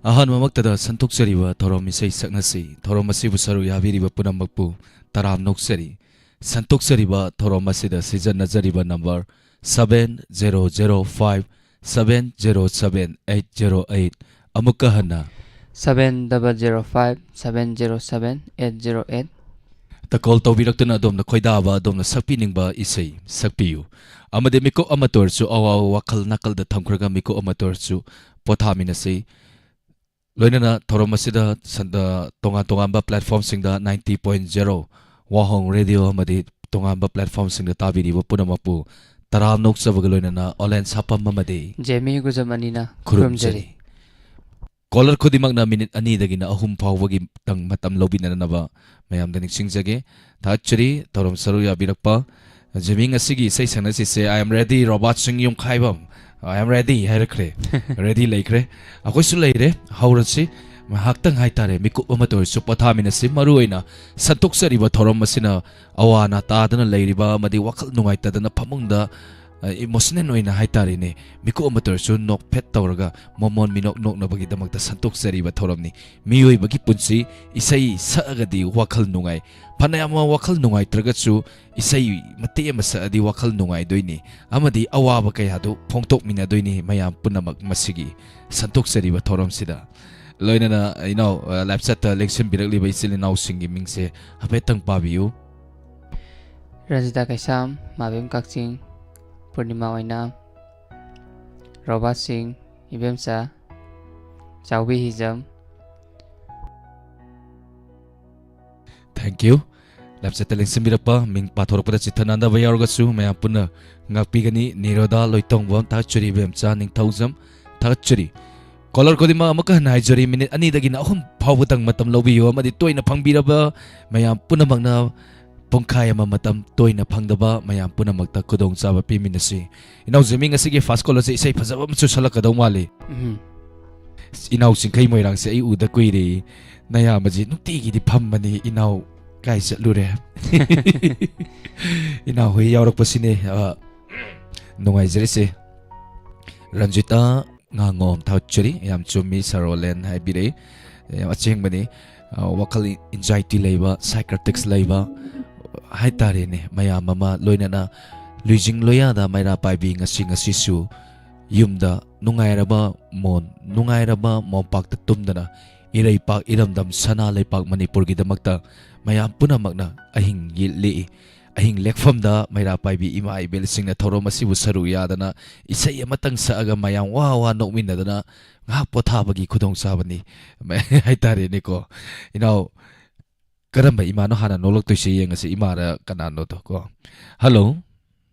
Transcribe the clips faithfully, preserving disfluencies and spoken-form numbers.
ꯑꯍꯥꯟꯕꯃꯛꯇꯗ ꯁꯟꯇꯣꯛꯆꯔꯤꯕ ꯊꯧꯔꯝ ꯏꯁꯩ ꯁꯛꯅꯁꯤ꯫ ꯊꯧꯔꯝ ꯑꯁꯤꯕꯨ ꯁꯔꯨꯛ ꯌꯥꯕꯤꯔꯤꯕ ꯄꯨꯝꯅꯃꯛꯄꯨ ꯇꯔꯥꯝꯅ ꯑꯣꯛꯆꯔꯤ꯫ ꯁꯟꯇꯣꯛꯆꯔꯤꯕ ꯊꯧꯔꯝ ꯑꯁꯤꯗ ꯁꯤꯖꯤꯟꯅꯖꯔꯤꯕ number seven zero zero five seven zero seven eight zero eight꯫ ꯑꯃꯨꯛꯀ ꯍꯟꯅ seven double zero five seven zero seven eight zero eight꯫ ꯇ ꯀꯣꯜ ꯇꯧꯕꯤꯔꯛꯇꯨꯅ ꯑꯗꯣꯝꯅ ꯈꯣꯏꯗꯥꯕ, ꯑꯗꯣꯝꯅ ꯁꯛꯄꯤꯅꯤꯡꯕ ꯏꯁꯩ ꯁꯛꯄꯤꯌꯨ꯫ ꯑꯃꯗꯤ ꯃꯤꯀꯨꯞ ꯑꯃꯇ ꯑꯣꯏꯔꯁꯨ ꯑꯋꯥꯕ ꯋꯥꯈꯜ ꯅꯥꯀꯜꯗ ꯊꯝꯈ꯭ꯔꯒ ꯃꯤꯀꯨꯞ ꯑꯃꯇ ꯑꯣꯏꯔꯁꯨ ꯄꯣꯊꯥꯃꯤꯟꯅꯁꯤ꯫ ꯂꯣꯏꯅꯅ ꯊꯧꯔꯝ ꯑꯁꯤꯗ ꯁꯟ-, ꯑ, ꯇꯣꯉꯥꯟ ꯇꯣꯉꯥꯟꯕ platformꯁꯤꯡꯗ ninety point zero ꯋꯥꯍꯣꯡ ꯔꯦꯗꯤꯑꯣ ꯑꯃꯗꯤ ꯇꯣꯉꯥꯟꯕ platformꯁꯤꯡꯗ ꯇꯥꯕꯤꯔꯤꯕ ꯄꯨꯝꯅꯃꯛꯄꯨ ꯇꯔꯥꯝꯅ ꯑꯣꯛꯆꯕꯒ ꯂꯣꯏꯅꯅ ꯑꯣꯂꯦꯟ ꯁꯥꯄꯝ ꯑꯃꯗꯤ ꯖꯦꯃꯤ ꯒꯨꯖꯝ ꯑꯅꯤꯅ ꯈꯨꯔꯨꯝꯖꯔꯤ꯫ ꯈꯨꯔꯨꯝꯖꯔꯤ꯫ ꯀꯣꯂꯔ ꯈꯨꯗꯤꯡꯃꯛꯅ ꯃꯤꯅꯤꯠ ꯑꯅꯤꯗꯒꯤꯅ ꯑꯍꯨꯝ ꯐꯥꯎꯕꯒꯤ ꯇꯪ ꯃꯇꯝ ꯂꯧꯕꯤꯅꯅꯕ ꯃꯌꯥꯝꯗ ꯅꯤꯡꯁꯤꯡꯖꯒꯦ꯫ ꯊꯥꯒꯠꯆꯔꯤ ꯊꯧꯔꯝ ꯁꯔꯨꯛ ꯌꯥꯕꯤꯔꯛꯄ꯫ ꯖꯤꯃꯤ, ꯉꯁꯤꯒꯤ ꯏꯁꯩ ꯁꯛꯅꯁꯤꯁꯦ "I am ready", ꯔꯣꯕꯥꯔꯠ ꯁꯤꯡ ꯌꯨꯝꯈꯥꯏꯕꯝ꯫ "I am ready" ꯍꯥꯏꯔꯛꯈ꯭ꯔꯦ꯫ ꯔꯦꯗꯤ ꯂꯩꯈ꯭ꯔꯦ꯫ ꯑꯩꯈꯣꯏꯁꯨ ꯂꯩꯔꯦ꯫ ꯍꯧꯔꯁꯤ꯫ ꯉꯥꯏꯍꯥꯛꯇꯪ ꯍꯥꯏꯇꯥꯔꯦ, ꯃꯤꯀꯨꯞ ꯑꯃꯇ ꯑꯣꯏꯔꯁꯨ ꯄꯣꯊꯥꯃꯤꯟꯅꯁꯤ꯫ ꯃꯔꯨꯑꯣꯏꯅ ꯁꯟꯇꯣꯛꯆꯔꯤꯕ ꯊꯧꯔꯝ ꯑꯁꯤꯅ ꯑꯋꯥ ꯑꯅꯥ ꯇꯥꯗꯅ ꯂꯩꯔꯤꯕ ꯑꯃꯗꯤ ꯋꯥꯈꯜ ꯅꯨꯡꯉꯥꯏꯇꯗꯅ ꯐꯃꯨꯡꯗ, ꯑ, ꯏꯃꯣꯁꯅꯦꯜ ꯑꯣꯏꯅ ꯍꯥꯏꯇꯥꯔꯦꯅꯦ, ꯃꯤꯀꯨꯞ ꯑꯃꯇ ꯑꯣꯏꯔꯁꯨ ꯅꯣꯛꯐꯦꯠ ꯇꯧꯔꯒ ꯃꯣꯃꯣꯟ ꯃꯤꯅꯣꯛ ꯅꯣꯛꯅꯕꯒꯤꯗꯃꯛꯇ ꯁꯟꯇꯣꯛꯆꯔꯤꯕ ꯊꯧꯔꯝꯅꯤ꯫ ꯃꯤꯑꯣꯏꯕꯒꯤ ꯄꯨꯟꯁꯤ ꯏꯁꯩ ꯁꯛꯑꯒꯗꯤ ꯋꯥꯈꯜ ꯅꯨꯡꯉꯥꯏ꯫ ꯐꯅꯌꯥꯝ ꯑꯃ ꯋꯥꯈꯜ ꯅꯨꯡꯉꯥꯏꯇ꯭ꯔꯒꯁꯨ ꯏꯁꯩ ꯃꯇꯦꯛ ꯑꯃ ꯁꯛꯑꯗꯤ ꯋꯥꯈꯜ ꯅꯨꯡꯉꯥꯏꯗꯣꯏꯅꯤ ꯑꯃꯗꯤ ꯑꯋꯥꯕ ꯀꯌꯥꯗꯨ ꯐꯣꯡꯗꯣꯛꯃꯤꯟꯅꯗꯣꯏꯅꯤ ꯃꯌꯥꯝ ꯄꯨꯝꯅꯃꯛ ꯃꯁꯤꯒꯤ ꯁꯟꯇꯣꯛꯆꯔꯤꯕ ꯊꯧꯔꯝꯁꯤꯗ꯫ ꯂꯣꯏꯅꯅ ꯏꯅꯥꯎ, ꯑ, live chatꯇ ꯂꯦꯡꯁꯤꯟꯕꯤꯔꯛꯂꯤꯕ ꯏꯆꯤꯜ ꯏꯅꯥꯎꯁꯤꯡꯒꯤ ꯃꯤꯡꯁꯦ ꯍꯥꯏꯐꯦꯠꯇꯪ ꯄꯥꯕꯤꯌꯨ꯫ ꯔꯟꯖꯤꯇꯥ ꯀꯩꯁꯥꯝ, ꯃꯥꯕꯦꯝ ꯀꯛꯆꯤꯡ, ꯄꯨꯔꯅꯤꯃꯥ ꯑꯣꯏꯅꯥꯝ, ꯔꯣꯕꯥꯔꯠ ꯁꯤꯡ, ꯏꯕꯦꯝꯆꯥ, ꯆꯥꯎꯕꯤ ꯍꯤꯖꯝ꯫ Thank you꯫ Live chatꯇ ꯂꯦꯡꯁꯤꯟꯕꯤꯔꯛꯄ, ꯃꯤꯡ ꯄꯥꯊꯣꯔꯛꯄꯗ ꯆꯤꯠꯊ ꯅꯥꯟꯗꯕ ꯌꯥꯎꯔꯒꯁꯨ ꯃꯌꯥꯝ ꯄꯨꯟꯅ ꯉꯥꯛꯄꯤꯒꯅꯤ꯫ ꯅꯤꯔꯣꯗꯥ ꯂꯣꯏꯇꯣꯡꯕꯝ, ꯊꯥꯒꯠꯆꯔꯤ ꯏꯕꯦꯝꯆꯥ ꯅꯤꯡꯊꯧꯖꯝ, ꯊꯥꯒꯠꯆꯔꯤ꯫ ꯀꯣꯂꯔ ꯈꯨꯗꯤꯡꯃꯛ ꯑꯃꯨꯛꯀ ꯍꯟꯅ ꯍꯥꯏꯖꯔꯤ, ꯃꯤꯅꯤꯠ ꯑꯅꯤꯗꯒꯤꯅ ꯑꯍꯨꯝ ꯐꯥꯎꯕꯗꯪ ꯃꯇꯝ ꯂꯧꯕꯤꯌꯨ ꯑꯃꯗꯤ ꯇꯣꯏꯅ ꯐꯪꯕꯤꯔꯕ ꯃꯌꯥꯝ ꯄꯨꯝꯅꯃꯛꯅ ꯄꯨꯡꯈꯥꯏ ꯑꯃ ꯃꯇꯝ ꯇꯣꯏꯅ ꯐꯪꯗꯕ ꯃꯌꯥꯝ ꯄꯨꯝꯅꯃꯛꯇ ꯈꯨꯗꯣꯡꯆꯥꯕ ꯄꯤꯃꯤꯟꯅꯁꯤ꯫ ꯏꯅꯥꯎ ꯖꯤꯃꯤ, ꯉꯁꯤꯒꯤ first call ꯑꯁꯤ ꯏꯁꯩ ꯐꯖꯕ ꯑꯃꯁꯨ ꯁꯛꯂꯛꯀꯗꯧ ꯃꯥꯜꯂꯤ꯫ ꯎꯝ꯫ ꯏꯅꯥꯎ ꯆꯤꯡꯈꯩ ꯃꯣꯏꯔꯥꯡꯁꯦ ꯑꯩ ꯎꯗ ꯀꯨꯏꯔꯦ꯫ ꯅꯌꯥꯝꯕꯁꯤ ꯅꯨꯡꯇꯤꯒꯤꯗꯤ ꯐꯝꯕꯅꯤ, ꯏꯅꯥꯎ ꯀꯥꯏ ꯆꯠꯂꯨꯔꯦ? ꯏꯅꯥꯎ ꯍꯣꯏ ꯌꯥꯎꯔꯛꯄꯁꯤꯅꯦ, ꯑ, ꯅꯨꯡꯉꯥꯏꯖꯔꯤꯁꯦ꯫ ꯔꯟꯖꯤꯇꯥ ꯉꯥꯡꯉꯣꯝ ꯊꯥꯎꯆꯔꯤ꯫ ꯌꯥꯝ ꯆꯨꯝꯃꯤ, ꯁꯔꯣꯂꯦꯟ ꯍꯥꯏꯕꯤꯔꯛꯏ꯫ ꯌꯥꯝ ꯑꯁꯦꯡꯕꯅꯤ꯫ ꯑ, ꯋꯥꯈꯜ anxiety ꯂꯩꯕ, psychotics ꯂꯩꯕ ꯍꯥꯏꯇꯥꯔꯦꯅꯦ, ꯃꯌꯥꯝ ꯑꯃ ꯂꯣꯏꯅꯅ ꯂꯨꯏꯖꯤꯡ ꯂꯣꯌꯥꯗ ꯃꯩꯔꯥ ꯄꯥꯏꯕꯤ ꯉꯁꯤ ꯉꯁꯤꯁꯨ ꯌꯨꯝꯗ ꯅꯨꯡꯉꯥꯏꯔꯕ ꯃꯣꯟ, ꯅꯨꯡꯉꯥꯏꯔꯕ ꯃꯣꯝꯄꯥꯛꯇ ꯇꯨꯝꯗꯅ ꯏꯔꯩꯄꯥꯛ ꯏꯔꯝꯗꯝ ꯁꯅꯥ ꯂꯩꯄꯥꯛ ꯃꯅꯤꯄꯨꯔꯒꯤꯗꯃꯛꯇ ꯃꯌꯥꯝ ꯄꯨꯝꯅꯃꯛꯅ ꯑꯍꯤꯡ ꯌꯦꯠ ꯂꯦꯛꯏ꯫ ꯑꯍꯤꯡ ꯂꯦꯛꯐꯝꯗ ꯃꯩꯔꯥ ꯄꯥꯏꯕꯤ ꯏꯃꯥ ꯏꯕꯦꯜꯁꯤꯡꯅ ꯊꯧꯔꯝ ꯑꯁꯤꯕꯨ ꯁꯔꯨꯛ ꯌꯥꯗꯅ ꯏꯁꯩ ꯑꯃꯇꯪ ꯁꯛꯑꯒ ꯃꯌꯥꯝ ꯋꯥ ꯋꯥ ꯅꯣꯛꯃꯤꯟꯅꯗꯅ ꯉꯥꯏꯍꯥꯛ ꯄꯣꯊꯥꯕꯒꯤ ꯈꯨꯗꯣꯡꯆꯥꯕꯅꯤ ꯍꯥꯏꯇꯥꯔꯦꯅꯦꯀꯣ꯫ ꯏꯅꯥꯎ, ꯀꯔꯝꯕ ꯏꯃꯥꯅꯣ ꯍꯥꯟꯅ ꯅꯣꯛꯂꯛꯇꯣꯏꯁꯦ ꯌꯦꯡꯉꯁꯤ, ꯏꯃꯥꯔ ꯀꯅꯥꯅꯣꯗꯣ ꯀꯣ꯫ ꯍꯜꯂꯣ꯫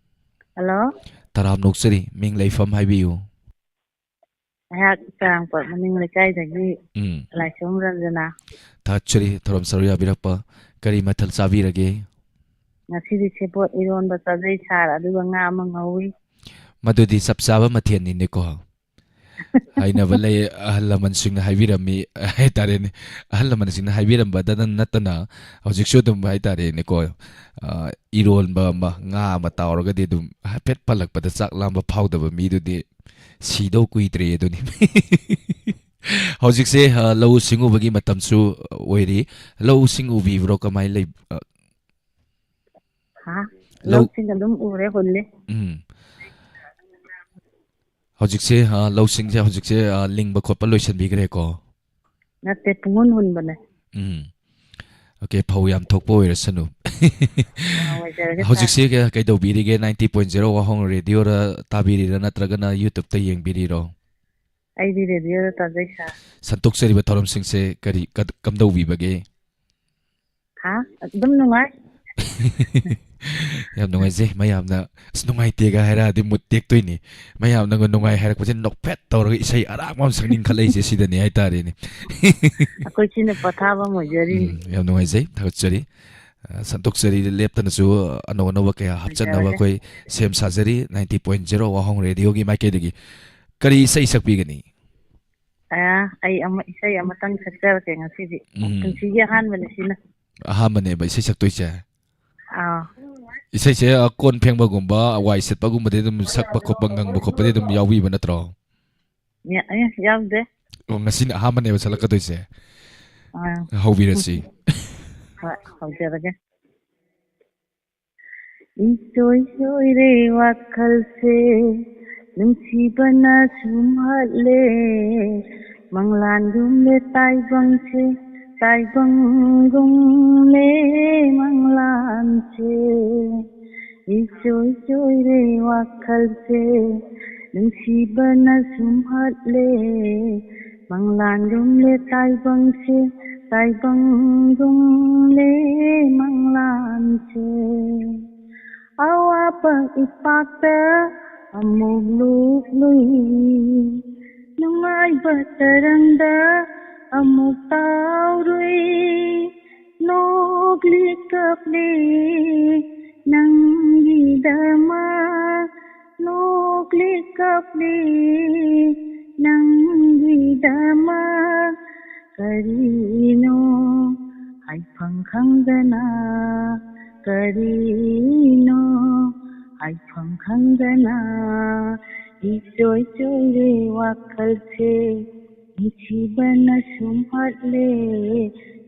ꯍꯜꯂꯣ꯫ ꯇꯔꯥꯝ ꯅꯣꯛꯆꯔꯤ, ꯃꯤꯡ ꯂꯩꯐꯝ ꯍꯥꯏꯕꯤꯌꯨ꯫ ꯑꯩꯍꯥꯛ ꯆꯥꯔꯥꯡꯄꯥꯠ ꯃꯅꯤꯡ ꯂꯩꯀꯥꯏꯗꯒꯤ ꯎꯝ꯫ ꯂꯥꯏꯁ꯭ꯔꯝ ꯔꯟꯖꯅꯥ꯫ ꯊꯥꯒꯠꯆꯔꯤ ꯊꯧꯔꯝ ꯁꯔꯨꯛ ꯌꯥꯕꯤꯔꯛꯄ꯫ ꯀꯔꯤ ꯃꯊꯦꯜ ꯆꯥꯕꯤꯔꯒꯦ? ꯉꯁꯤꯗꯤ ꯁꯦꯕꯣꯠ ꯏꯔꯣꯟꯕ ꯆꯥꯖꯩ ꯁꯥꯔ, ꯑꯗꯨꯒ ꯉꯥ ꯑꯃ ꯉꯧꯏ꯫ ꯃꯗꯨꯗꯤ ꯆꯞ ꯆꯥꯕ ꯃꯊꯦꯜꯅꯤꯅꯦꯀꯣ꯫ ꯍꯥꯏꯅꯕ ꯂꯩ, ꯑꯍꯜ ꯂꯃꯟꯁꯤꯡꯅ ꯍꯥꯏꯕꯤꯔꯝꯃꯤ ꯍꯥꯏꯇꯥꯔꯦꯅꯦ꯫ ꯑꯍꯜ ꯂꯃꯟꯁꯤꯡꯅ ꯍꯥꯏꯕꯤꯔꯝꯕꯗ ꯅꯠꯇꯅ ꯍꯧꯖꯤꯛꯁꯨ ꯑꯗꯨꯝ ꯍꯥꯏꯇꯥꯔꯦꯅꯦꯀꯣ, ꯑ, ꯏꯔꯣꯟꯕ ꯑꯃ, ꯉꯥ ꯑꯃ ꯇꯥꯎꯔꯒꯗꯤ ꯑꯗꯨꯝ ꯍꯥꯏꯐꯦꯠ ꯄꯜꯂꯛꯄꯗ ꯆꯥꯛ ꯂꯥꯝꯕ ꯐꯥꯎꯗꯕ ꯃꯤꯗꯨꯗꯤ ꯁꯤꯗꯧ ꯀꯨꯏꯗ꯭ꯔꯦ ꯑꯗꯨꯅꯤ꯫ ꯍꯧꯖꯤꯛꯁꯦ, ꯑ, ꯂꯧꯎ ꯁꯤꯡꯎꯕꯒꯤ ꯃꯇꯝꯁꯨ ꯑꯣꯏꯔꯤ꯫ ꯂꯧ ꯁꯤꯡ ꯎꯕꯤꯕ꯭ꯔꯣ? ꯀꯃꯥꯏꯅ ꯂꯩ-, ꯑ, ꯍꯥ? ꯂꯧ ꯂꯧꯁꯤꯡ ꯑꯗꯨꯝ ꯎꯔꯦ, ꯍꯨꯜꯂꯤ꯫ ꯎꯝ꯫ ꯍꯧꯖꯤꯛꯁꯦ, ꯑ, ꯂꯧꯁꯤꯡꯁꯦ ꯍꯧꯖꯤꯛꯁꯦ, ꯑ, ꯂꯤꯡꯕ ꯈꯣꯠꯄ ꯂꯣꯏꯁꯤꯟꯕꯤꯈ꯭ꯔꯦꯀꯣ? ꯅꯠꯇꯦ, ꯄꯨꯡꯍꯨꯟ ꯍꯨꯟꯕꯅꯦ꯫ ꯎꯝ꯫ ꯑꯣꯀꯦ, ꯐꯧ ꯌꯥꯝ ꯊꯣꯛꯄ ꯑꯣꯏꯔꯁꯅꯨ꯫ ꯑ, ꯑꯣꯏꯖꯔꯒꯦ, ꯁꯥꯔ꯫ ꯍꯧꯖꯤꯛꯁꯦ ꯀ-, ꯀꯩꯗꯧꯕꯤꯔꯤꯒꯦ? ninety point zero ꯋꯥꯍꯣꯡ ꯔꯦꯗꯤꯑꯣꯗ ꯇꯥꯕꯤꯔꯤꯔꯥ, ꯅꯠꯇ꯭ꯔꯒꯅ YouTube-ꯇ ꯌꯦꯡꯕꯤꯔꯤꯔꯣ? ꯑꯩꯗꯤ ꯔꯦꯗꯤꯑꯣꯗ ꯇꯥꯖꯩ, ꯁꯥꯔ꯫ ꯁꯟꯇꯣꯛꯆꯔꯤꯕ ꯊꯧꯔꯝꯁꯤꯡꯁꯦ ꯀꯔꯤ, ꯀ-, ꯀꯝꯗꯧꯕꯤꯕꯒꯦ? ꯍꯥ? ꯑꯗꯨꯝ ꯅꯨꯡꯉꯥꯏ꯫ ꯌꯥꯝ ꯅꯨꯡꯉꯥꯏꯖꯩ꯫ ꯃꯌꯥꯝꯅ "ꯑꯁ, ꯅꯨꯡꯉꯥꯏꯇꯦꯒ" ꯍꯥꯏꯔꯛꯑꯗꯤ ꯃꯨꯠ ꯇꯦꯛꯇꯣꯏꯅꯤ꯫ ꯃꯌꯥꯝꯅꯒ ꯅꯨꯡꯉꯥꯏ ꯍꯥꯏꯔꯛꯄꯁꯦ ꯅꯣꯛꯐꯦꯠ ꯇꯧꯔꯒ ꯏꯁꯩ ꯑꯔꯥꯡꯕ ꯑꯃ ꯁꯛꯅꯤꯡꯈꯠꯂꯛꯏꯁꯦ ꯁꯤꯗꯅꯤ ꯍꯥꯏꯇꯥꯔꯦꯅꯦ꯫ ꯑꯩꯈꯣꯏ ꯁꯤꯅ ꯄꯣꯊꯥꯕ ꯑꯃ ꯑꯣꯏꯖꯔꯤꯅꯤ꯫ ꯎꯝ, ꯌꯥꯝ ꯅꯨꯡꯉꯥꯏꯖꯩ, ꯊꯥꯒꯠꯆꯔꯤ꯫ ꯑ, ꯁꯟꯇꯣꯛꯆꯔꯤ, ꯂꯦꯞꯇꯅꯁꯨ ꯑꯅꯧ ꯑꯅꯧꯕ ꯀꯌꯥ ꯍꯥꯞꯆꯟꯅꯕ ꯑꯣꯏꯖꯔꯒꯦ꯫ ꯑꯩꯈꯣꯏ ꯁꯦꯝ ꯁꯥꯖꯔꯤ꯫ ninety point zero ꯋꯥꯍꯣꯡ ꯔꯦꯗꯤꯑꯣꯒꯤ ꯃꯥꯏꯀꯩꯗꯒꯤ꯫ ꯀꯔꯤ ꯏꯁꯩ ꯁꯛꯄꯤꯒꯅꯤ? ꯑ, ꯑꯩ ꯑꯃ, ꯏꯁꯩ ꯑꯃꯇꯪ ꯁꯛꯆꯔꯛꯀꯦ ꯉꯁꯤꯗꯤ꯫ ꯎꯝ꯫ ꯄꯨꯟꯁꯤꯒꯤ ꯑꯍꯥꯟꯕꯅꯦ ꯁꯤꯅ꯫ ꯑꯍꯥꯟꯕꯅꯦꯕ ꯏꯁꯩ ꯁꯛꯇꯣꯏꯁꯦ? ꯑꯥ꯫ ꯏꯁꯩꯁꯦ, ꯑ, ꯀꯣꯟ ꯐꯦꯡꯕꯒꯨꯝꯕ, ꯋꯥꯏ ꯁꯤꯠꯄꯒꯨꯝꯕꯗꯤ ꯑꯗꯨꯝ ꯁꯛꯄ ꯈꯣꯠꯄ, ꯉꯪꯕ ꯈꯣꯠꯄꯗꯤ ꯑꯗꯨꯝ ꯌꯥꯎꯕꯤꯕ ꯅꯠꯇ꯭ꯔꯣ? ꯌꯥ-, ꯑꯦ, ꯌꯥꯎꯗꯦ꯫ ꯑꯣ, ꯉꯁꯤꯅ ꯑꯍꯥꯟꯕꯅꯦꯕ ꯁꯛꯂꯛꯀꯗꯣꯏꯁꯦ꯫ ꯑꯥ, ꯍꯧꯕꯤꯔꯁꯤ꯫ ꯍꯣꯏ, ꯍꯧꯖꯔꯒꯦ꯫ ꯏꯆꯣꯏ ꯆꯣꯏꯔꯦ ꯋꯥꯈꯜꯁꯦ, ꯅꯨꯡꯁꯤꯕꯅ ꯁꯨꯝꯍꯠꯂꯦ꯫ ꯃꯪꯂꯥꯟꯒꯨꯝꯂꯦ ꯇꯥꯏꯕꯪꯁꯦ, ꯇꯥꯏꯕꯪꯒꯨꯝꯂꯦ ꯃꯪꯂꯥꯟꯁꯦ꯫ ꯏꯆꯣꯏ ꯆꯣꯏꯔꯦ ꯋꯥꯈꯜꯁꯦ, ꯅꯨꯡꯁꯤꯕꯅ ꯁꯨꯝꯍꯠꯂꯦ꯫ ꯃꯪꯂꯥꯟꯒꯨꯝꯂꯦ ꯇꯥꯏꯕꯪꯁꯦ, ꯇꯥꯏꯕꯪꯒꯨꯝꯂꯦ ꯃꯪꯂꯥꯟꯁꯦ꯫ ꯑꯋꯥꯕ ꯏꯄꯥꯛꯇ ꯑꯃꯨꯛ ꯂꯨꯞꯂꯨꯏ, ꯅꯨꯡꯉꯥꯏꯕ ꯇꯔꯪꯗ ꯑꯃꯨꯛ ꯇꯥꯎꯔꯨꯏ꯫ ꯅꯣꯛꯂꯤ ꯀꯞꯂꯤ ꯅꯪꯒꯤꯗꯃꯛ, ꯅꯣꯛꯂꯤ ꯀꯞꯂꯤ ꯅꯪꯒꯤꯗꯃꯛ꯫ ꯀꯔꯤꯅꯣ ꯍꯥꯏꯐꯝ ꯈꯪꯗꯅ, ꯀꯔꯤꯅꯣ ꯍꯥꯏꯐꯝ ꯈꯪꯗꯅ, ꯏꯆꯣꯏ ꯆꯣꯏꯔꯦ ꯋꯥꯈꯜꯁꯦ, ꯅꯨꯡꯁꯤꯕꯅ ꯁꯨꯝꯍꯠꯂꯦ꯫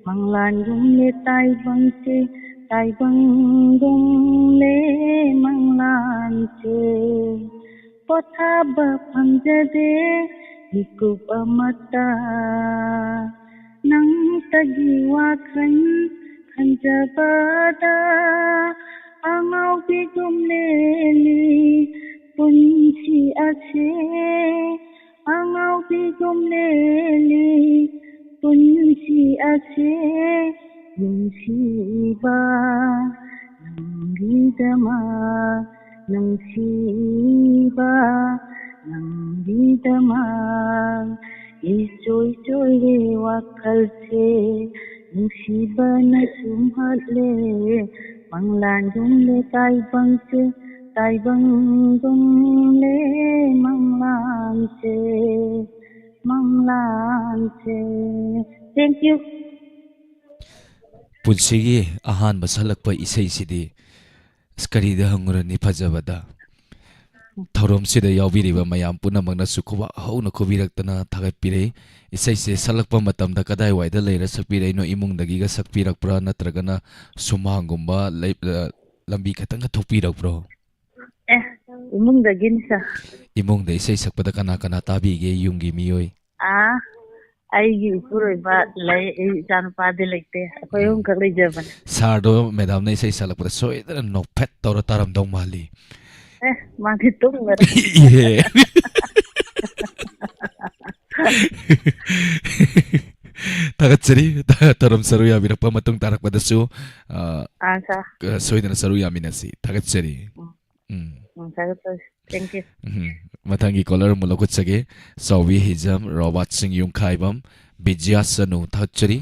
ꯃꯪꯂꯥꯟꯒꯨꯝꯂꯦ ꯇꯥꯏꯕꯪꯁꯦ, ꯇꯥꯏꯕꯪꯒꯨꯝꯂꯦ ꯃꯪꯂꯥꯟꯁꯦ꯫ ꯄꯣꯊꯥꯕ ꯐꯪꯖꯗꯦ ꯃꯤꯀꯨꯞ ꯑꯃꯠꯇ, ꯅꯪꯇꯒꯤ ꯋꯥꯈꯜ ꯈꯟꯖꯕꯗ꯫ ꯑꯉꯥꯎꯕꯤꯒꯨꯝ ꯂꯦꯜꯂꯤ ꯄꯨꯟꯁꯤ ꯑꯁꯦ, ꯑꯉꯥꯎꯕꯤꯒꯨꯝ ꯂꯦꯜꯂꯤ ꯄꯨꯟꯁꯤ ꯑꯁꯦ꯫ ꯅꯨꯡꯁꯤꯕ ꯅꯪꯒꯤꯗꯃꯛ, ꯅꯨꯡꯁꯤꯕ ꯅꯪꯒꯤꯗꯃꯛ꯫ ꯏꯆꯣꯏ ꯆꯣꯏꯔꯦ ꯋꯥꯈꯜꯁꯦ, ꯅꯨꯡꯁꯤꯕꯅ ꯁꯨꯝꯍꯠꯂꯦ꯫ ꯃꯪꯂꯥꯟꯒꯨꯝꯂꯦ ꯇꯥꯏꯕꯪꯁꯦ, ꯇꯥꯏꯕꯪꯒꯨꯝꯂꯦ ꯃꯪꯂꯥꯟꯁꯦ, ꯃꯪꯂꯥꯟꯁꯦ꯫ Thank you. ꯄꯨꯟꯁꯤꯒꯤ ꯑꯍꯥꯟꯕ ꯁꯛꯂꯛꯄ ꯏꯁꯩꯁꯤꯗꯤ ꯑꯁ, ꯀꯔꯤꯗ ꯍꯪꯉꯨꯔꯅꯤ ꯐꯖꯕꯗ꯫ ꯊꯧꯔꯝꯁꯤꯗ ꯌꯥꯎꯕꯤꯔꯤꯕ ꯃꯌꯥꯝ ꯄꯨꯝꯅꯃꯛꯅꯁꯨ ꯈꯨꯕꯥꯛ ꯍꯧꯅ ꯈꯨꯕꯤꯔꯛꯇꯅ ꯊꯥꯒꯠꯄꯤꯔꯛꯏ꯫ ꯏꯁꯩꯁꯦ ꯁꯛꯂꯛꯄ ꯃꯇꯝꯗ ꯀꯗꯥꯏꯋꯥꯏꯗ ꯂꯩꯔ ꯁꯛꯄꯤꯔꯛꯏꯅꯣ? ꯏꯃꯨꯡꯗꯒꯤꯒ ꯁꯛꯄꯤꯔꯛꯄ꯭ꯔꯥ, ꯅꯠꯇ꯭ꯔꯒꯅ ꯁꯨꯃꯥꯡꯒꯨꯝꯕ ꯂꯩ-, ꯑ, ꯂꯝꯕꯤ ꯈꯇꯪꯒ ꯊꯣꯛꯄꯤꯔꯛꯄ꯭ꯔꯣ? ꯑꯦ, ꯏꯃꯨꯡꯗꯒꯤꯅꯤ, ꯁꯥꯔ꯫ ꯏꯃꯨꯡꯗ ꯏꯁꯩ ꯁꯛꯄꯗ ꯀꯅꯥ ꯀꯅꯥ ꯇꯥꯕꯤꯒꯦ, ꯌꯨꯝꯒꯤ ꯃꯤꯑꯣꯏ? ꯑꯥ, ꯑꯩꯒꯤ ꯏꯄꯨꯔꯣꯏꯕ ꯂꯩ, ꯑꯩ ꯏꯆꯥꯅꯨꯄꯥꯗꯤ ꯂꯩꯇꯦ, ꯑꯩꯈꯣꯏ ꯎꯝ꯫ ꯑꯍꯨꯝꯈꯛ ꯂꯩꯖꯕꯅꯦ꯫ ꯁꯥꯔꯗꯣ ꯃꯦꯗꯥꯝꯅ ꯏꯁꯩ ꯁꯛꯂꯛꯄꯗ ꯁꯣꯏꯗꯅ ꯅꯣꯛꯐꯦꯠ ꯇꯧꯔ ꯇꯥꯔꯝꯗꯧ ꯃꯥꯜꯂꯤ꯫ ꯑꯦ, ꯃꯥꯗꯤ ꯇꯨꯝꯈꯔꯦ꯫ ꯏꯍꯦ꯫ ꯊꯥꯒꯠꯆꯔꯤ꯫ ꯊꯧꯔꯝ ꯁꯔꯨꯛ ꯌꯥꯕꯤꯔꯛꯄ ꯃꯇꯨꯡ ꯇꯥꯔꯛꯄꯗꯁꯨ, ꯑ, ꯑꯥ, ꯁꯥꯔ꯫ ꯁꯣꯏꯗꯅ ꯁꯔꯨꯛ ꯌꯥꯃꯤꯟꯅꯁꯤ꯫ ꯊꯥꯒꯠꯆꯔꯤ꯫ ꯎꯝ꯫ ꯎꯝ꯫ ꯎꯝ, ꯊꯥꯒꯠꯆꯔꯤ꯫ Thank you꯫ ꯎꯝ꯫ ꯃꯊꯪꯒꯤ ꯀꯣꯂꯔ ꯑꯃꯨꯛ ꯂꯧꯈꯠꯆꯒꯦ꯫ ꯆꯥꯎꯕꯤ ꯍꯤꯖꯝ, ꯔꯣꯕꯥꯔꯠ ꯁꯤꯡ ꯌꯨꯝꯈꯥꯏꯕꯝ, ꯕꯤꯖ꯭ꯌꯥ ꯁꯅꯨ, ꯊꯥꯒꯠꯆꯔꯤ꯫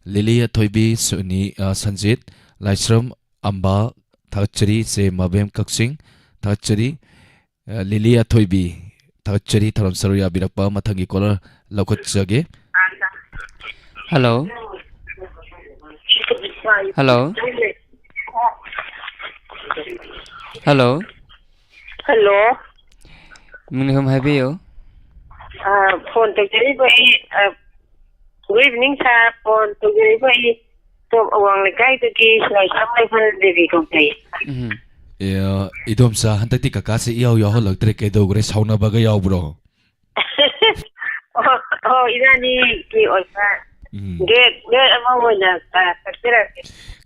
ꯂꯤꯂꯤ ꯑꯊꯣꯏꯕꯤ, ꯁꯨꯅꯤ, ꯑ, ꯁꯟꯖꯤꯠ, ꯂꯥꯏꯁ꯭ꯔꯝ ꯑꯝꯕ, ꯊꯥꯒꯠꯆꯔꯤ꯫ ꯆꯦ ꯃꯕꯦꯝ ꯀꯛꯆꯤꯡ, ꯊꯥꯒꯠꯆꯔꯤ꯫ ꯑ, ꯂꯤꯂꯤ ꯑꯊꯣꯏꯕꯤ, ꯊꯥꯒꯠꯆꯔꯤ ꯊꯧꯔꯝ ꯁꯔꯨꯛ ꯌꯥꯕꯤꯔꯛꯄ꯫ ꯃꯊꯪꯒꯤ ꯀꯣꯂꯔ ꯂꯧꯈꯠꯆꯒꯦ꯫ ꯍꯜꯂꯣ꯫ ꯍꯜꯂꯣ꯫ ꯍꯜꯂꯣ꯫ ꯍꯜꯂꯣ꯫ ꯃꯤꯡ ꯁꯨꯝ ꯍꯥꯏꯕꯤꯌꯨ꯫ ꯑ, ꯐꯣꯟ ꯇꯧꯖꯔꯤꯕ ꯑꯩ, ꯑ, Good evening, sir. ꯐꯣꯟ ꯇꯧꯖꯔꯛꯏꯕ ꯑꯩ ꯇꯣꯞ ꯑꯋꯥꯡ ꯂꯩꯀꯥꯏꯗꯒꯤ ꯂꯥꯏꯁ꯭ꯔꯝ ꯂꯩꯃ ꯗꯦꯕꯤ ꯀꯧꯖꯩ꯫ ꯎꯝ꯫ ꯑꯦ, ꯏꯗꯣꯝꯆꯥ, ꯍꯟꯗꯛꯇꯤ ꯀꯀꯥꯁꯦ ꯏꯌꯥꯎ ꯌꯥꯎꯍꯜꯂꯛꯇ꯭ꯔꯦ, ꯀꯩꯗꯧꯈ꯭ꯔꯦ? ꯁꯥꯎꯅꯕꯒ ꯌꯥꯎꯕ꯭ꯔꯣ? ꯑꯣ, ꯑꯣ, ꯏꯕꯥꯅꯤꯒꯤ ꯑꯣꯏꯕ ꯎꯝ꯫ Duet, duet ꯑꯃ ꯑꯣꯏꯅ, ꯑ, ꯁꯛꯆꯔꯛꯀꯦ꯫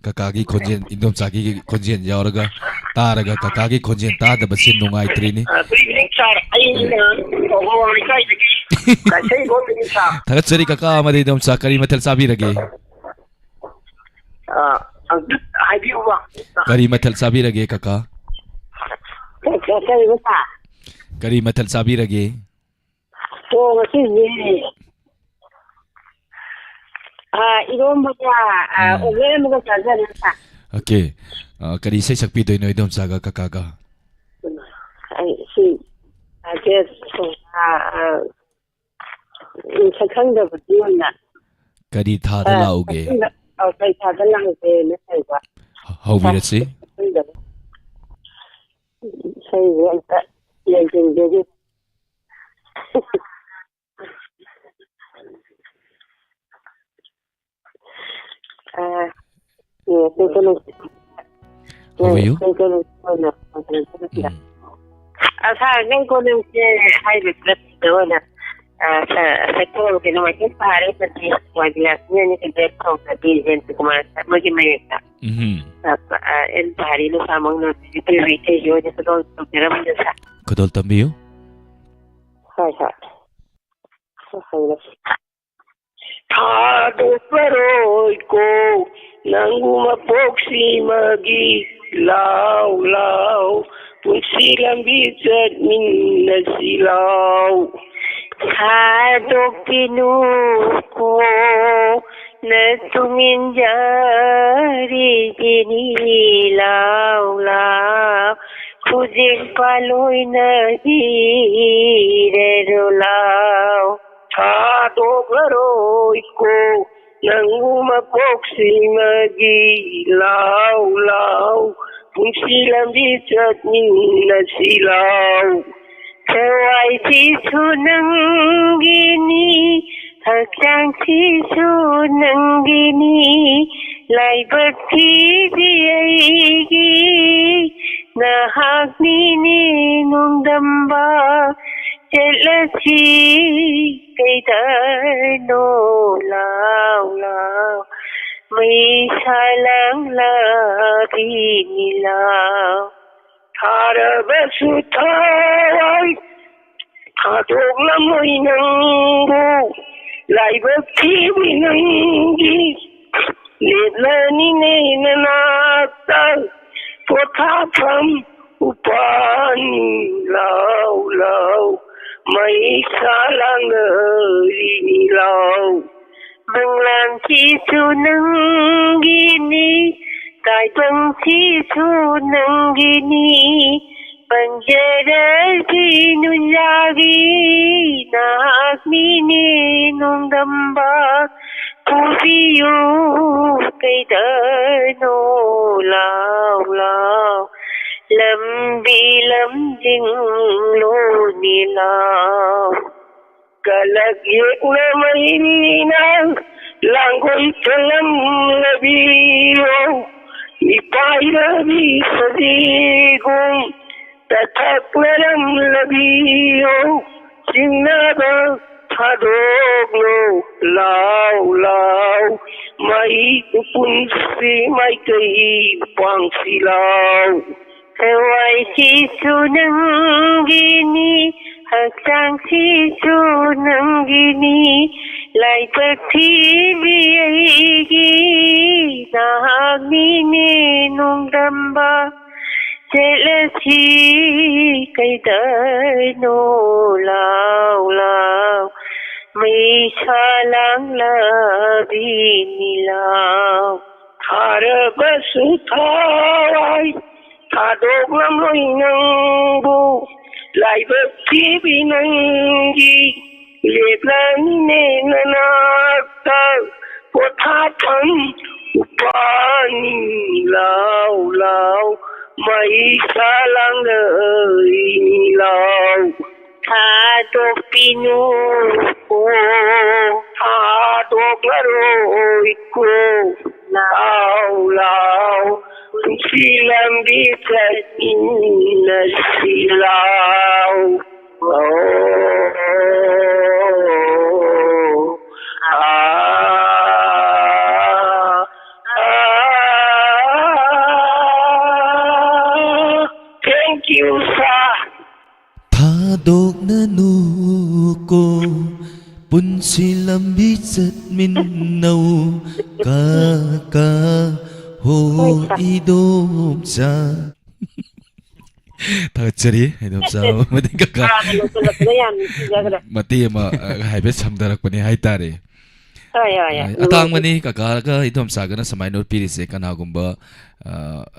ꯀꯀꯥꯒꯤ ꯈꯣꯟꯖꯦꯜ, ꯏꯗꯣꯝꯆꯥꯒꯤ ꯈꯣꯟꯖꯦꯜ ꯌꯥꯎꯔꯒ ꯇꯥꯔꯒ ꯀꯀꯥꯒꯤ ꯈꯣꯟꯖꯦꯜ ꯇꯥꯗꯕꯁꯦ ꯅꯨꯡꯉꯥꯏꯇ꯭ꯔꯦꯅꯦ꯫ ꯑ, good evening, sir. ꯑꯩꯅ ꯎꯝ꯫ ꯇꯧꯕ ꯂꯩꯀꯥꯏꯗꯒꯤ ꯀꯥꯏꯁꯩ ꯒꯣꯜꯗꯒꯤ, sir꯫ ꯊꯥꯒꯠꯆꯔꯤ ꯀꯀꯥ ꯑꯃꯗꯤ ꯏꯗꯣꯝꯆꯥ, ꯀꯔꯤ ꯃꯊꯦꯜ ꯆꯥꯕꯤꯔꯒꯦ? ꯑ, ꯑ, ꯍꯥꯏꯕꯤꯌꯨꯕ꯫ ꯀꯔꯤ ꯃꯊꯦꯜ ꯆꯥꯕꯤꯔꯒꯦ ꯀꯀꯥ? ꯀ-, ꯀ-, ꯀꯔꯤꯕ, sir? ꯀꯔꯤ ꯃꯊꯦꯜ ꯆꯥꯕꯤꯔꯒꯦ? ꯑꯣ, ꯉꯁꯤꯗꯤ, ꯑ, ꯏꯔꯣꯝꯕꯒ, ꯑ, ꯎꯝ꯫ Omelette ꯑꯃꯒ ꯆꯥꯖꯔꯦ, sir꯫ Okay꯫ ꯑ, ꯀꯔꯤ ꯏꯁꯩ ꯁꯛꯄꯤꯗꯣꯏꯅꯣ ꯏꯗꯣꯝꯆꯥꯒ ꯀꯀꯥꯒ? ꯑꯩ ꯁꯤ, ꯑ, jazz, ꯑ, ꯑ, ꯎꯝ, ꯁꯛꯈꯪꯗꯕꯒꯤ ꯑꯣꯏꯅ꯫ ꯀꯔꯤ ꯊꯥꯗ ꯑ, ꯂꯥꯛꯎꯒꯦ? ꯁꯛꯈꯪꯗ-, ꯑ, ꯀꯔꯤ ꯊꯥꯗ ꯂꯥꯛꯎꯒꯦꯅ ꯇꯧꯕ꯫ ꯍ-, ꯍꯧꯕꯤꯔꯁꯤ꯫ ꯁꯛꯈꯪꯗꯕ꯫ ꯏꯁꯩꯁꯦ ꯑꯝꯇ ꯌꯦꯡꯁꯤꯟꯖꯒꯦ꯫ ꯑ, ꯌꯦꯡꯁꯤꯟꯖꯒꯦ꯫ How are you? ꯌꯦꯡꯁꯤꯟꯖꯒꯦ꯫ ꯎꯝ꯫ ꯑ, ꯁꯥꯔ, ꯅꯪ ꯀꯣꯅꯨꯡꯁꯦ ꯍꯥꯏꯔꯤꯕ ꯄꯨꯂꯞꯁꯤꯗ ꯑꯣꯏꯅ, ꯑ, ꯁꯥꯔ, ꯁꯥꯔ, ꯀꯩꯅꯣ, ꯃꯩꯇꯩ ꯄꯍꯥꯔꯤ ꯄꯟꯗꯤꯠ ꯋꯥꯏ ꯕꯤꯂꯥꯁꯤꯅꯤ ꯑꯅꯤ ꯀꯟꯗꯦꯛ ꯇꯧꯗ꯭ꯔꯗꯤ ꯖꯦꯟꯇ ꯀꯨꯃꯥꯔ ꯁꯥꯔ ꯃꯣꯏꯒꯤ ꯃꯌꯦꯛꯇ꯫ ꯎꯝ꯫ ꯑ, ꯑ, ꯑꯦꯟ ꯄꯍꯥꯔꯤ ꯅꯨꯄꯥ ꯃꯪꯅꯣꯟ ꯅꯨꯄꯤ ꯃꯩꯇꯩꯒꯤ ꯑꯣꯏꯅ ꯈꯨꯗꯣꯜ ꯇꯧꯖꯔꯝꯕꯗ, ꯁꯥꯔ꯫ ꯈꯨꯗꯣꯜ ꯇꯝꯕꯤꯌꯨ꯫ ꯍꯣꯏ, ꯍꯣꯏ꯫ ꯍꯣꯏ, ꯍꯣꯏ꯫ ꯊꯥꯗꯣꯛꯄꯔꯣꯏꯀꯣ ꯅꯪꯕꯨ ꯃꯄꯣꯛꯁꯤꯃꯒꯤ, ꯂꯥꯎ, ꯂꯥꯎ, ꯄꯨꯟꯁꯤ ꯂꯝꯕꯤ ꯆꯠꯃꯤꯟꯅꯁꯤ, ꯂꯥꯎ꯫ ꯊꯥꯗꯣꯛꯄꯤꯅꯨꯀꯣ ꯅꯇꯨꯡ ꯏꯟꯖꯔꯤꯁꯤꯅꯤ, ꯂꯥꯎ, ꯂꯥꯎ, ꯈꯨꯖꯦꯡ ꯄꯥꯜꯂꯣꯏꯅ ꯁꯤꯔꯔꯣ, ꯂꯥꯎ꯫ ꯊꯥꯗꯣꯛꯂꯔꯣꯏꯀꯣ ꯅꯪꯕꯨ ꯃꯄꯣꯛꯁꯤꯃꯒꯤ, ꯂꯥꯎ, ꯂꯥꯎ, ꯄꯨꯟꯁꯤ ꯂꯝꯕꯤ ꯆꯠꯃꯤꯟꯅꯁꯤ, ꯂꯥꯎ꯫ ꯊꯋꯥꯏꯁꯤꯁꯨ ꯅꯪꯒꯤꯅꯤ, ꯍꯛꯆꯥꯡꯁꯤꯁꯨ ꯅꯪꯒꯤꯅꯤ, ꯂꯥꯏꯕꯛꯁꯤꯗꯤ ꯑꯩꯒꯤ, ꯅꯍꯥꯛꯅꯤꯅꯦ ꯅꯣꯡꯗꯝꯕ꯫ ꯆꯠꯂꯁꯤ ꯀꯩꯗꯅꯣ, ꯂꯥꯎ, ꯂꯥꯎ, ꯃꯩꯁꯥ ꯂꯥꯡꯂꯕꯤꯅꯤ, ꯂꯥꯎ꯫ ꯊꯥꯔꯕꯁꯨ ꯊꯋꯥꯏ ꯊꯥꯗꯣꯛꯂꯝꯃꯣꯏ ꯅꯪꯕꯨ, ꯂꯥꯏꯕꯛ ꯊꯤꯕꯤ ꯅꯪꯒꯤ꯫ ꯂꯦꯞꯂꯅꯤꯅꯦ ꯅꯅꯥꯛꯇ ꯄꯣꯊꯥꯐꯝ ꯎꯄꯥꯟ, ꯂꯥꯎ, ꯂꯥꯎ, ꯃꯩꯁꯥ ꯂꯥꯡꯅꯔꯤꯅꯤ, ꯂꯥꯎ꯫ ꯃꯪꯂꯥꯟꯁꯤꯁꯨ ꯅꯪꯒꯤꯅꯤ, ꯇꯥꯏꯕꯪꯁꯤꯁꯨ ꯅꯪꯒꯤꯅꯤ, ꯄꯟꯖꯔꯁꯤ ꯅꯨꯡꯖꯥꯒꯤ ꯅꯍꯥꯛꯅꯤꯅꯦ ꯅꯣꯡꯗꯝꯕ꯫ ꯄꯨꯕꯤꯌꯨ ꯀꯩꯗꯅꯣ, ꯂꯥꯎ, ꯂꯥꯎ, ꯂꯝꯕꯤ ꯂꯝꯖꯤꯡꯂꯣꯅꯤ ꯂꯥꯎ꯫ ꯀꯂꯛ ꯌꯦꯛꯅ ꯃꯩꯔꯤꯅ ꯂꯥꯡꯒꯣꯜ ꯊꯣꯜꯂꯝꯂꯕꯤꯌꯣ꯫ ꯃꯤꯄꯥꯏꯔꯕꯤ ꯁꯖꯤꯒꯨꯝ ꯇꯊꯛꯅꯔꯝꯂꯕꯤꯌꯣ꯫ ꯆꯤꯡꯅꯕ ꯊꯥꯗꯣꯛꯂꯣ ꯂꯥꯎ ꯂꯥꯎ꯫ ꯃꯩ ꯄꯨꯟꯁꯤ ꯃꯥꯏꯀꯩ ꯄꯥꯡꯁꯤ ꯂꯥꯎ꯫ ꯊꯋꯥꯏꯁꯤꯁꯨ ꯅꯪꯒꯤꯅꯤ, ꯍꯛꯆꯥꯡꯁꯤꯁꯨ ꯅꯪꯒꯤꯅꯤ, ꯂꯥꯏꯕꯛ ꯊꯤꯕꯤ ꯑꯩꯒꯤ ꯅꯍꯥꯛꯅꯤꯅꯦ ꯅꯣꯡꯗꯝꯕ꯫ ꯆꯠꯂꯁꯤ ꯀꯩꯗꯧꯅꯣ ꯂꯥꯎ ꯂꯥꯎ, ꯃꯩꯁꯥ ꯂꯥꯡꯂꯕꯤꯅꯤ ꯂꯥꯎ꯫ ꯊꯥꯔꯕꯁꯨ ꯊꯋꯥꯏ ꯊꯥꯗꯣꯛꯂꯝꯂꯣꯏ ꯅꯪꯕꯨ꯫ ꯂꯥꯏꯕꯛ ꯊꯤꯕꯤ ꯅꯪꯒꯤ ꯂꯦꯞꯂꯅꯤꯅꯦ ꯅꯅꯥꯛꯇ꯫ ꯄꯣꯊꯥꯐꯝ ꯎꯄꯥꯅꯤ ꯂꯥꯎ ꯂꯥꯎ꯫ ꯃꯩꯁꯥ ꯂꯥꯡꯂꯩꯅꯤ ꯂꯥꯎ꯫ ꯊꯥꯗꯣꯛꯄꯤꯅꯨꯀꯣ꯫ ꯊꯥꯗꯣꯛꯂꯔꯣꯏꯀꯣ꯫ ꯂꯥꯎ ꯂꯥꯎ꯫ ꯄꯨꯟꯁꯤ ꯂꯝꯕꯤ ꯆꯠꯃꯤꯟꯅꯁꯤ ꯂꯥꯎ꯫ ꯑꯣ, ꯑꯥ, ꯑꯥ꯫ Thank you, sir. ꯊꯥꯗꯣꯛꯅꯅꯨꯀꯣ, ꯄꯨꯟꯁꯤ ꯂꯝꯕꯤ ꯆꯠꯃꯤꯟꯅꯧ, ꯀꯀꯥ ꯍꯣ ꯏꯗꯣꯝꯆꯥ꯫ ꯊꯥꯒꯠꯆꯔꯤ, ꯏꯗꯣꯝꯆꯥ ꯑꯃꯗꯤ ꯀꯀꯥ꯫ ꯑꯥ, ꯂꯣꯏꯁꯤꯜꯂꯛꯄꯗ ꯌꯥꯝ ꯅꯨꯡꯁꯤꯖꯈ꯭ꯔꯦ꯫ ꯃꯇꯦꯛ ꯑꯃ, ꯑ, ꯍꯥꯏꯐꯦꯠ ꯁꯝꯊꯔꯛꯄꯅꯤ ꯍꯥꯏꯇꯥꯔꯦ꯫ ꯍꯣꯏ, ꯍꯣꯏ, ꯍꯣꯏ꯫ ꯑ, ꯑꯇꯥꯡꯕꯅꯤ, ꯀꯀꯥꯒ ꯏꯗꯣꯝꯆꯥꯒꯅ ꯁꯨꯃꯥꯏꯅ ꯎꯠꯄꯤꯔꯤꯁꯦ꯫ ꯀꯅꯥꯒꯨꯝꯕ, ꯑ,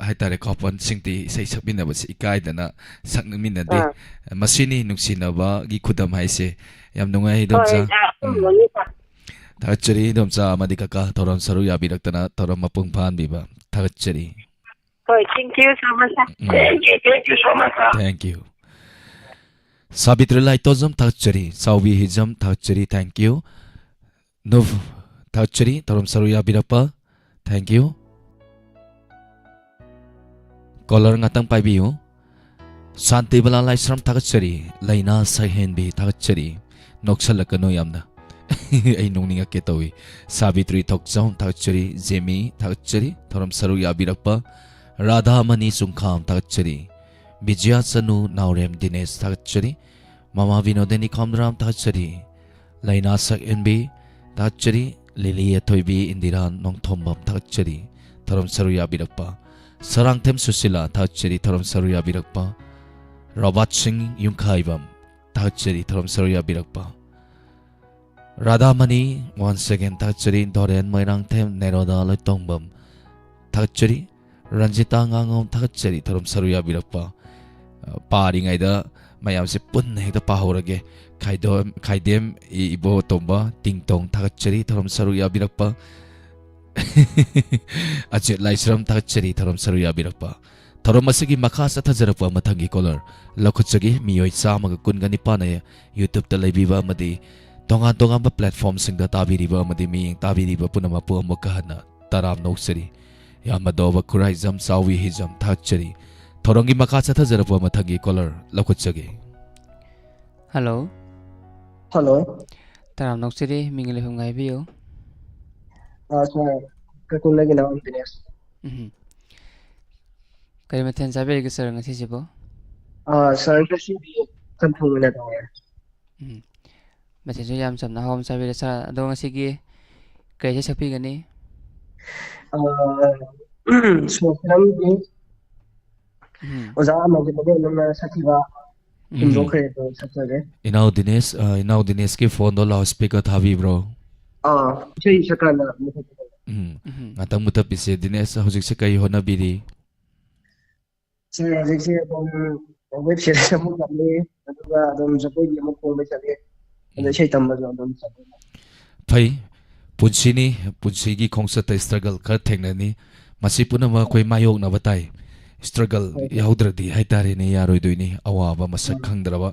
ꯍꯥꯏꯇꯥꯔꯦ, couple ꯁꯤꯡꯗꯤ ꯏꯁꯩ ꯁꯛꯃꯤꯟꯅꯕꯁꯦ ꯏꯀꯥꯏꯗꯅ ꯁꯛꯃꯤꯟꯅꯗꯦ꯫ ꯑꯥ꯫ ꯃꯁꯤꯅꯤ ꯅꯨꯡꯁꯤꯅꯕꯒꯤ ꯈꯨꯗꯝ ꯍꯥꯏꯁꯦ꯫ ꯌꯥꯝ ꯅꯨꯡꯉꯥꯏ, ꯏꯗꯣꯝꯆꯥ꯫ ꯍꯣꯏ, ꯑ, ꯎꯝ꯫ ꯊꯥꯒꯠꯆꯔꯤ, ꯏꯗꯣꯝꯆꯥ ꯑꯃꯗꯤ ꯀꯀꯥ, ꯊꯧꯔꯝ ꯁꯔꯨꯛ ꯌꯥꯕꯤꯔꯛꯇꯅ ꯊꯧꯔꯝ ꯃꯄꯨꯡ ꯐꯥꯍꯟꯕꯤꯕ꯫ ꯊꯥꯒꯠꯆꯔꯤ꯫ ꯍꯣꯏ, thank you so much, sir. Um. Thank you, thank you so much, sir. Thank you. Savitri ꯂꯥꯏꯇꯣꯟꯖꯝ ꯊꯥꯒꯠꯆꯔꯤ, ꯆꯥꯎꯕꯤ ꯍꯤꯖꯝ ꯊꯥꯒꯠꯆꯔꯤ, thank you. ꯅꯨꯞ ꯊꯥꯒꯠꯆꯔꯤ, ꯊꯧꯔꯝ ꯁꯔꯨꯛ ꯌꯥꯕꯤꯔꯛꯄ, thank you. Caller ꯉꯥꯛꯇꯪ ꯄꯥꯏꯕꯤꯌꯨ꯫ ꯁꯥꯟꯇꯤꯕꯂꯥ ꯂꯥꯏꯁ꯭ꯔꯝ ꯊꯥꯒꯠꯆꯔꯤ, ꯂꯩꯅꯥ ꯁꯛꯍꯦꯟꯕꯤ ꯊꯥꯒꯠꯆꯔꯤ, ꯅꯣꯛꯁꯜꯂꯛꯀꯅꯨ ꯌꯥꯝꯅ꯫ ꯑꯩ ꯅꯣꯛꯅꯤꯡꯉꯛꯀꯦ ꯇꯧꯏ꯫ ꯁꯥꯕꯤꯇ꯭ꯔꯤ ꯊꯣꯛꯆꯥꯎ ꯊꯥꯒꯠꯆꯔꯤ, ꯖꯦꯃꯤ ꯊꯥꯒꯠꯆꯔꯤ, ꯊꯧꯔꯝ ꯁꯔꯨꯛ ꯌꯥꯕꯤꯔꯛꯄ꯫ ꯔꯥꯙꯥꯃꯅꯤ ꯆꯨꯡꯈꯥꯝ ꯊꯥꯒꯠꯆꯔꯤ, ꯕꯤꯖꯌ ꯆꯅꯨ ꯅꯥꯎꯔꯦꯝ ꯗꯤꯅꯦꯁ ꯊꯥꯒꯠꯆꯔꯤ, ꯃꯃꯥ ꯕꯤꯅꯣꯗꯤꯅꯤ ꯈꯝꯗ꯭ꯔꯥꯝ ꯊꯥꯒꯠꯆꯔꯤ, ꯂꯩꯅꯥ ꯁꯛꯍꯦꯟꯕꯤ ꯊꯥꯒꯠꯆꯔꯤ, ꯂꯤꯂꯤ ꯑꯊꯣꯏꯕꯤ ꯏꯟꯗꯤꯔꯥ ꯅꯣꯡꯊꯣꯝꯕꯝ ꯊꯥꯒꯠꯆꯔꯤ, ꯊꯧꯔꯝ ꯁꯔꯨꯛ ꯌꯥꯕꯤꯔꯛꯄ꯫ ꯁꯔꯥꯡꯊꯦꯝ ꯁꯨꯁꯤꯂꯥ ꯊꯥꯒꯠꯆꯔꯤ, ꯊꯧꯔꯝ ꯁꯔꯨꯛ ꯌꯥꯕꯤꯔꯛꯄ꯫ ꯔꯣꯕꯥꯔꯠ ꯁꯤꯡ ꯌꯨꯝꯈꯥꯏꯕꯝ ꯊꯥꯒꯠꯆꯔꯤ, ꯊꯧꯔꯝ ꯁꯔꯨꯛ ꯌꯥꯕꯤꯔꯛꯄ꯫ ꯔꯥꯙꯥꯃꯅꯤ, once again ꯊꯥꯒꯠꯆꯔꯤ, ꯗꯣꯔꯦꯟ ꯃꯣꯏꯔꯥꯡꯊꯦꯝ, ꯅꯦꯔꯣꯗꯥ ꯂꯣꯏꯇꯣꯡꯕꯝ ꯊꯥꯒꯠꯆꯔꯤ, ꯔꯟꯖꯤꯇꯥ ꯉꯥꯉꯣꯝ ꯊꯥꯒꯠꯆꯔꯤ, ꯊꯧꯔꯝ ꯁꯔꯨꯛ ꯌꯥꯕꯤꯔꯛꯄ꯫ ꯑ, ꯄꯥꯔꯤꯉꯩꯗ ꯃꯌꯥꯝꯁꯦ ꯄꯨꯟꯅ ꯍꯦꯛꯇ ꯄꯥꯍꯧꯔꯒꯦ꯫ ꯈꯥꯏꯗꯣꯝ-, ꯈꯥꯏꯗꯦꯝ ꯏ-, ꯏꯕꯣꯇꯣꯝꯕ ꯇꯤꯡꯇꯣꯡ ꯊꯥꯒꯠꯆꯔꯤ, ꯊꯧꯔꯝ ꯁꯔꯨꯛ ꯌꯥꯕꯤꯔꯛꯄ꯫ ꯑꯖꯤꯠ ꯂꯥꯏꯁ꯭ꯔꯝ ꯊꯥꯒꯠꯆꯔꯤ, ꯊꯧꯔꯝ ꯁꯔꯨꯛ ꯌꯥꯕꯤꯔꯛꯄ꯫ ꯊꯧꯔꯝ ꯑꯁꯤꯒꯤ ꯃꯈꯥ ꯆꯠꯊꯖꯔꯛꯄ ꯃꯊꯪꯒꯤ caller ꯂꯧꯈꯠꯆꯒꯦ꯫ ꯃꯤꯑꯣꯏ ꯆꯥꯝꯃꯒ ꯀꯨꯟꯒ ꯅꯤꯄꯥꯟꯅ YouTubeꯇ ꯂꯩꯕꯤꯕ ꯑꯃꯗꯤ ꯇꯣꯉꯥꯟ ꯇꯣꯉꯥꯟꯕ platformꯁꯤꯡꯗ ꯇꯥꯕꯤꯔꯤꯕ ꯑꯃꯗꯤ ꯃꯤꯠꯌꯦꯡ ꯇꯥꯕꯤꯔꯤꯕ ꯄꯨꯝꯅꯃꯛꯄꯨ ꯑꯃꯨꯛꯀ ꯍꯟꯅ ꯇꯔꯥꯝꯅ ꯑꯣꯛꯆꯔꯤ꯫ ꯌꯥꯝꯕꯗꯧꯕ ꯈꯨꯔꯥꯏꯖꯝ ꯆꯥꯎꯕꯤ ꯍꯤꯖꯝ ꯊꯥꯒꯠꯆꯔꯤ꯫ ꯊꯧꯔꯝꯒꯤ ꯃꯈꯥ ꯆꯠꯊꯖꯔꯛꯄ ꯃꯊꯪꯒꯤ caller ꯂꯧꯈꯠꯆꯒꯦ꯫ Hello꯫ Hello꯫ ꯇꯔꯥꯝꯅ ꯑꯣꯛꯆꯔꯤ, ꯃꯤꯡ ꯂꯩꯐꯝ ꯍꯥꯏꯕꯤꯌꯨ꯫ ꯑꯥ, sir, ꯀꯩꯀꯨꯜꯗꯒꯤꯅ ꯗꯤꯅꯦꯁ꯫ ꯎꯝ꯫ ꯀꯔꯤ ꯃꯊꯦꯜ ꯆꯥꯕꯤꯔꯒꯦ sir ꯉꯁꯤꯁꯤꯕꯨ? ꯑꯥ, sir, ꯉꯁꯤꯗꯤ ꯆꯝꯊꯣꯡ ꯑꯣꯏꯅ ꯇꯧꯔꯦ꯫ ꯎꯝ꯫ ꯃꯊꯦꯜꯁꯨ ꯌꯥꯝ ꯆꯝꯅ ꯑꯍꯥꯎꯕ ꯑꯃ ꯆꯥꯕꯤꯔꯦ sir꯫ ꯑꯗꯣ ꯉꯁꯤꯒꯤ ꯀꯔꯤ ꯏꯁꯩ ꯁꯛꯄꯤꯒꯅꯤ? ꯑꯥ, ꯁꯣꯔꯠ ꯐꯤꯂꯝꯒꯤ ꯎꯝ꯫ ꯑꯣꯖꯥ ꯑꯃꯒꯤ ꯃꯒꯨꯟ ꯅꯪꯅ ꯁꯛꯈꯤꯕ ꯎꯝ꯫ ꯍꯨꯟꯗꯣꯛꯈ꯭ꯔꯦ ꯑꯗꯣ ꯁꯛꯆꯒꯦ꯫ ꯏꯅꯥꯎ ꯗꯤꯅꯦꯁ, ꯑ, ꯏꯅꯥꯎ ꯗꯤꯅꯦꯁꯀꯤ phoneꯗꯣ loudspeaker ꯊꯥꯕꯤꯕ꯭ꯔꯣ? ꯑꯥ, ꯏꯁꯩ ꯁꯛꯀꯥꯟꯗ ꯃꯨꯊꯠꯄꯗꯣ꯫ ꯎꯝ꯫ ꯎꯝ꯫ ꯉꯥꯛꯇꯪ ꯃꯨꯊꯠꯄꯤꯁꯦ꯫ ꯗꯤꯅꯦꯁ, ꯍꯧꯖꯤꯛꯁꯦ ꯀꯔꯤ ꯍꯣꯠꯅꯕꯤꯔꯤ? Sir, ꯍꯧꯖꯤꯛꯁꯦ ꯑꯗꯨꯝ web series ꯑꯃꯨꯛ ꯌꯦꯡꯉꯤ, ꯑꯗꯨꯒ ꯑꯗꯨꯝ ꯖꯒꯣꯏꯒꯤ ꯑꯃꯨꯛ ꯈꯣꯡꯕ ꯆꯠꯂꯤ, ꯑꯗꯣ ꯎꯝ꯫ ꯏꯁꯩ ꯇꯝꯕꯁꯨ ꯑꯗꯨꯝ ꯆꯠꯂꯤ꯫ ꯐꯩ꯫ ꯄꯨꯟꯁꯤꯅꯤ, ꯄꯨꯟꯁꯤꯒꯤ ꯈꯣꯡꯆꯠꯇ struggle ꯈꯔ ꯊꯦꯡꯅꯅꯤ꯫ ꯃꯁꯤ ꯄꯨꯝꯅꯃꯛ ꯑꯩꯈꯣꯏ ꯃꯥꯌꯣꯛꯅꯕ ꯇꯥꯏ꯫ ꯁ꯭ꯇ꯭ꯔꯒꯜ ꯍꯣꯏ, ꯍꯣꯏ꯫ ꯌꯥꯎꯗ꯭ꯔꯗꯤ ꯍꯥꯏꯇꯥꯔꯦꯅꯦ, ꯌꯥꯔꯣꯏꯗꯣꯏꯅꯤ꯫ ꯑꯋꯥꯕ ꯃꯁꯛ ꯎꯝ꯫ ꯈꯪꯗ꯭ꯔꯕ,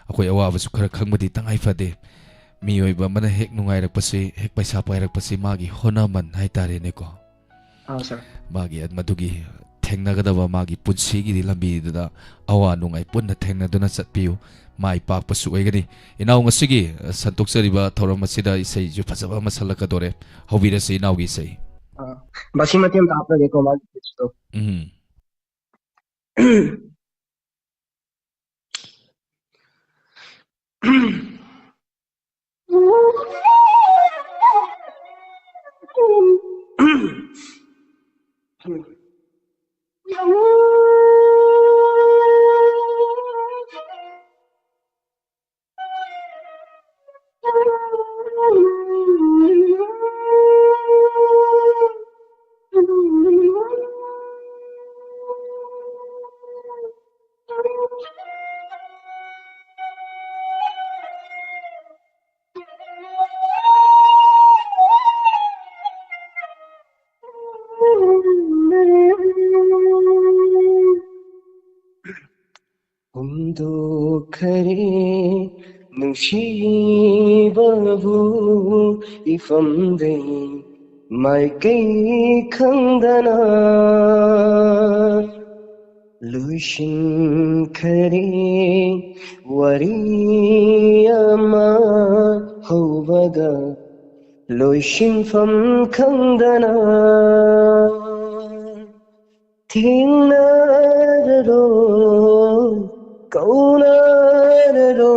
ꯑꯩꯈꯣꯏ ꯑꯋꯥꯕꯁꯨ ꯈꯔ ꯈꯪꯕꯗꯤ ꯇꯉꯥꯏ ꯐꯗꯦ꯫ ꯃꯤꯑꯣꯏꯕ ꯑꯃꯅ ꯍꯦꯛ ꯅꯨꯡꯉꯥꯏꯔꯛꯄꯁꯤ, ꯍꯦꯛ ꯄꯩꯁꯥ ꯄꯥꯏꯔꯛꯄꯁꯤ ꯃꯥꯒꯤ ꯍꯣꯠꯅꯃꯟ ꯍꯥꯏꯇꯥꯔꯦꯅꯦꯀꯣ꯫ ꯑꯥ, ꯁꯥꯔ꯫ ꯃꯥꯒꯤ ꯃꯗꯨꯒꯤ ꯊꯦꯡꯅꯒꯗꯕ ꯃꯥꯒꯤ ꯄꯨꯟꯁꯤꯒꯤ ꯂꯝꯕꯤꯗꯨꯗ ꯑꯋꯥ ꯅꯨꯡꯉꯥꯏ ꯄꯨꯟꯅ ꯊꯦꯡꯅꯗꯨꯅ ꯆꯠꯄꯤꯌꯨ꯫ ꯃꯥꯏ ꯄꯥꯛꯄꯁꯨ ꯑꯣꯏꯒꯅꯤ꯫ ꯏꯅꯥꯎ, ꯉꯁꯤꯒꯤ, ꯑ, ꯁꯟꯗꯣꯛꯆꯔꯤꯕ ꯊꯧꯔꯝ ꯑꯁꯤꯗ ꯏꯁꯩꯁꯨ ꯐꯖꯕ ꯑꯃ ꯁꯜꯂꯛꯀꯗꯣꯔꯦ꯫ ꯍꯧꯕꯤꯔꯁꯤ ꯏꯅꯥꯎꯒꯤ ꯏꯁꯩ꯫ ꯑꯥ, ꯕꯥꯁꯤ ꯃꯇꯦꯛ ꯑꯃꯇ ꯍꯥꯞꯄꯒꯦꯀꯣ, ꯃꯥꯒꯤ pitch ꯇꯣ꯫ ꯎꯝ꯫ ꯍꯨꯝꯗꯣꯛꯈꯔꯦ ꯅꯨꯡꯁꯤꯕꯕꯨ ꯏꯐꯝꯗꯩ ꯃꯥꯏꯀꯩ ꯈꯪꯗꯅ꯫ ꯂꯣꯏꯁꯤꯟꯈꯔꯦ ꯋꯥꯔꯤ ꯑꯃ ꯍꯧꯕꯒ ꯂꯣꯏꯁꯤꯟꯐꯝ ꯈꯪꯗꯅ꯫ ꯊꯦꯡꯅꯔꯔꯣꯏ, ꯀꯧꯅꯔꯔꯣꯏ,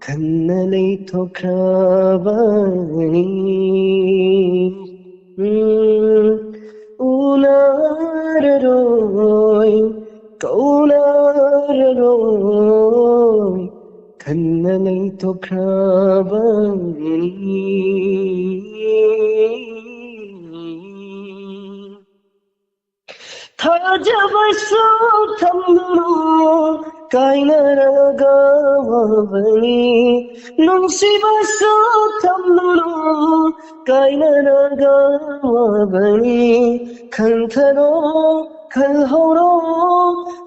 ꯈꯟꯅ ꯂꯩꯊꯣꯛꯈ꯭ꯔꯕꯅꯤ꯫ ꯎꯝ, ꯎꯅꯔꯔꯣꯏ, ꯀꯧꯅꯔꯔꯣꯏ, ꯈꯟꯅ ꯂꯩꯊꯣꯛꯈ꯭ꯔꯕꯅꯤ꯫ ꯊꯥꯖꯕꯁꯨ ꯊꯝꯂꯨꯅꯨ, ꯀꯥꯏꯅꯔꯒ ꯋꯥꯕꯅꯤ꯫ ꯅꯨꯡꯁꯤꯕꯁꯨ ꯊꯝꯂꯨꯅꯨ, ꯀꯥꯏꯅꯔꯒ ꯋꯥꯕꯅꯤ꯫ ꯈꯟꯊꯔꯣ, ꯈꯜꯍꯧꯔꯣ,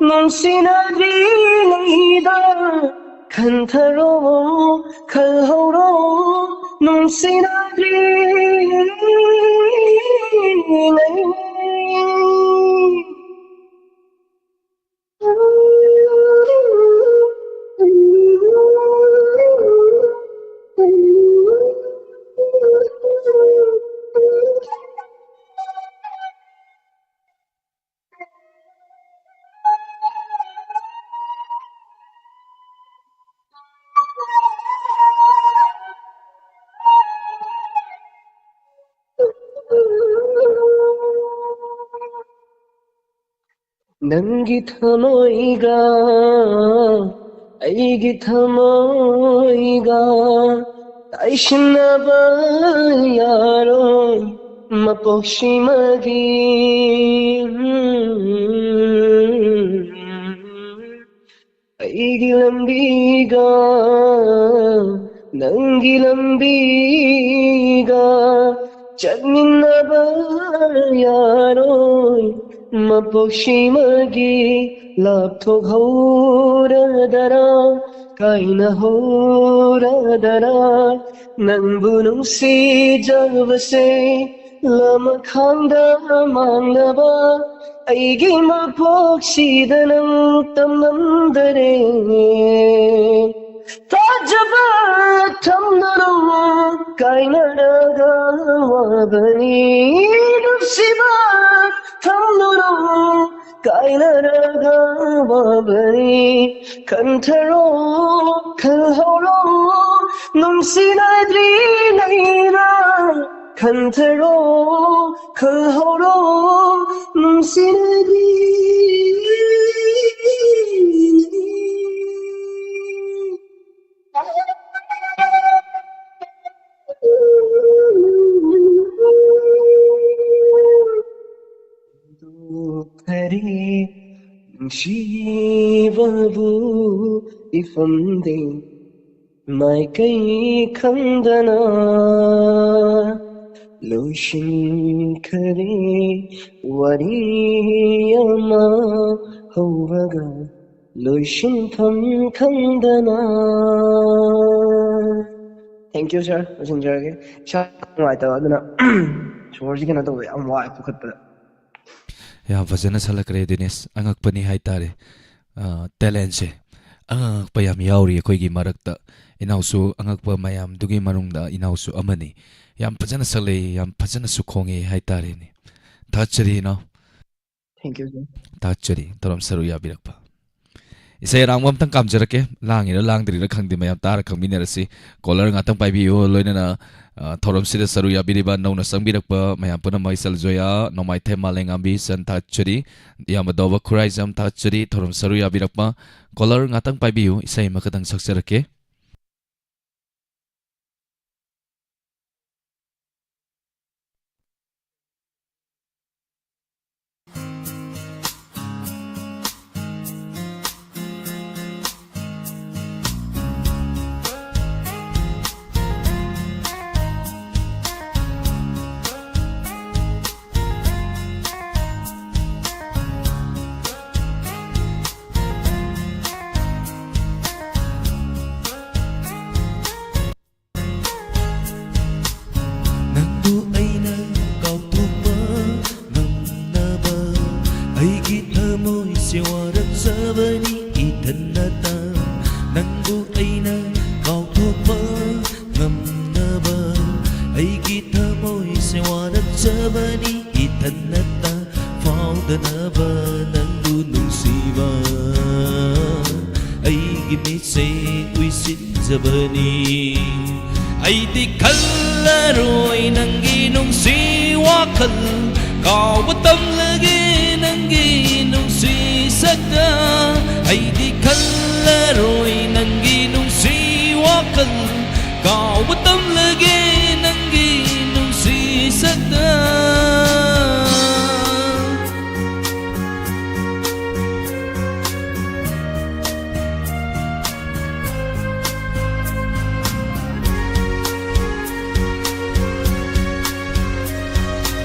ꯅꯨꯡꯁꯤꯅꯗ꯭ꯔꯤꯉꯩꯗ꯫ ꯈꯟꯊꯔꯣ, ꯈꯜꯍꯧꯔꯣ, ꯅꯨꯡꯁꯤꯅꯗ꯭ꯔꯤꯉꯩ꯫ ꯅꯪꯒꯤ ꯊꯃꯣꯏꯒ ꯑꯩꯒꯤ ꯊꯃꯣꯏꯒ ꯇꯥꯏꯁꯤꯟꯅꯕ ꯌꯥꯔꯣꯏ ꯃꯄꯣꯛꯁꯤꯃꯒꯤ꯫ ꯑꯩꯒꯤ ꯂꯝꯕꯤꯒ ꯅꯪꯒꯤ ꯂꯝꯕꯤꯒ ꯆꯠꯃꯤꯟꯅꯕ ꯌꯥꯔꯣꯏ ꯃꯄꯣꯛꯁꯤꯃꯒꯤ꯫ ꯂꯥꯞꯊꯣꯛꯍꯧꯔꯗꯔꯥ, ꯀꯥꯏꯅꯍꯧꯔꯗꯔꯥ, ꯅꯪꯕꯨ ꯅꯨꯡꯁꯤꯖꯕꯁꯦ ꯂꯃꯈꯥꯡꯗ ꯃꯥꯡꯂꯕ ꯑꯩꯒꯤ ꯃꯄꯣꯛꯁꯤꯗ ꯅꯪ ꯇꯝꯂꯝꯗꯔꯦ꯫ ꯊꯥꯖꯕ ꯊꯝꯂꯔꯣ, ꯀꯥꯏꯅꯔꯒ ꯋꯥꯕꯅꯤ꯫ ꯅꯨꯡꯁꯤꯕ ꯊꯝꯂꯔꯣ, ꯀꯥꯏꯅꯔꯒ ꯋꯥꯕꯅꯤ꯫ ꯈꯟꯊꯔꯣ, ꯈꯜꯍꯧꯔꯣ, ꯅꯨꯡꯁꯤꯅꯗ꯭ꯔꯤꯉꯩꯗ꯫ ꯈꯟꯊꯔꯣ, ꯈꯜꯍꯧꯔꯣ, ꯅꯨꯡꯁꯤꯅꯗ꯭ꯔꯤꯉꯩꯗ꯫ ꯈꯔꯦ ꯅꯨꯡꯁꯤꯕꯕꯨ ꯏꯐꯝꯗꯦ꯫ ꯃꯥꯏꯀꯩ ꯈꯪꯗꯅ ꯂꯣꯏꯁꯤꯟꯈꯔꯦ ꯋꯥꯔꯤ ꯑꯃ ꯍꯧꯔꯒ ꯂꯣꯏꯁꯤꯟꯐꯝ ꯈꯪꯗꯅ꯫ Thank you, sir. ꯂꯣꯏꯁꯤꯟꯖꯔꯒꯦ꯫ ꯏꯁꯥ ꯅꯨꯡꯉꯥꯏꯇꯕ ꯑꯗꯨꯅ ꯁꯣꯔꯁꯤ ꯀꯩꯅꯣ ꯇꯧꯕ ꯌꯥꯝ ꯋꯥꯏ ꯄꯨꯈꯠꯄꯗ꯫ ꯌꯥꯝ ꯐꯖꯅ ꯁꯛꯂꯛꯈ꯭ꯔꯦ ꯗꯤꯅꯦꯁ꯫ ꯑꯉꯛꯄꯅꯤ ꯍꯥꯏꯇꯥꯔꯦ꯫ ꯑ, talentꯁꯦ ꯑꯉꯛꯄ ꯌꯥꯝ ꯌꯥꯎꯔꯤ ꯑꯩꯈꯣꯏꯒꯤ ꯃꯔꯛꯇ꯫ ꯏꯅꯥꯎꯁꯨ ꯑꯉꯛꯄ ꯃꯌꯥꯝꯗꯨꯒꯤ ꯃꯅꯨꯡꯗ ꯏꯅꯥꯎꯁꯨ ꯑꯃꯅꯤ꯫ ꯌꯥꯝ ꯐꯖꯅ ꯁꯛꯂꯛꯏ, ꯌꯥꯝ ꯐꯖꯅꯁꯨ ꯈꯣꯡꯉꯦ ꯍꯥꯏꯇꯥꯔꯦꯅꯦ꯫ ꯊꯥꯒꯠꯆꯔꯤ ꯏꯅꯥꯎ꯫ Thank you, sir. ꯊꯥꯒꯠꯆꯔꯤ ꯊꯧꯔꯝ ꯁꯔꯨꯛ ꯌꯥꯕꯤꯔꯛꯄ꯫ ꯏꯁꯩ ꯑꯔꯥꯡꯕ ꯑꯝꯇꯪ ꯀꯥꯝꯖꯔꯛꯀꯦ꯫ ꯂꯥꯡꯉꯤꯔ ꯂꯥꯡꯗ꯭ꯔꯤꯔ ꯈꯪꯗꯦ, ꯃꯌꯥꯝ ꯇꯥꯔ ꯈꯪꯃꯤꯟꯅꯔꯁꯤ꯫ Caller ꯉꯥꯛꯇꯪ ꯄꯥꯏꯕꯤꯌꯨ, ꯂꯣꯏꯅꯅ, ꯑ, ꯊꯧꯔꯝꯁꯤꯗ ꯁꯔꯨꯛ ꯌꯥꯕꯤꯔꯤꯕ ꯅꯧꯅ ꯆꯪꯕꯤꯔꯛꯄ ꯃꯌꯥꯝ ꯄꯨꯝꯅꯃꯛ, ꯏꯆꯜ ꯖꯣꯌꯥ, ꯅꯣꯡꯃꯥꯏꯊꯦꯝ ꯃꯥꯂꯦꯝꯉꯥꯝꯕꯤ ꯁꯟ ꯊꯥꯒꯠꯆꯔꯤ, ꯏꯌꯥꯝꯕ ꯗꯣꯕ ꯈꯨꯔꯥꯏꯖꯝ ꯊꯥꯒꯠꯆꯔꯤ, ꯊꯧꯔꯝ ꯁꯔꯨꯛ ꯌꯥꯕꯤꯔꯛꯄ꯫ Caller ꯉꯥꯛꯇꯪ ꯄꯥꯏꯕꯤꯌꯨ, ꯏꯁꯩ ꯑꯃꯈꯛꯇꯪ ꯁꯛꯆꯔꯛꯀꯦ꯫ ꯅꯪꯕꯨ ꯑꯩꯅ ꯀꯥꯎꯊꯣꯛꯄ ꯉꯝꯅꯕ ꯑꯩꯒꯤ ꯊꯃꯣꯏꯁꯦ ꯋꯥꯔꯛꯆꯕꯅꯤ ꯏꯊꯟꯅꯇ꯫ ꯅꯪꯕꯨ ꯑꯩꯅ ꯀꯥꯎꯊꯣꯛꯄ ꯉꯝꯅꯕ ꯑꯩꯒꯤ ꯊꯃꯣꯏꯁꯦ ꯋꯥꯔꯛꯆꯕꯅꯤ ꯏꯊꯟꯅꯇ꯫ ꯐꯥꯎꯗꯅꯕ ꯅꯪꯕꯨ ꯅꯨꯡꯁꯤꯕ ꯑꯩꯒꯤ ꯃꯤꯠꯁꯦ ꯎꯏꯁꯤꯟꯖꯕꯅꯤ꯫ ꯑꯩꯗꯤ ꯈꯜꯂꯔꯣꯏ ꯅꯪꯒꯤ ꯅꯨꯡꯁꯤ ꯋꯥꯈꯜ, ꯀꯥꯎꯕ ꯇꯝꯂꯒꯦ ꯅꯪꯒꯤ ꯅꯨꯡꯁꯤ ꯁꯛꯇ꯫ ꯑꯩꯗꯤ ꯈꯜꯂꯔꯣꯏ ꯅꯪꯒꯤ ꯅꯨꯡꯁꯤ ꯋꯥꯈꯜ, ꯀꯥꯎꯕ ꯇꯝꯂꯒꯦ ꯅꯪꯒꯤ ꯅꯨꯡꯁꯤ ꯁꯛꯇ꯫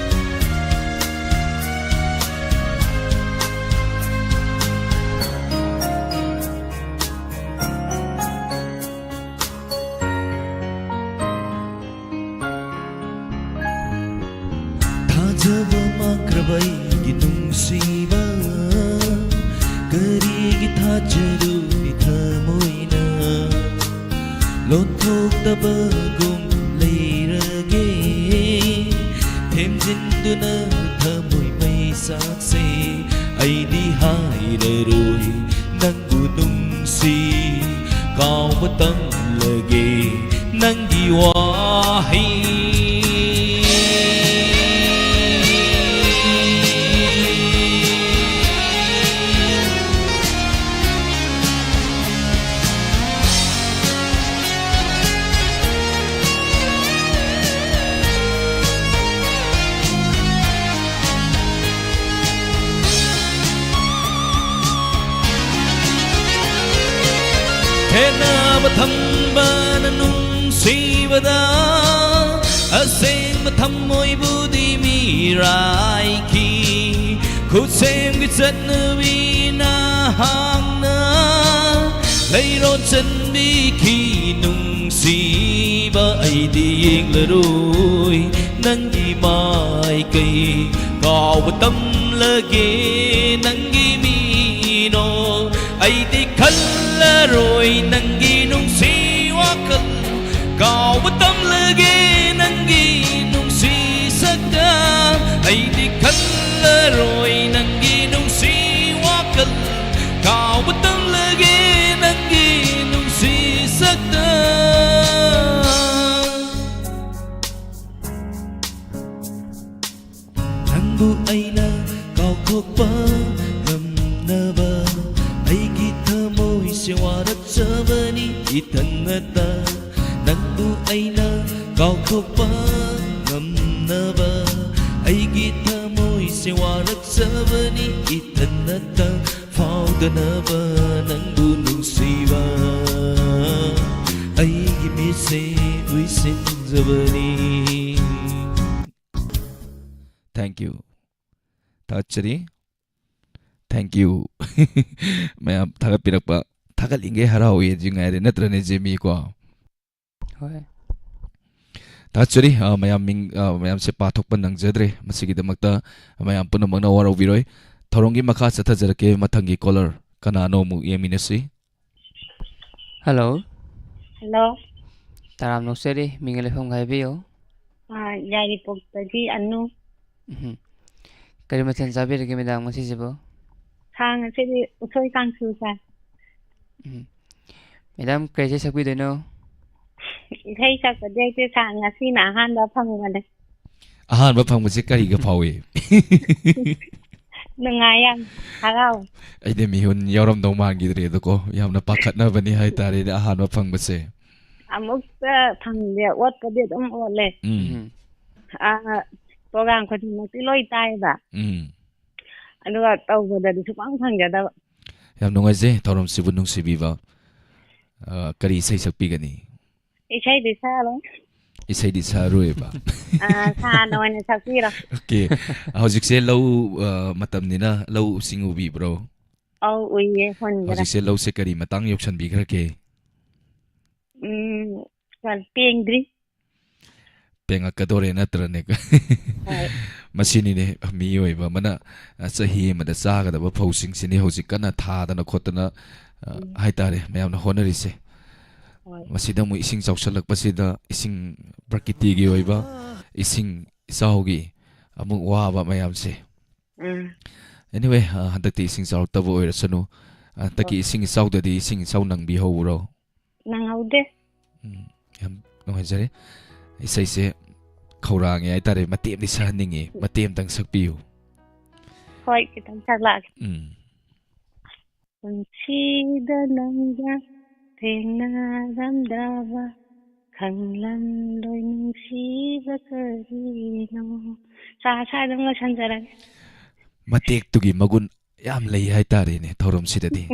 ꯊꯥꯖꯕ ꯃꯥꯡꯈ꯭ꯔꯕ ꯑꯩꯒꯤ ꯅꯨꯡꯁꯤꯕ, ꯀꯔꯤꯒꯤ ꯊꯥꯖꯔꯨꯅꯤ ꯊꯃꯣꯏꯅ? ꯂꯣꯟꯊꯣꯛꯇꯕꯒꯨꯝ ꯂꯩꯔꯒꯦ, ꯊꯦꯝꯖꯤꯟꯗꯨꯅ ꯊꯃꯣꯏ ꯃꯩꯁꯥꯛꯁꯦ꯫ ꯑꯩꯗꯤ ꯍꯥꯏꯔꯔꯣꯏ ꯅꯪꯕꯨ ꯅꯨꯡꯁꯤ, ꯀꯥꯎꯕ ꯇꯝꯂꯒꯦ ꯅꯪꯒꯤ ꯋꯥꯍꯩ꯫ ꯈꯦꯠꯅꯕ ꯊꯝꯕꯅ ꯅꯨꯡꯁꯤꯕꯗ, ꯑꯁꯦꯡꯕ ꯊꯃꯣꯏꯕꯨꯗꯤ ꯃꯤꯔꯥꯏꯈꯤ꯫ ꯈꯨꯠꯁꯦꯝꯒꯤ ꯆꯠꯅꯕꯤꯅ ꯍꯥꯡꯅ ꯂꯩꯔꯣꯟ ꯆꯟꯕꯤꯈꯤ꯫ ꯅꯨꯡꯁꯤꯕ ꯑꯩꯗꯤ ꯌꯦꯡꯂꯔꯣꯏ ꯅꯪꯒꯤ ꯃꯥꯏꯀꯩ, ꯀꯥꯎꯕ ꯇꯝꯂꯒꯦ ꯅꯪꯒꯤ ꯃꯤꯅꯣ꯫ ꯑꯩꯗꯤ ꯈꯜꯂꯔꯣꯏ ꯅꯪꯒꯤ ꯅꯨꯡꯁꯤ ꯋꯥꯈꯜ, ꯀꯥꯎꯕ ꯇꯝꯂꯒꯦ ꯅꯪꯒꯤ ꯅꯨꯡꯁꯤ ꯁꯛꯇ꯫ ꯑꯩꯗꯤ ꯈꯜꯂꯔꯣꯏ ꯅꯪꯒꯤ ꯅꯨꯡꯁꯤ ꯋꯥꯈꯜ, ꯀꯥꯎꯕ ꯇꯝꯂꯒꯦ ꯅꯪꯒꯤ ꯅꯨꯡꯁꯤ ꯁꯛꯇ꯫ ꯅꯪꯕꯨ ꯑꯩꯅ ꯀꯥꯎꯊꯣꯛꯄ ꯉꯝꯅꯕ, ꯑꯩꯒꯤ ꯊꯃꯣꯏꯁꯦ ꯋꯥꯔꯛꯆꯕꯅꯤ ꯏꯊꯟꯅꯇ꯫ ꯅꯪꯕꯨ ꯑꯩꯅ ꯀꯥꯎꯊꯣꯛꯄ ꯉꯝꯅꯕ, ꯑꯩꯒꯤ ꯊꯃꯣꯏꯁꯦ ꯋꯥꯔꯛꯆꯕꯅꯤ ꯏꯊꯟꯅꯇ꯫ ꯐꯥꯎꯗꯅꯕ ꯅꯪꯕꯨ ꯅꯨꯡꯁꯤꯕ, ꯑꯩꯒꯤ ꯃꯤꯠꯁꯦ ꯎꯏꯁꯤꯟꯖꯕꯅꯤ꯫ Thank you꯫ ꯊꯥꯒꯠꯆꯔꯤ꯫ Thank you꯫ ꯃꯌꯥꯝ ꯊꯥꯒꯠꯄꯤꯔꯛꯄ, ꯊꯥꯒꯠꯂꯤꯉꯩ ꯍꯔꯥꯎꯋꯦ ꯑꯗꯨ ꯉꯥꯏꯔꯦ, ꯅꯠꯇ꯭ꯔꯅꯦ ꯖꯦꯃꯤ ꯀꯣ? ꯍꯣꯏ꯫ ꯊꯥꯒꯠꯆꯔꯤ꯫ ꯑ, ꯃꯌꯥꯝ ꯃꯤꯡ, ꯑ, ꯃꯌꯥꯝꯁꯦ ꯄꯥꯊꯣꯛꯄ ꯅꯪꯖꯗ꯭ꯔꯦ꯫ ꯃꯁꯤꯒꯤꯗꯃꯛꯇ ꯃꯌꯥꯝ ꯄꯨꯝꯅꯃꯛꯅ ꯋꯥꯔꯧꯕꯤꯔꯣꯏ꯫ ꯊꯧꯔꯝꯒꯤ ꯃꯈꯥ ꯆꯠꯊꯖꯔꯛꯀꯦ꯫ ꯃꯊꯪꯒꯤ caller ꯀꯅꯥꯅꯣ ꯑꯃꯨꯛ ꯌꯦꯡꯃꯤꯟꯅꯁꯤ꯫ Hello꯫ Hello꯫ ꯇꯔꯥꯝꯅ ꯑꯣꯛꯆꯔꯤ꯫ ꯃꯤꯡꯒ ꯂꯩꯐꯝꯒ ꯍꯥꯏꯕꯤꯌꯨ꯫ ꯑ, ꯌꯥꯏꯔꯤꯄꯣꯛꯇꯒꯤ ꯑꯅꯨ꯫ ꯎꯝ꯫ ꯀꯔꯤ ꯃꯊꯦꯜ ꯆꯥꯕꯤꯔꯒꯦ, madam, ꯉꯁꯤꯁꯤꯕꯨ? ꯁꯥ ꯉꯁꯤꯗꯤ ꯎꯁꯣꯏ ꯀꯥꯡꯁꯨ ꯆꯥꯏ꯫ ꯎꯝ꯫ Madam, ꯀꯔꯤ ꯏꯁꯩ ꯁꯛꯄꯤꯗꯣꯏꯅꯣ? ꯏꯁꯩ ꯁꯛꯄꯗꯤ ꯍꯩꯇꯦ, ꯁꯥ ꯉꯁꯤꯅ ꯑꯍꯥꯟꯕ ꯐꯪꯕꯅꯦ꯫ ꯑꯍꯥꯟꯕ ꯐꯪꯕꯁꯦ ꯀꯔꯤꯒ ꯐꯥꯎꯏ? ꯅꯨꯡꯉꯥꯏ ꯌꯥꯝ, ꯍꯔꯥꯎ꯫ ꯑꯩꯗꯤ ꯃꯤꯍꯨꯟ ꯌꯥꯎꯔꯝꯗꯧ ꯃꯥꯟꯈꯤꯗ꯭ꯔꯦ ꯑꯗꯨꯀꯣ, ꯌꯥꯝꯅ ꯄꯥꯈꯠꯅꯕꯅꯤ ꯍꯥꯏꯇꯥꯔꯦꯅꯦ ꯑꯍꯥꯟꯕ ꯐꯪꯕꯁꯦ꯫ ꯑꯃꯨꯛꯇ ꯐꯪꯗꯦ, ꯑꯣꯠꯄꯗꯤ ꯑꯗꯨꯝ ꯑꯣꯠꯂꯦ꯫ ꯎꯝ꯫ ꯎꯝ꯫ ꯑꯥ, program ꯈꯨꯗꯤꯡꯃꯛꯇꯤ ꯂꯣꯏ ꯇꯥꯏꯕ꯫ ꯎꯝ꯫ ꯑꯗꯨꯒ ꯇꯧꯕꯗꯗꯤ ꯁꯨꯡꯐꯪ ꯐꯪꯖꯗꯕ꯫ ꯌꯥꯝ ꯅꯨꯡꯉꯥꯏꯖꯩ ꯊꯧꯔꯝꯁꯤꯕꯨ ꯅꯨꯡꯁꯤꯕꯤꯕ꯫ ꯑ, ꯀꯔꯤ ꯏꯁꯩ ꯁꯛꯄꯤꯒꯅꯤ? ꯏꯁꯩꯗꯤ ꯁꯛꯑꯔꯣꯏ꯫ ꯏꯁꯩꯗꯤ ꯁꯛꯑꯔꯣꯏꯕ? ꯑ, ꯁꯥꯅ ꯑꯣꯏꯅ ꯁꯛꯄꯤꯔꯣ꯫ Okay꯫ ꯍꯧꯖꯤꯛꯁꯦ ꯂꯧ, ꯑ, ꯃꯇꯝꯅꯤꯅ ꯂꯧ ꯁꯤꯡ ꯎꯕꯤꯕ꯭ꯔꯣ? ꯑꯧ, ꯎꯏꯌꯦ, ꯍꯨꯟꯈ꯭ꯔꯦ꯫ ꯍꯧꯖꯤꯛꯁꯦ ꯂꯧꯁꯦ ꯀꯔꯤ ꯃꯇꯥꯡ ꯌꯧꯁꯟꯕꯤꯈ꯭ꯔꯒꯦ? ꯎꯝ, ꯄꯦꯡꯗ꯭ꯔꯤ꯫ ꯄꯦꯡꯉꯛꯀꯗꯣꯔꯦ ꯅꯠꯇ꯭ꯔꯅꯦ? ꯍꯣꯏ꯫ ꯃꯁꯤꯅꯤꯅꯦ ꯃꯤꯑꯣꯏꯕ ꯑꯃꯅ, ꯑ, ꯆꯍꯤ ꯑꯃꯗ ꯆꯥꯒꯗꯕ ꯐꯧꯁꯤꯡꯁꯤꯅꯤ ꯍꯧꯖꯤꯛ ꯀꯟꯅ ꯊꯥꯗꯅ ꯈꯣꯠꯇꯅ, ꯑ, ꯎꯝ꯫ ꯍꯥꯏꯇꯥꯔꯦ, ꯃꯌꯥꯝꯅ ꯍꯣꯠꯅꯔꯤꯁꯦ꯫ ꯍꯣꯏ꯫ ꯃꯁꯤꯗ ꯑꯃꯨꯛ ꯏꯁꯤꯡ ꯆꯥꯎꯁꯜꯂꯛꯄꯁꯤꯗ, ꯏꯁꯤꯡ ꯄ꯭ꯔꯀꯤꯇꯤꯒꯤ ꯑꯣꯏꯕ ꯏꯁꯤꯡ ꯏꯆꯥꯎꯒꯤ ꯑꯃꯨꯛ ꯋꯥꯕ ꯃꯌꯥꯝꯁꯦ꯫ ꯎꯝ꯫ Anyway, ꯑ, ꯍꯟꯗꯛꯇꯤ ꯏꯁꯤꯡ ꯆꯥꯎꯔꯛꯇꯕ ꯑꯣꯏꯔꯁꯅꯨ꯫ ꯍꯟꯗꯛꯀꯤ ꯍꯣꯏ꯫ ꯏꯁꯤꯡ ꯏꯆꯥꯎꯗꯗꯤ ꯏꯁꯤꯡ ꯏꯆꯥꯎ ꯅꯪꯕꯤꯍꯧꯕ꯭ꯔꯣ? ꯅꯪꯍꯧꯗꯦ꯫ ꯎꯝ, ꯌꯥꯝ ꯅꯨꯡꯉꯥꯏꯖꯔꯦ꯫ ꯏꯁꯩꯁꯦ ꯈꯧꯔꯥꯡꯉꯦ ꯍꯥꯏꯇꯥꯔꯦ, ꯃꯇꯦꯛ ꯑꯃꯗꯤ ꯁꯛꯍꯟꯅꯤꯡꯉꯤ, ꯃꯇꯦꯛ ꯑꯃꯇꯪ ꯁꯛꯄꯤꯌꯨ꯫ ꯍꯣꯏ, ꯈꯤꯇꯪ ꯁꯛꯂꯛꯑꯒꯦ꯫ ꯎꯝ꯫ ꯄꯨꯟꯁꯤꯗ ꯅꯪꯒ ꯊꯦꯡꯅꯔꯝꯗꯕ, ꯈꯪꯂꯝꯂꯣꯏ ꯅꯨꯡꯁꯤꯕ ꯀꯔꯤꯅꯣ꯫ ꯁꯥ-, ꯁ꯭ꯋꯥꯏꯗ ꯑꯗꯨꯝ ꯂꯣꯏꯁꯟꯖꯔꯒꯦ꯫ ꯃꯇꯦꯛꯇꯨꯒꯤ ꯃꯒꯨꯟ ꯌꯥꯝ ꯂꯩ ꯍꯥꯏꯇꯥꯔꯦꯅꯦ ꯊꯧꯔꯝꯁꯤꯗꯗꯤ꯫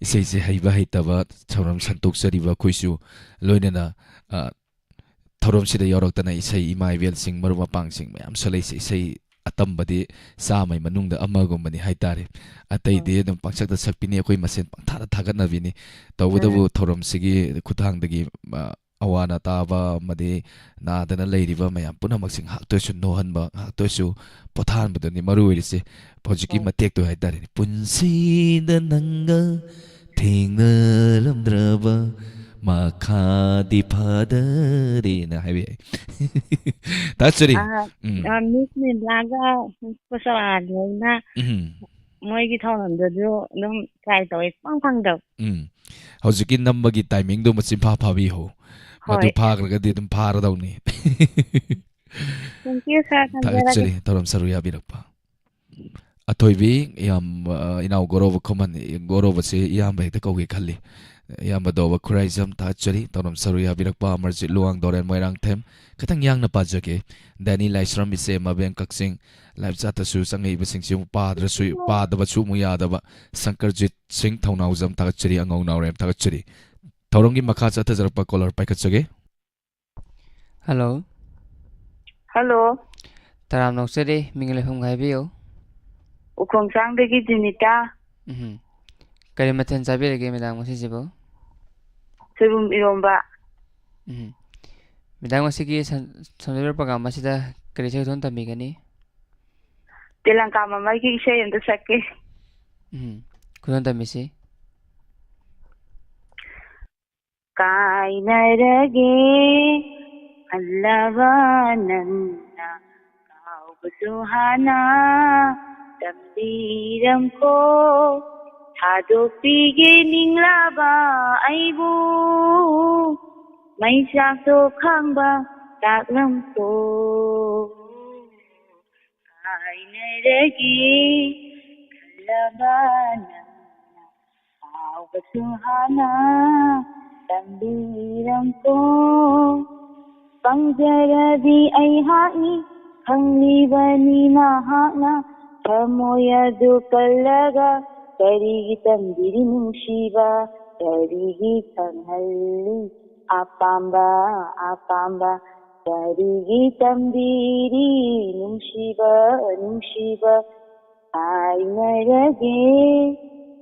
ꯏꯁꯩꯁꯦ ꯍꯩꯕ ꯍꯩꯇꯕ ꯊꯧꯔꯝ ꯁꯟꯗꯣꯛꯆꯔꯤꯕ ꯑꯩꯈꯣꯏꯁꯨ ꯂꯣꯏꯅꯅ, ꯑ, ꯊꯧꯔꯝꯁꯤꯗ ꯌꯥꯎꯔꯛꯇꯅ ꯏꯁꯩ ꯏꯃꯥ ꯏꯕꯦꯜꯁꯤꯡ, ꯃꯔꯨꯞ ꯃꯄꯥꯡꯁꯤꯡ ꯃꯌꯥꯝꯁꯨ ꯂꯩꯁꯦ꯫ ꯏꯁꯩ ꯑꯇꯝꯕꯗꯤ ꯆꯥꯝꯃꯩ ꯃꯅꯨꯡꯗ ꯑꯃꯒꯨꯝꯕꯅꯤ ꯍꯥꯏꯇꯥꯔꯦ꯫ ꯑꯇꯩꯗꯤ ꯎꯝ꯫ ꯑꯗꯨꯝ ꯄꯪꯁꯛꯇ ꯁꯛꯄꯤꯅꯤ, ꯑꯩꯈꯣꯏ ꯃꯁꯦꯟ ꯄꯪꯊꯥꯗ ꯊꯥꯒꯠꯅꯕꯤꯅꯤ꯫ ꯇꯧꯕꯇꯕꯨ ꯎꯝ꯫ ꯊꯧꯔꯝꯁꯤꯒꯤ ꯈꯨꯠꯊꯥꯡꯗꯒꯤ, ꯑ, ꯑꯋꯥ ꯑꯅꯥ ꯇꯥꯕ ꯑꯃꯗꯤ ꯅꯥꯗꯅ ꯂꯩꯔꯤꯕ ꯃꯌꯥꯝ ꯄꯨꯝꯅꯃꯛꯁꯤ ꯉꯥꯏꯍꯥꯛꯇ ꯑꯣꯏꯁꯨ ꯅꯣꯛꯍꯟꯕ, ꯉꯥꯏꯍꯥꯛꯇ ꯑꯣꯏꯁꯨ ꯄꯣꯊꯥꯍꯟꯕꯗꯨꯅꯤ ꯃꯔꯨ ꯑꯣꯏꯔꯤꯁꯦ꯫ ꯍꯧꯖꯤꯛꯀꯤ ꯍꯣꯏ꯫ ꯃꯇꯦꯛꯇꯣ ꯍꯥꯏꯇꯥꯔꯦꯅꯦ, "ꯄꯨꯟꯁꯤꯗ ꯅꯪꯒ ꯊꯦꯡꯅꯔꯝꯗ꯭ꯔꯕ ꯃꯈꯥꯗꯤ ꯐꯗꯔꯦꯅ" ꯍꯥꯏꯕ ꯌꯥꯏ꯫ ꯊꯥꯒꯠꯆꯔꯤ꯫ ꯑꯥ, ꯎꯝ꯫ ꯑꯥ, ꯃꯤꯁ ꯃꯦꯗꯥꯒ ꯄꯨꯁꯄꯥꯔꯥꯅꯤꯅ ꯎꯝ꯫ ꯃꯣꯏꯒꯤ ꯊꯧꯔꯝꯗꯨꯁꯨ ꯑꯗꯨꯝ ꯇ꯭ꯔꯥꯏ ꯇꯧꯋꯦ, ꯁꯨꯡꯐꯪ ꯐꯪꯗꯕ꯫ ꯎꯝ꯫ ꯍꯧꯖꯤꯛꯀꯤ ꯅꯝꯕꯒꯤ ꯇꯥꯏꯃꯤꯡꯗꯣ ꯃꯆꯤꯟꯐꯥ ꯐꯥꯕꯤꯍꯧ꯫ ꯃꯗꯨ ꯍꯣꯏ꯫ ꯐꯥꯈ꯭ꯔꯒꯗꯤ ꯑꯗꯨꯝ ꯐꯥꯔꯗꯧꯅꯤ꯫ Thank you, sir. ꯊꯝꯖꯔꯒꯦ꯫ ꯊꯥꯒꯠꯆꯔꯤ ꯊꯧꯔꯝ ꯁꯔꯨꯛ ꯌꯥꯕꯤꯔꯛꯄ꯫ ꯑꯊꯣꯏꯕꯤ, ꯌꯥꯝ, ꯑ, ꯏꯅꯥꯎ ꯒꯣꯔꯣꯕ ꯈꯨꯃꯟ, ꯒꯣꯔꯣꯕꯁꯦ ꯏꯌꯥꯝꯕ ꯍꯦꯛꯇ ꯀꯧꯒꯦ ꯈꯜꯂꯤ꯫ ꯏꯌꯥꯝꯕ ꯗꯣꯕ ꯈꯨꯔꯥꯏꯖꯝ ꯊꯥꯒꯠꯆꯔꯤ꯫ ꯊꯧꯔꯝ ꯁꯔꯨꯛ ꯌꯥꯕꯤꯔꯛꯄ ꯑꯃꯔꯖꯤꯠ ꯂꯨꯋꯥꯡ ꯗꯣꯔꯦꯟ ꯃꯣꯏꯔꯥꯡꯊꯦꯝ꯫ ꯈꯤꯇꯪ ꯌꯥꯡꯅ ꯄꯥꯖꯒꯦ꯫ ꯗꯦꯅꯤ ꯂꯥꯏꯁ꯭ꯔꯝ ꯏꯆꯦ ꯃꯕꯦꯟ ꯀꯛꯆꯤꯡ꯫ ꯂꯥꯏꯞ ꯆꯥꯠꯇꯁꯨ ꯆꯪꯉꯛꯏꯕꯁꯤꯡꯁꯤ ꯑꯃꯨꯛ ꯄꯥꯗ꯭ꯔꯁꯨ, ꯄꯥꯗꯕꯁꯨ ꯑꯃꯨꯛ ꯌꯥꯗꯕ꯫ ꯁꯪꯀꯔꯖꯤꯠ ꯁꯤꯡ ꯊꯧꯅꯥꯎꯖꯝ ꯊꯥꯒꯠꯆꯔꯤ꯫ ꯑꯉꯧ ꯅꯥꯎꯔꯦꯝ ꯊꯥꯒꯠꯆꯔꯤ꯫ ꯊꯧꯔꯝꯒꯤ ꯃꯈꯥ ꯆꯠꯊꯖꯔꯛꯄ ꯀꯣꯂꯔ ꯄꯥꯏꯈꯠꯆꯒꯦ꯫ ꯍꯜꯂꯣ꯫ ꯍꯜꯂꯣ꯫ ꯇꯔꯥꯝꯅ ꯑꯣꯛꯆꯔꯤ, ꯃꯤꯡ ꯂꯩꯐꯝꯒ ꯍꯥꯏꯕꯤꯌꯨ꯫ ꯎꯈꯣꯡꯁꯥꯡꯗꯒꯤ ꯖꯤꯅꯤꯇꯥ꯫ ꯎꯝ꯫ ꯀꯔꯤ ꯃꯊꯦꯜ ꯆꯥꯕꯤꯔꯒꯦ ꯃꯦꯗꯥꯝ ꯉꯁꯤꯁꯤꯕꯨ? ꯁꯣꯏꯕꯨꯝ ꯏꯔꯣꯝꯕ꯫ ꯎꯝ꯫ ꯃꯦꯗꯥꯝ ꯉꯁꯤꯒꯤ ꯁꯟ-, ꯁꯟꯗꯣꯏꯕ program ꯑꯁꯤꯗ ꯀꯔꯤ ꯏꯁꯩ ꯈꯨꯗꯣꯜ ꯇꯝꯕꯤꯒꯅꯤ? ꯇꯦꯂꯪꯀꯥ ꯃꯃꯥꯏꯒꯤ ꯏꯁꯩ ꯑꯝꯇ ꯁꯛꯀꯦ꯫ ꯎꯝ꯫ ꯈꯨꯗꯣꯜ ꯇꯝꯕꯤꯁꯤ꯫ ꯀꯥꯏꯅꯔꯒꯦ ꯈꯜꯂꯕ ꯅꯪꯅ ꯀꯥꯎꯕꯁꯨ ꯍꯥꯟꯅ ꯇꯝꯕꯤꯔꯝꯈꯣ꯫ ꯊꯥꯗꯣꯛꯄꯤꯒꯦ ꯅꯤꯡꯂꯕ ꯑꯩꯕꯨ ꯃꯩꯆꯥꯛꯇꯣ ꯈꯥꯡꯕ ꯇꯥꯛꯂꯝꯈꯣ꯫ ꯀꯥꯏꯅꯔꯒꯦ ꯈꯜꯂꯕ ꯅꯪꯅ ꯀꯥꯎꯕꯁꯨ ꯍꯥꯟꯅ ꯇꯝꯕꯤꯔꯝꯈꯣ꯫ ꯄꯪꯖꯔꯕꯤ ꯑꯩꯍꯥꯛꯅꯤ ꯈꯪꯂꯤꯕꯅꯤ ꯃꯍꯥꯛꯅ ꯊꯃꯣꯏ ꯑꯗꯨ ꯀꯜꯂꯒ ꯀꯔꯤꯒꯤ ꯇꯝꯕꯤꯔꯤ ꯅꯨꯡꯁꯤꯕ ꯀꯔꯤꯒꯤ ꯈꯪꯍꯜꯂꯤ ꯑꯄꯥꯝꯕ ꯑꯄꯥꯝꯕ ꯀꯔꯤꯒꯤ ꯇꯝꯕꯤꯔꯤ ꯅꯨꯡꯁꯤꯕ ꯅꯨꯡꯁꯤꯕ ꯀꯥꯏꯅꯔꯒꯦ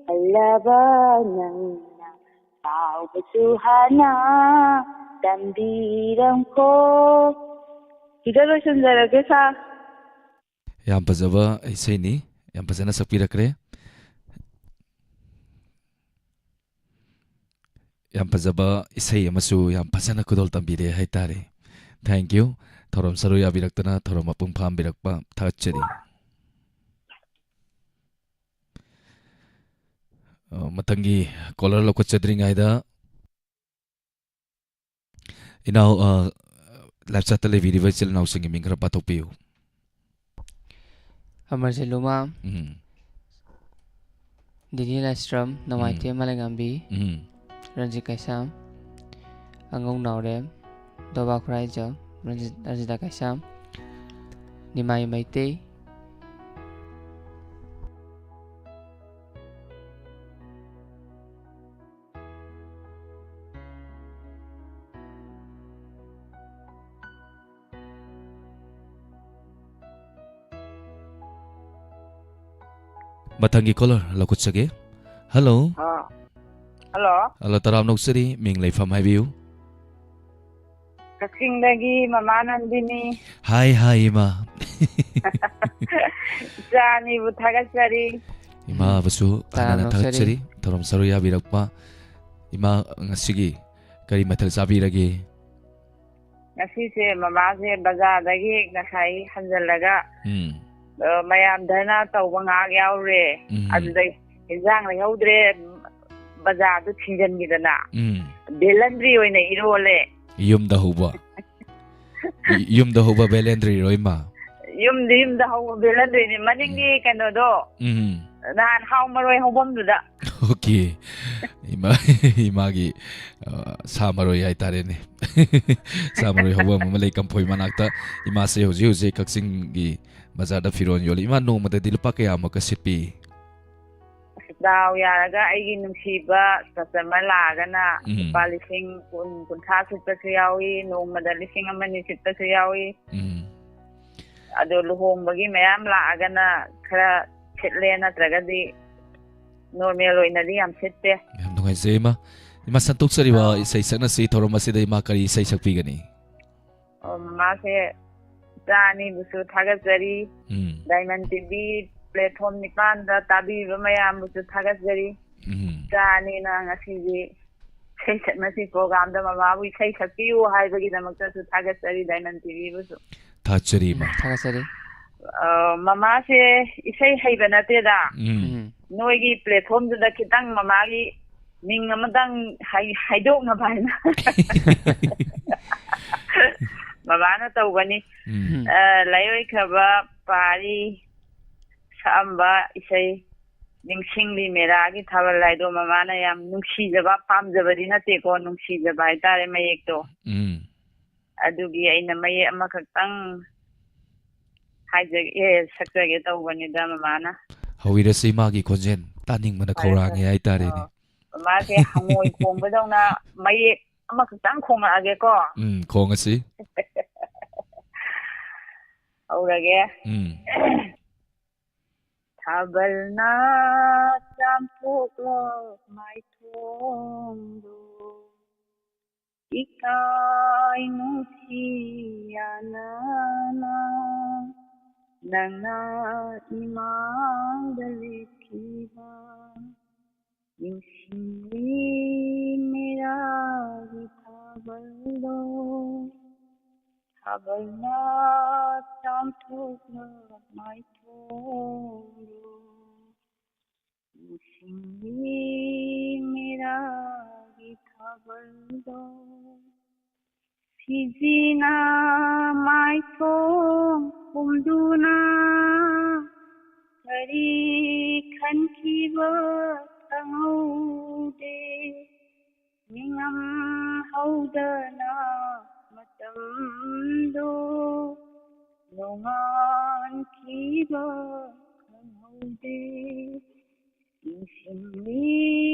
ꯈꯜꯂꯕ ꯅꯪꯅ ꯀꯥꯎꯕꯁꯨ ꯍꯥꯟꯅ ꯇꯝꯕꯤꯔꯝꯈꯣ꯫ ꯁꯤꯗ ꯂꯣꯏꯁꯤꯟꯖꯔꯒꯦ, ꯁꯥꯔ꯫ ꯌꯥꯝ ꯐꯖꯕ ꯏꯁꯩꯅꯤ, ꯌꯥꯝ ꯐꯖꯅ ꯁꯛꯄꯤꯔꯛꯈ꯭ꯔꯦ꯫ ꯌꯥꯝ ꯐꯖꯕ ꯏꯁꯩ ꯑꯃꯁꯨ ꯌꯥꯝ ꯐꯖꯅ ꯈꯨꯗꯣꯜ ꯇꯝꯕꯤꯔꯦ ꯍꯥꯏꯇꯥꯔꯦ꯫ Thank you꯫ ꯊꯧꯔꯝ ꯁꯔꯨꯛ ꯌꯥꯕꯤꯔꯛꯇꯅ ꯊꯧꯔꯝ ꯃꯄꯨꯡ ꯐꯥꯍꯟꯕꯤꯔꯛꯄ ꯊꯥꯒꯠꯆꯔꯤ꯫ ꯑ, ꯃꯊꯪꯒꯤ ꯀꯣꯂꯔ ꯂꯧꯈꯠꯆꯗ꯭ꯔꯤꯉꯩꯗ ꯏꯅꯥꯎ, ꯑ, ꯂꯥꯏꯐ ꯆꯥꯠꯇ ꯂꯩꯕꯤꯔꯤꯕ ꯏꯆꯤꯜ ꯏꯅꯥꯎꯁꯤꯡꯒꯤ ꯃꯤꯡ ꯈꯔ ꯄꯥꯊꯣꯛꯄꯤꯌꯨ꯫ ꯑꯃꯔꯖꯤꯠ ꯂꯨꯃꯥꯡ, ꯎꯝ꯫ ꯗꯤꯅꯤ ꯂꯥꯏꯁ꯭ꯔꯝ, ꯅꯣꯡꯃꯥꯏꯊꯦꯝ ꯎꯝ꯫ ꯃꯥꯂꯦꯉꯥꯝꯕꯤ, ꯎꯝ꯫ ꯔꯟꯖꯤꯠ ꯀꯩꯁꯥꯝ, ꯑꯉꯧ ꯅꯥꯎꯔꯦꯝ, ꯗꯣꯕꯥ ꯈꯨꯔꯥꯏꯖꯝ, ꯔꯟꯖꯤꯠ, ꯔꯟꯖꯤꯇꯥ ꯀꯩꯁꯥꯝ, ꯅꯤꯃꯥꯏ ꯃꯩꯇꯩ, ꯃꯊꯪꯒꯤ ꯀꯣꯂꯔ ꯂꯧꯈꯠꯆꯒꯦ꯫ ꯍꯜꯂꯣ꯫ ꯑꯥ꯫ ꯍꯜꯂꯣ꯫ ꯍꯜꯂꯣ, ꯇꯔꯥꯝꯅ ꯑꯣꯛꯆꯔꯤ꯫ ꯃꯤꯡ ꯂꯩꯐꯝ ꯍꯥꯏꯕꯤꯌꯨ꯫ ꯀꯛꯆꯤꯡꯗꯒꯤ ꯃꯃꯥ ꯅꯟꯗꯤꯅꯤ꯫ ꯍꯥꯏ, ꯍꯥꯏ, ꯏꯃꯥ꯫ ꯏꯆꯥ ꯑꯅꯤꯕꯨ ꯊꯥꯒꯠꯆꯔꯤ꯫ ꯏꯃꯥꯕꯨꯁꯨ ꯎꯝ꯫ ꯍꯥꯟꯅꯅ ꯇꯔꯥꯝꯅ ꯑꯣꯛꯆꯔꯤ꯫ ꯊꯥꯒꯠꯆꯔꯤ꯫ ꯊꯧꯔꯝ ꯁꯔꯨꯛ ꯌꯥꯕꯤꯔꯛꯄ꯫ ꯏꯃꯥ, ꯉꯁꯤꯒꯤ ꯀꯔꯤ ꯃꯊꯦꯜ ꯆꯥꯕꯤꯔꯒꯦ? ꯉꯁꯤꯁꯦ ꯃꯃꯥꯁꯦ ꯕꯖꯥꯔꯗꯒꯤ ꯉꯁꯥꯏ ꯍꯟꯖꯜꯂꯒ, ꯎꯝ꯫ ꯑ, ꯃꯌꯥꯝ ꯙꯔꯅꯥ ꯇꯧꯕ ꯉꯥꯏꯍꯥꯛ ꯌꯥꯎꯔꯦ꯫ ꯎꯝ꯫ ꯑꯗꯨꯗꯩ ꯏꯟꯖꯥꯡ ꯂꯩꯍꯧꯗ꯭ꯔꯦ, ꯕꯖꯥꯔꯗꯨ ꯊꯤꯡꯖꯤꯟꯈꯤꯗꯅ꯫ ꯎꯝ꯫ ꯕꯦꯂꯟꯗ꯭ꯔꯤ ꯑꯣꯏꯅ ꯏꯔꯣꯜꯂꯦ꯫ ꯌꯨꯝꯗ ꯍꯧꯕ? ꯌꯨꯝꯗ ꯍꯧꯕ ꯕꯦꯂꯦꯟꯗ꯭ꯔꯤꯔꯣ, ꯏꯃꯥ? ꯌꯨꯝꯗ, ꯌꯨꯝꯗ ꯍꯧꯕ ꯕꯦꯂꯦꯟꯗ꯭ꯔꯤꯅꯦ꯫ ꯃꯅꯤꯡꯒꯤ ꯎꯝ꯫ ꯀꯩꯅꯣꯗꯣ, ꯎꯝ꯫ ꯅꯍꯥꯟ ꯍꯥꯎ ꯃꯔꯣꯏ ꯍꯧꯐꯝꯗꯨꯗ꯫ ꯑꯣꯀꯦ꯫ ꯏꯃꯥ, ꯏꯃꯥꯒꯤ, ꯑ, ꯁꯥ ꯃꯔꯣꯏ ꯍꯥꯏꯇꯥꯔꯦꯅꯦ꯫ ꯁꯥ ꯃꯔꯣꯏ ꯍꯧꯐꯝ ꯑꯃ ꯂꯩ ꯀꯝꯐꯣꯏ ꯃꯅꯥꯛꯇ꯫ ꯏꯃꯥꯁꯦ ꯍꯧꯖꯤꯛ ꯍꯧꯖꯤꯛ ꯀꯛꯆꯤꯡꯒꯤ ꯕꯖꯥꯔꯗ ꯐꯤꯔꯣꯜ ꯌꯣꯜꯂꯤ꯫ ꯏꯃꯥ, ꯅꯣꯡꯃꯗꯗꯤ ꯂꯨꯄꯥ ꯀꯌꯥꯃꯨꯛꯀ ꯁꯤꯠꯄꯤ? ꯑꯁ, ꯗꯥꯎ ꯌꯥꯔꯒ ꯑꯩꯒꯤ ꯅꯨꯡꯁꯤꯕ ꯀꯁꯇꯃꯔ ꯂꯥꯛꯑꯒꯅ ꯎꯝ꯫ ꯂꯨꯄꯥ ꯂꯤꯁꯤꯡ ꯀꯨꯟ, ꯀꯨꯟꯊ꯭ꯔꯥ ꯁꯤꯠꯄꯁꯨ ꯌꯥꯎꯏ, ꯅꯣꯡꯃꯗ ꯂꯤꯁꯤꯡ ꯑꯃ ꯑꯅꯤ ꯁꯤꯠꯄꯁꯨ ꯌꯥꯎꯏ꯫ ꯎꯝ꯫ ꯑꯗꯣ ꯂꯨꯍꯣꯡꯕꯒꯤ ꯃꯌꯥꯝ ꯂꯥꯛꯑꯒꯅ ꯈꯔ ꯁꯤꯠꯂꯦ, ꯅꯠꯇ꯭ꯔꯒꯗꯤ ꯅꯣꯔꯃꯦꯜ ꯑꯣꯏꯅꯗꯤ ꯌꯥꯝ ꯁꯤꯠꯇꯦ꯫ ꯌꯥꯝ ꯅꯨꯡꯉꯥꯏꯖꯩ, ꯏꯃꯥ꯫ ꯏꯃꯥ, ꯁꯟꯇꯣꯛꯆꯔꯤꯕ ꯑꯥ꯫ ꯏꯁꯩ ꯁꯛꯅꯁꯤ꯫ ꯊꯧꯔꯝ ꯑꯁꯤꯗ ꯏꯃꯥ ꯀꯔꯤ ꯏꯁꯩ ꯁꯛꯄꯤꯒꯅꯤ? ꯑꯣ, ꯃꯃꯥꯁꯦ ꯏꯆꯥ ꯑꯅꯤꯕꯨꯁꯨ ꯊꯥꯒꯠꯆꯔꯤ꯫ ꯎꯝ꯫ Diamond T V platform ꯅꯤꯄꯥꯟꯗ ꯇꯥꯕꯤꯔꯤꯕ ꯃꯌꯥꯝꯕꯨꯁꯨ ꯊꯥꯒꯠꯆꯔꯤ꯫ ꯎꯝ꯫ ꯏꯆꯥ ꯑꯅꯤꯅ ꯉꯁꯤꯗꯤ ꯏꯁꯩ ꯁꯛꯅꯁꯤ programꯗ ꯃꯃꯥꯕꯨ ꯏꯁꯩ ꯁꯛꯄꯤꯌꯨ ꯍꯥꯏꯕꯒꯤꯗꯃꯛꯇꯁꯨ ꯊꯥꯒꯠꯆꯔꯤ Diamond T Vꯕꯨꯁꯨ꯫ ꯊꯥꯒꯠꯆꯔꯤ, ꯏꯃꯥ꯫ ꯎꯝ, ꯊꯥꯒꯠꯆꯔꯤ꯫ ꯑ, ꯃꯃꯥꯁꯦ ꯏꯁꯩ ꯍꯩꯕ ꯅꯠꯇꯦꯗ꯫ ꯎꯝ꯫ ꯎꯝ꯫ ꯅꯣꯏꯒꯤ platformꯗꯨꯗ ꯈꯤꯇꯪ ꯃꯃꯥꯒꯤ ꯃꯤꯡ ꯑꯃꯇꯪ ꯍꯥꯏ-, ꯍꯥꯏꯗꯣꯛꯅꯕ ꯍꯥꯏꯅ ꯃꯃꯥꯅ ꯇꯧꯒꯅꯤ꯫ ꯎꯝ꯫ ꯎꯝ꯫ ꯑ, ꯂꯥꯏꯑꯣꯏꯈ꯭ꯔꯕ ꯄꯥꯔꯤ ꯁꯛꯑꯝꯕ ꯏꯁꯩ ꯅꯤꯡꯁꯤꯡꯂꯤ ꯃꯦꯔꯥꯒꯤ ꯊꯥꯕꯜ ꯍꯥꯏꯗꯣ ꯃꯃꯥꯅ ꯌꯥꯝ ꯅꯨꯡꯁꯤꯖꯕ, ꯄꯥꯝꯖꯕꯗꯤ ꯅꯠꯇꯦꯀꯣ, ꯅꯨꯡꯁꯤꯖꯕ ꯍꯥꯏꯇꯥꯔꯦ ꯃꯌꯦꯛꯇꯣ꯫ ꯎꯝ꯫ ꯑꯗꯨꯒꯤ ꯑꯩꯅ ꯃꯌꯦꯛ ꯑꯃꯈꯛꯇꯪ ꯍꯥꯏꯖꯒꯦ, ꯑꯦ, ꯁꯛꯆꯒꯦ ꯇꯧꯕꯅꯤꯗ ꯃꯃꯥꯅ꯫ ꯍꯧꯕꯤꯔꯁꯤ, ꯏꯃꯥꯒꯤ ꯈꯣꯟꯖꯦꯜ ꯇꯥꯅꯤꯡꯕꯅ ꯐꯔꯦ, ꯈꯧꯔꯥꯡꯉꯦ ꯐꯔꯦ꯫ ꯍꯥꯏꯇꯥꯔꯦꯅꯦ꯫ ꯑꯣ, ꯃꯃꯥꯁꯦ ꯍꯉꯣꯏ ꯈꯣꯡꯕꯗꯧꯅ ꯃꯌꯦꯛ ꯑꯃꯈꯛꯇꯪ ꯈꯣꯡꯉꯛꯑꯒꯦꯀꯣ꯫ ꯎꯝ, ꯈꯣꯡꯉꯁꯤ꯫ ꯍꯧꯔꯒꯦ꯫ ꯎꯝ꯫ ꯊꯥꯕꯜꯅ ꯆꯥꯝꯊꯣꯛꯂꯣ ꯃꯥꯏꯊꯣꯡꯗꯣ, ꯏꯀꯥꯏ ꯅꯨꯡꯁꯤ ꯌꯥꯅꯅ ꯅꯪꯅ ꯏꯃꯥꯡꯗ ꯂꯦꯞꯈꯤꯕ꯫ ꯅꯤꯡꯁꯤꯡꯂꯤ ꯃꯦꯔꯥꯒꯤ ꯊꯥꯕꯜꯗꯣ, ꯊꯥꯕꯜꯅ ꯆꯥꯝꯊꯣꯛꯂ ꯃꯥꯏꯊꯣꯡꯗꯣ꯫ ꯅꯤꯡꯁꯤꯡꯂꯤ ꯃꯦꯔꯥꯒꯤ ꯊꯥꯕꯜꯗꯣ꯫ ꯐꯤꯖꯤꯅ ꯃꯥꯏꯊꯣꯡ ꯍꯨꯝꯗꯨꯅ ꯀꯔꯤ ꯈꯟꯈꯤꯕ ꯈꯪꯍꯧꯗꯦ꯫ ꯅꯤꯡꯉꯝ ꯍꯧꯗꯅ ꯃꯇꯝꯗꯣ ꯅꯣꯡꯉꯥꯟꯈꯤꯕ ꯈꯪꯍꯧꯗꯦ꯫ ꯅꯤꯡꯁꯤꯡꯂꯤ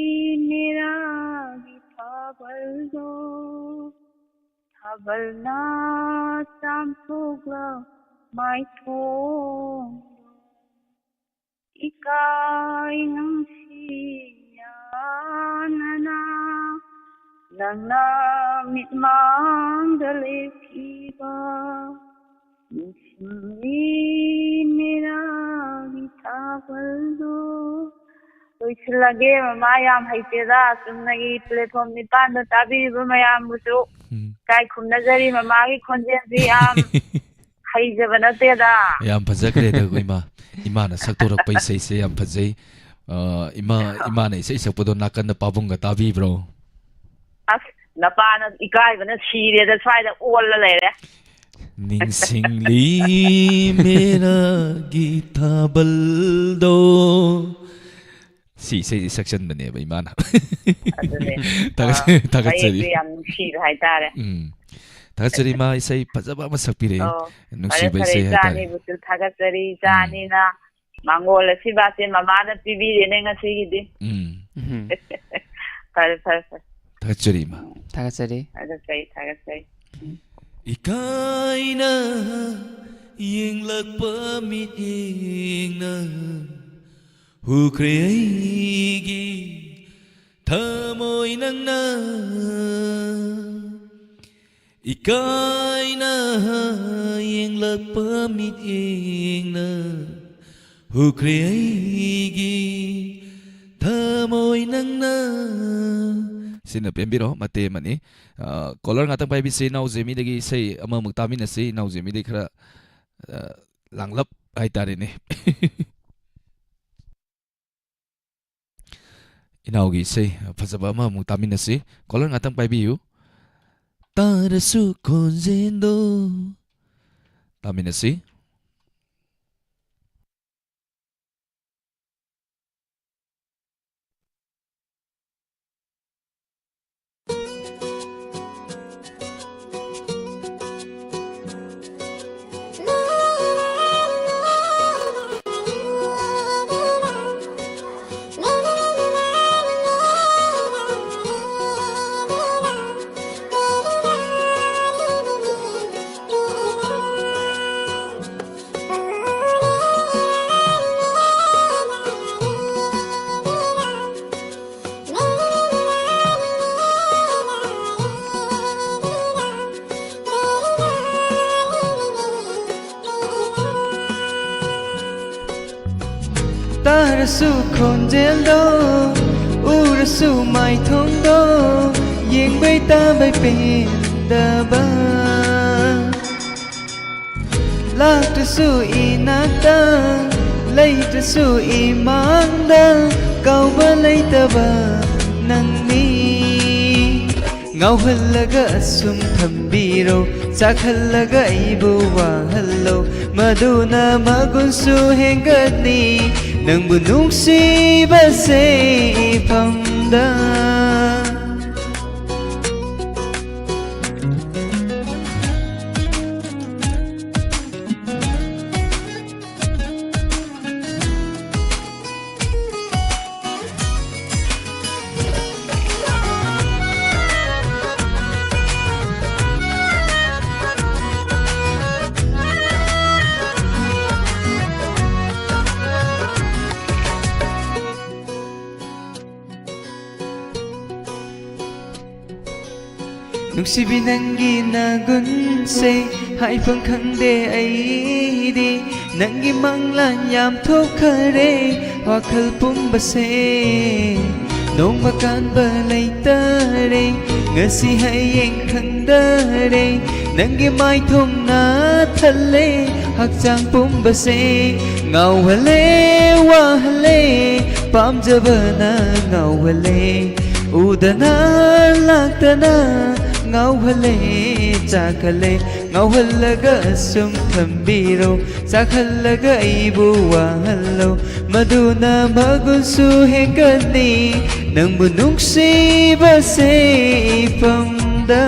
ꯃꯦꯔꯥꯒꯤ ꯊꯥꯕꯜꯗꯣ, ꯊꯥꯕꯜꯅ ꯆꯥꯝꯊꯣꯛꯂ ꯃꯥꯏꯊꯣꯡꯗꯣ, ꯏꯀꯥꯏ ꯅꯨꯡꯁꯤ ꯌꯥꯅꯅ ꯅꯪꯅ ꯃꯤꯠꯃꯥꯡꯗ ꯂꯦꯞꯈꯤꯕ ꯅꯤꯡꯁꯤꯡꯂꯤ ꯃꯦꯔꯥꯒꯤ ꯊꯥꯕꯜꯗꯣ꯫ ꯂꯣꯏꯁꯤꯜꯂꯒꯦ, ꯃꯃꯥ ꯌꯥꯝ ꯍꯩꯇꯦꯗ꯫ ꯆꯨꯝꯅꯒꯤ platform ꯅꯤꯄꯥꯟꯗ ꯇꯥꯕꯤꯔꯤꯕ ꯃꯌꯥꯝꯕꯨꯁꯨ ꯎꯝ꯫ ꯏꯀꯥꯏ ꯈꯨꯝꯅꯖꯔꯤ꯫ ꯃꯃꯥꯒꯤ ꯈꯣꯟꯖꯦꯜꯁꯤ ꯌꯥꯝ ꯍꯩꯖꯕ ꯅꯠꯇꯦꯗ꯫ ꯌꯥꯝ ꯐꯖꯈ꯭ꯔꯦꯗ, ꯑꯩꯈꯣꯏ ꯏꯃꯥ꯫ ꯏꯃꯥꯅ ꯁꯛꯇꯣꯔꯛꯄ ꯏꯁꯩꯁꯦ ꯌꯥꯝ ꯐꯖꯩ꯫ ꯑ, ꯏꯃꯥ, ꯏꯃꯥꯅ ꯏꯁꯩ ꯁꯛꯄꯗꯣ ꯅꯥꯀꯟꯗ ꯄꯥꯕꯨꯡꯒ ꯇꯥꯕꯤꯕ꯭ꯔꯣ? ꯑꯁ, ꯅꯄꯥꯅ ꯏꯀꯥꯏꯕꯅ ꯁꯤꯔꯦꯗ, ꯁ꯭ꯋꯥꯏꯗ ꯑꯣꯜꯂ ꯂꯩꯔꯦ꯫ ꯅꯤꯡꯁꯤꯡꯂꯤ ꯃꯦꯔꯥꯒꯤ ꯊꯥꯕꯜꯗꯣ꯫ ꯁꯤ ꯏꯁꯩꯁꯤ ꯁꯛꯆꯟꯕꯅꯦꯕ ꯏꯃꯥꯅ꯫ ꯑꯗꯨꯅꯦ꯫ ꯊꯥꯒꯠ-, ꯑꯥ, ꯊꯥꯒꯠꯆꯔꯤ꯫ ꯃꯌꯦꯛꯁꯨ ꯌꯥꯝ ꯅꯨꯡꯁꯤꯕ ꯍꯥꯏꯇꯥꯔꯦ꯫ ꯎꯝ꯫ ꯊꯥꯒꯠꯆꯔꯤ ꯏꯃꯥ, ꯏꯁꯩ ꯐꯖꯕ ꯑꯃ ꯁꯛꯄꯤꯔꯛꯑꯦ꯫ ꯑꯣ, ꯐꯔꯦ, ꯅꯨꯡꯁꯤꯕ ꯐꯔꯦ, ꯏꯁꯩ ꯏꯆꯥ ꯍꯥꯏꯇꯥꯔꯦ꯫ ꯑꯅꯤꯕꯨꯁꯨ ꯊꯥꯒꯠꯆꯔꯤ, ꯏꯆꯥ ꯎꯝ꯫ ꯑꯅꯤꯅ ꯃꯥꯡꯒꯣꯜ ꯑꯁꯤꯕꯥꯁꯦ ꯃꯃꯥꯗ ꯄꯤꯕꯤꯔꯦꯅꯦ ꯉꯁꯤꯒꯤꯗꯤ꯫ ꯎꯝ꯫ ꯎꯝ꯫ ꯐꯔꯦ, ꯐꯔꯦ, ꯐꯔꯦ꯫ ꯊꯥꯒꯠꯆꯔꯤ ꯏꯃꯥ꯫ ꯊꯥꯒꯠꯆꯔꯤ꯫ ꯊꯥꯒꯠꯆꯔꯤ, ꯊꯥꯒꯠꯆꯔꯤ꯫ ꯏꯀꯥꯏꯅ ꯌꯦꯡꯂꯛꯄ ꯃꯤꯠꯌꯦꯡꯅ ꯍꯨꯈ꯭ꯔꯦ ꯑꯩꯒꯤ ꯊꯃꯣꯏ ꯅꯪꯅ꯫ ꯏꯀꯥꯏꯅ ꯌꯦꯡꯂꯛꯄ ꯃꯤꯠꯌꯦꯡꯅ ꯍꯨꯈ꯭ꯔꯦ ꯑꯩꯒꯤ ꯊꯃꯣꯏ ꯅꯪꯅ꯫ ꯁꯤꯅ ꯄꯦꯟꯕꯤꯔꯣ, ꯃꯇꯦꯛ ꯑꯃꯅꯤ꯫ ꯑ, caller ꯉꯥꯛꯇꯪ ꯄꯥꯏꯕꯤꯁꯤ, ꯏꯅꯥꯎ ꯖꯦꯃꯤꯗꯒꯤ ꯏꯁꯩ ꯑꯃꯃꯨꯛ ꯇꯥꯃꯤꯟꯅꯁꯤ꯫ ꯏꯅꯥꯎ ꯖꯦꯃꯤꯗꯒꯤ ꯈꯔ, ꯑ, ꯂꯥꯡꯂꯞ ꯍꯥꯏꯇꯥꯔꯦꯅꯦ꯫ ꯏꯅꯥꯎꯒꯤ ꯏꯁꯩ ꯐꯖꯕ ꯑꯃꯃꯨꯛ ꯇꯥꯃꯤꯟꯅꯁꯤ꯫ Caller ꯉꯥꯛꯇꯪ ꯄꯥꯏꯕꯤꯌꯨ꯫ ꯇꯥꯔꯁꯨ ꯈꯣꯟꯖꯦꯜꯗꯣ ꯇꯥꯃꯤꯟꯅꯁꯤ꯫ ꯇꯥꯔꯁꯨ ꯈꯣꯟꯖꯦꯜꯗꯣ, ꯎꯔꯁꯨ ꯃꯥꯏꯊꯣꯡꯗꯣ, ꯌꯦꯡꯕꯩ ꯇꯥꯕꯩ ꯄꯦꯟꯗꯕ꯫ ꯂꯥꯛꯇ꯭ꯔꯁꯨ ꯏꯅꯥꯛꯇ, ꯂꯩꯇ꯭ꯔꯁꯨ ꯏꯃꯥꯡꯗ, ꯀꯥꯎꯕ ꯂꯩꯇꯕ ꯅꯪꯅꯤ꯫ ꯉꯥꯎꯍꯜꯂꯒ ꯑꯁꯨꯝ ꯊꯝꯕꯤꯔꯣ, ꯆꯥꯛꯍꯜꯂꯒ ꯑꯩꯕꯨ ꯋꯥꯍꯜꯂꯣ, ꯃꯗꯨꯅ ꯃꯒꯨꯟꯁꯨ ꯍꯦꯟꯒꯠꯅꯤ꯫ ꯅꯪꯕꯨ ꯅꯨꯡꯁꯤꯕꯁꯦ ꯏꯐꯝꯗ꯫ ꯅꯨꯡꯁꯤꯕꯤ, ꯅꯪꯒꯤ ꯅꯒꯨꯟꯁꯦ ꯍꯥꯏꯐꯝ ꯈꯪꯗꯦ ꯑꯩꯗꯤ꯫ ꯅꯪꯒꯤ ꯃꯪꯂꯥꯟ ꯌꯥꯝ ꯊꯣꯛꯈꯔꯦ, ꯋꯥꯈꯜ ꯄꯨꯝꯕꯁꯦ ꯅꯣꯡꯃ ꯀꯥꯟꯕ ꯂꯩꯇꯔꯦ꯫ ꯉꯁꯤ ꯍꯌꯦꯡ ꯈꯪꯗꯔꯦ, ꯅꯪꯒꯤ ꯃꯥꯏꯊꯣꯡꯅ ꯊꯜꯂꯦ꯫ ꯍꯛꯆꯥꯡ ꯄꯨꯝꯕꯁꯦ ꯉꯥꯎꯍꯜꯂꯦ, ꯋꯥꯍꯜꯂꯦ, ꯄꯥꯝꯖꯕꯅ ꯉꯥꯎꯍꯜꯂꯦ꯫ ꯎꯗꯅ ꯂꯥꯛꯇꯅ ꯉꯥꯎꯍꯜꯂꯦ, ꯆꯥꯛꯍꯜꯂꯦ꯫ ꯉꯥꯎꯍꯜꯂꯒ ꯑꯁꯨꯝ ꯊꯝꯕꯤꯔꯣ, ꯆꯥꯛꯍꯜꯂꯒ ꯑꯩꯕꯨ ꯋꯥꯍꯜꯂꯣ, ꯃꯗꯨꯅ ꯃꯒꯨꯟꯁꯨ ꯍꯦꯟꯒꯠꯅꯤ꯫ ꯅꯪꯕꯨ ꯅꯨꯡꯁꯤꯕꯁꯦ ꯏꯐꯝꯗ꯫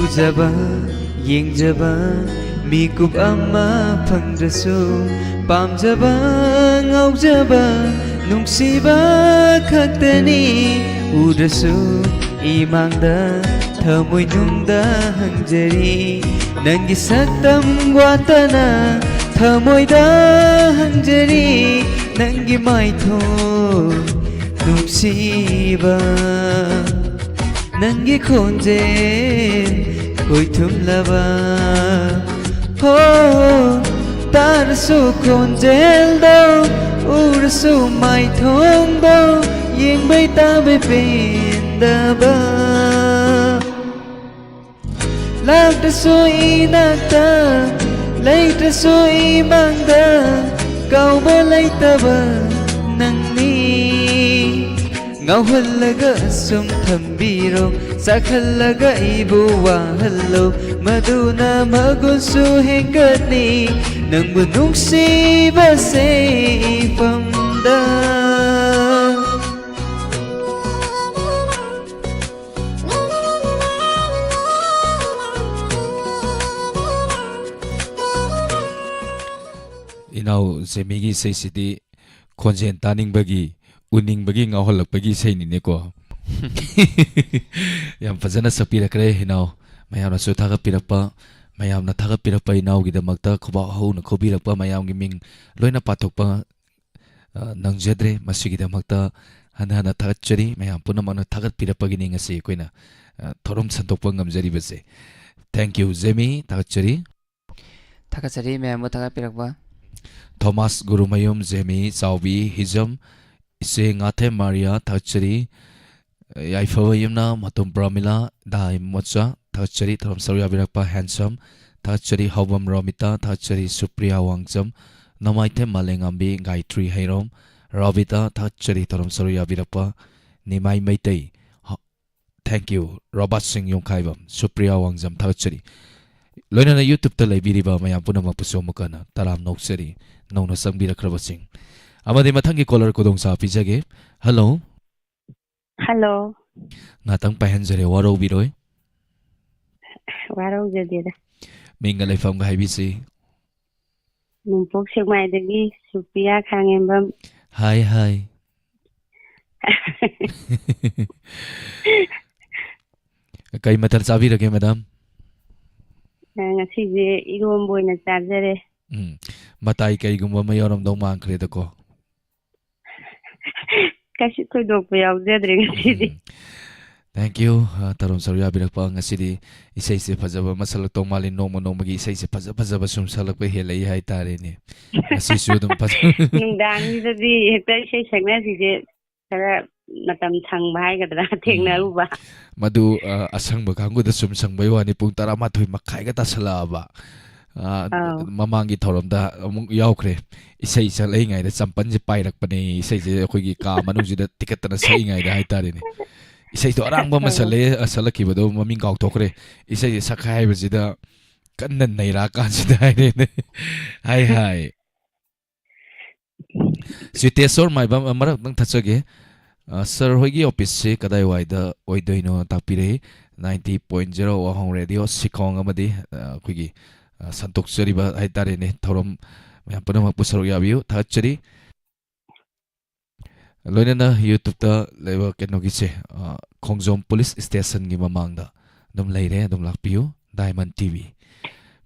ꯎꯖꯕ, ꯌꯦꯡꯖꯕ, ꯃꯤꯀꯨꯞ ꯑꯃ ꯐꯪꯗ꯭ꯔꯁꯨ, ꯄꯥꯝꯖꯕ, ꯉꯥꯎꯖꯕ, ꯅꯨꯡꯁꯤꯕ ꯈꯛꯇꯅꯤ꯫ ꯎꯗ꯭ꯔꯁꯨ ꯏꯃꯥꯡꯗ ꯊꯃꯣꯏꯅꯨꯡꯗ ꯍꯪꯖꯔꯤ, ꯅꯪꯒꯤ ꯁꯛꯇꯝ ꯋꯥꯠꯇꯅ ꯊꯃꯣꯏꯗ ꯍꯪꯖꯔꯤ, ꯅꯪꯒꯤ ꯃꯥꯏꯊꯣꯡ ꯅꯨꯡꯁꯤꯕ, ꯅꯪꯒꯤ ꯈꯣꯟꯖꯦꯜ ꯈꯣꯏꯊꯨꯝꯂꯕ꯫ ꯍꯣ, ꯇꯥꯔꯁꯨ ꯈꯣꯟꯖꯦꯜꯗꯣ, ꯎꯔꯁꯨ ꯃꯥꯏꯊꯣꯡꯗꯣ, ꯌꯦꯡꯕꯩ ꯇꯥꯕꯩ ꯄꯦꯟꯗꯕ꯫ ꯂꯥꯛꯇ꯭ꯔꯁꯨ ꯏꯅꯥꯛꯇ, ꯂꯩꯇ꯭ꯔꯁꯨ ꯏꯃꯥꯡꯗ, ꯀꯥꯎꯕ ꯂꯩꯇꯕ ꯅꯪꯅꯤ꯫ ꯉꯥꯎꯍꯜꯂꯒ ꯁꯨꯝ ꯊꯝꯕꯤꯔꯣ, ꯆꯥꯛꯍꯜꯂꯒ ꯑꯩꯕꯨ ꯋꯥꯍꯜꯂꯣ, ꯃꯗꯨꯅ ꯃꯒꯨꯟꯁꯨ ꯍꯦꯟꯒꯠꯅꯤ, ꯅꯪꯕꯨ ꯅꯨꯡꯁꯤꯕꯁꯦ ꯏꯐꯝꯗ꯫ ꯏꯅꯥꯎ ꯖꯦꯃꯤꯒꯤ ꯏꯁꯩꯁꯤꯗꯤ ꯈꯣꯟꯖꯦꯜ ꯇꯥꯅꯤꯡꯕꯒꯤ, ꯎꯅꯤꯡꯕꯒꯤ, ꯉꯥꯎꯍꯜꯂꯛꯄꯒꯤ ꯏꯁꯩꯅꯤꯅꯦꯀꯣ꯫ ꯌꯥꯝ ꯐꯖꯅ ꯁꯛꯄꯤꯔꯛꯈ꯭ꯔꯦ ꯏꯅꯥꯎ꯫ ꯃꯌꯥꯝꯅꯁꯨ ꯊꯥꯒꯠꯄꯤꯔꯛꯄ, ꯃꯌꯥꯝꯅ ꯊꯥꯒꯠꯄꯤꯔꯛꯄ ꯏꯅꯥꯎꯒꯤꯗꯃꯛꯇ ꯈꯨꯕꯥꯛ ꯍꯧꯅ ꯈꯨꯕꯤꯔꯛꯄ ꯃꯌꯥꯝꯒꯤ ꯃꯤꯡ ꯂꯣꯏꯅ ꯄꯥꯊꯣꯛꯄ, ꯑ, ꯅꯪꯖꯗ꯭ꯔꯦ꯫ ꯃꯁꯤꯒꯤꯗꯃꯛꯇ ꯍꯟꯅ ꯍꯟꯅ ꯊꯥꯒꯠꯆꯔꯤ꯫ ꯃꯌꯥꯝ ꯄꯨꯝꯅꯃꯛꯅ ꯊꯥꯒꯠꯄꯤꯔꯛꯄꯒꯤꯅꯤ ꯉꯁꯤ ꯑꯩꯈꯣꯏꯅ, ꯑ, ꯊꯧꯔꯝ ꯁꯟꯗꯣꯛꯄ ꯉꯝꯖꯔꯤꯕꯁꯦ꯫ Thank you, ꯖꯦꯃꯤ꯫ ꯊꯥꯒꯠꯆꯔꯤ꯫ ꯊꯥꯒꯠꯆꯔꯤ ꯃꯌꯥꯝꯕꯨ ꯊꯥꯒꯠꯄꯤꯔꯛꯄ꯫ ꯊꯣꯃꯥꯁ ꯒꯨꯔꯨꯃꯌꯨꯝ, ꯖꯦꯃꯤ ꯆꯥꯎꯕꯤ, ꯍꯤꯖꯝ, ꯏꯆꯦ ꯉꯥꯊꯦꯝ ꯃꯥꯔꯤꯌꯥ, ꯊꯥꯒꯠꯆꯔꯤ꯫ ꯌꯥꯏꯐꯕ ꯌꯨꯝꯅꯥꯝ, ꯃꯇꯣꯝ ꯄ꯭ꯔꯃꯤꯂꯥ, ꯗꯥꯏ ꯃꯣꯆꯥ, ꯊꯥꯒꯠꯆꯔꯤ꯫ ꯊꯧꯔꯝ ꯁꯔꯨꯛ ꯌꯥꯕꯤꯔꯛꯄ ꯍꯦꯟꯁꯝ, ꯊꯥꯒꯠꯆꯔꯤ꯫ ꯍꯥꯎꯕꯝ ꯔꯣꯃꯤꯇꯥ, ꯊꯥꯒꯠꯆꯔꯤ꯫ ꯁꯨꯄ꯭ꯔꯤꯌꯥ ꯋꯥꯡꯖꯝ, ꯅꯣꯡꯃꯥꯏꯊꯦꯝ ꯃꯥꯂꯦꯉꯥꯝꯕꯤ, ꯒꯥꯌꯇ꯭ꯔꯤ ꯍꯩꯔꯣꯝ, ꯔꯣꯕꯤꯇꯥ, ꯊꯥꯒꯠꯆꯔꯤ꯫ ꯊꯧꯔꯝ ꯁꯔꯨꯛ ꯌꯥꯕꯤꯔꯛꯄ ꯅꯤꯃꯥꯏ ꯃꯩꯇꯩ, ꯍ-, Thank you, ꯔꯣꯕꯥꯔꯠ ꯁꯤꯡ ꯌꯣꯡꯈꯥꯏꯕꯝ, ꯁꯨꯄ꯭ꯔꯤꯌꯥ ꯋꯥꯡꯖꯝ, ꯊꯥꯒꯠꯆꯔꯤ꯫ ꯂꯣꯏꯅꯅ YouTube-ꯇ ꯂꯩꯕꯤꯔꯤꯕ ꯃꯌꯥꯝ ꯄꯨꯝꯅꯃꯛꯄꯨꯁꯨ ꯑꯃꯨꯛ ꯍꯟꯅ ꯇꯔꯥꯝꯅ ꯑꯣꯛꯆꯔꯤ, ꯅꯧꯅ ꯆꯪꯕꯤꯔꯛꯈ꯭ꯔꯕꯁꯤꯡ꯫ ꯑꯃꯗꯤ ꯃꯊꯪꯒꯤ caller ꯈꯨꯗꯣꯡꯆꯥꯕ ꯄꯤꯖꯒꯦ꯫ Hello꯫ Hello꯫ ꯉꯥꯛꯇꯪ ꯄꯥꯏꯍꯟꯖꯔꯦ, ꯋꯥꯔꯧꯕꯤꯔꯣꯏ꯫ ꯋꯥꯔꯧꯖꯗꯦꯗ꯫ ꯃꯤꯡꯒ ꯂꯩꯐꯝꯒ ꯍꯥꯏꯕꯤꯁꯤ꯫ ꯅꯣꯡꯄꯣꯛ ꯁꯦꯛꯃꯥꯏꯗꯒꯤ ꯁꯨꯄ꯭ꯔꯤꯌꯥ ꯈꯥꯉꯦꯝꯕꯝ꯫ Hi, hi꯫ ꯀꯩ ꯃꯊꯦꯜ ꯆꯥꯕꯤꯔꯒꯦ, ꯃꯦꯗꯥꯝ? ꯑ, ꯉꯁꯤꯁꯦ ꯏꯔꯣꯝꯕ ꯑꯣꯏꯅ ꯆꯥꯖꯔꯦ꯫ ꯎꯝ, ꯃꯇꯥꯏ ꯀꯩꯒꯨꯝꯕ ꯑꯃ ꯌꯥꯎꯔꯝꯗꯧ ꯃꯥꯟꯈ꯭ꯔꯦꯗꯀꯣ꯫ ꯀꯩꯁꯨ ꯊꯣꯏꯗꯣꯛꯄ ꯌꯥꯎꯖꯗ꯭ꯔꯦ ꯉꯁꯤꯗꯤ꯫ ꯎꯝ. Thank you, ꯑ, ꯊꯧꯔꯝ ꯁꯔꯨꯛ ꯌꯥꯕꯤꯔꯛꯄ꯫ ꯉꯁꯤꯗꯤ ꯏꯁꯩꯁꯦ ꯐꯖꯕ ꯑꯃ ꯁꯛꯂꯛꯇꯧ ꯃꯥꯜꯂꯤ꯫ ꯅꯣꯡꯃ ꯅꯣꯡꯃꯒꯤ ꯏꯁꯩꯁꯦ ꯐꯖ ꯐꯖꯕ ꯁꯨꯝ ꯁꯛꯂꯛꯄ ꯍꯦꯜꯂꯛꯏ ꯍꯥꯏꯇꯥꯔꯦꯅꯦ꯫ ꯉꯁꯤꯁꯨ ꯑꯗꯨꯝ ꯐꯖ- ꯅꯨꯡꯗꯥꯡꯁꯤꯗꯗꯤ ꯍꯦꯛꯇ ꯏꯁꯩ ꯁꯛꯅꯕꯤꯁꯦ ꯈꯔ ꯃꯇꯝ ꯁꯪꯕ ꯍꯥꯏꯒꯗ꯭ꯔꯥ, ꯊꯦꯡꯅꯔꯨꯕ꯫ ꯃꯗꯨ, ꯑ, ꯑꯁꯪꯕ ꯀꯥꯡꯕꯨꯗ ꯁꯨꯝ ꯁꯪꯕꯩ ꯋꯥꯅꯤ, ꯄꯨꯡ ꯇꯔꯥꯃꯥꯊꯣꯏ ꯃꯈꯥꯏꯒ ꯇꯥꯁꯜꯂꯛꯑꯕ꯫ ꯑ, ꯑꯥꯎ꯫ ꯃꯃꯥꯡꯒꯤ ꯊꯧꯔꯝꯗ ꯑꯃꯨꯛ ꯌꯥꯎꯈ꯭ꯔꯦ꯫ ꯏꯁꯩ ꯁꯛꯂꯛꯏꯉꯩꯗ ꯆꯝꯄꯜꯁꯦ ꯄꯥꯏꯔꯛꯄꯅꯦ꯫ ꯏꯁꯩꯁꯦ ꯑꯩꯈꯣꯏꯒꯤ ꯀꯥ ꯃꯅꯨꯡꯁꯤꯗ ꯇꯤꯀꯠꯇꯅ ꯁꯛꯏꯉꯩꯗ ꯍꯥꯏꯇꯥꯔꯦꯅꯦ꯫ ꯏꯁꯩꯗꯣ ꯑꯔꯥꯡꯕ ꯑꯃ ꯑꯥꯎ꯫ ꯁꯛꯂꯛꯑꯦ, ꯑ, ꯁꯛꯂꯛꯈꯤꯕꯗꯣ ꯃꯃꯤꯡ ꯀꯥꯎꯊꯣꯛꯈ꯭ꯔꯦ꯫ ꯏꯁꯩꯁꯦ ꯁꯛꯈꯥꯏ ꯍꯥꯏꯕꯁꯤꯗ ꯀꯟꯅ ꯅꯩꯔꯛꯑꯀꯥꯟꯁꯤꯗ ꯍꯥꯏꯔꯦꯅꯦ꯫ ꯍꯥꯏ, ꯍꯥꯏ꯫ ꯁꯤꯇꯦꯁꯣꯔ ꯃꯥꯏꯕꯝ, ꯑ, ꯃꯔꯛꯇꯪ ꯊꯠꯆꯒꯦ꯫ ꯑ, ꯁꯥꯔ ꯍꯣꯏꯒꯤ ꯑꯣꯐꯤꯁꯁꯤ ꯀꯗꯥꯏꯋꯥꯏꯗ ꯑꯣꯏꯗꯣꯏꯅꯣ ꯇꯥꯛꯄꯤꯔꯛꯏ꯫ ninety point zero ꯋꯥꯍꯣꯡ ꯔꯦꯗꯤꯑꯣ ꯁꯤꯈꯣꯡ ꯑꯃꯗꯤ, ꯑ, ꯑꯩꯈꯣꯏꯒꯤ, ꯑ, ꯁꯟꯗꯣꯛꯆꯔꯤꯕ ꯍꯥꯏꯇꯥꯔꯦꯅꯦ, ꯊꯧꯔꯝ ꯃꯌꯥꯝ ꯄꯨꯝꯅꯃꯛꯄꯨ ꯁꯔꯨꯛ ꯌꯥꯕꯤꯌꯨ꯫ ꯊꯥꯒꯠꯆꯔꯤ꯫ ꯂꯣꯏꯅꯅ YouTube-ꯇ ꯂꯩꯕ ꯀꯩꯅꯣꯒꯤꯁꯦ, ꯑ, ꯈꯣꯡꯖꯣꯝ ꯄꯨꯂꯤꯁ ꯁ꯭ꯇꯦꯁꯟꯒꯤ ꯃꯃꯥꯡꯗ ꯑꯗꯨꯝ ꯂꯩꯔꯦ, ꯑꯗꯨꯝ ꯂꯥꯛꯄꯤꯌꯨ꯫ Diamond TV꯫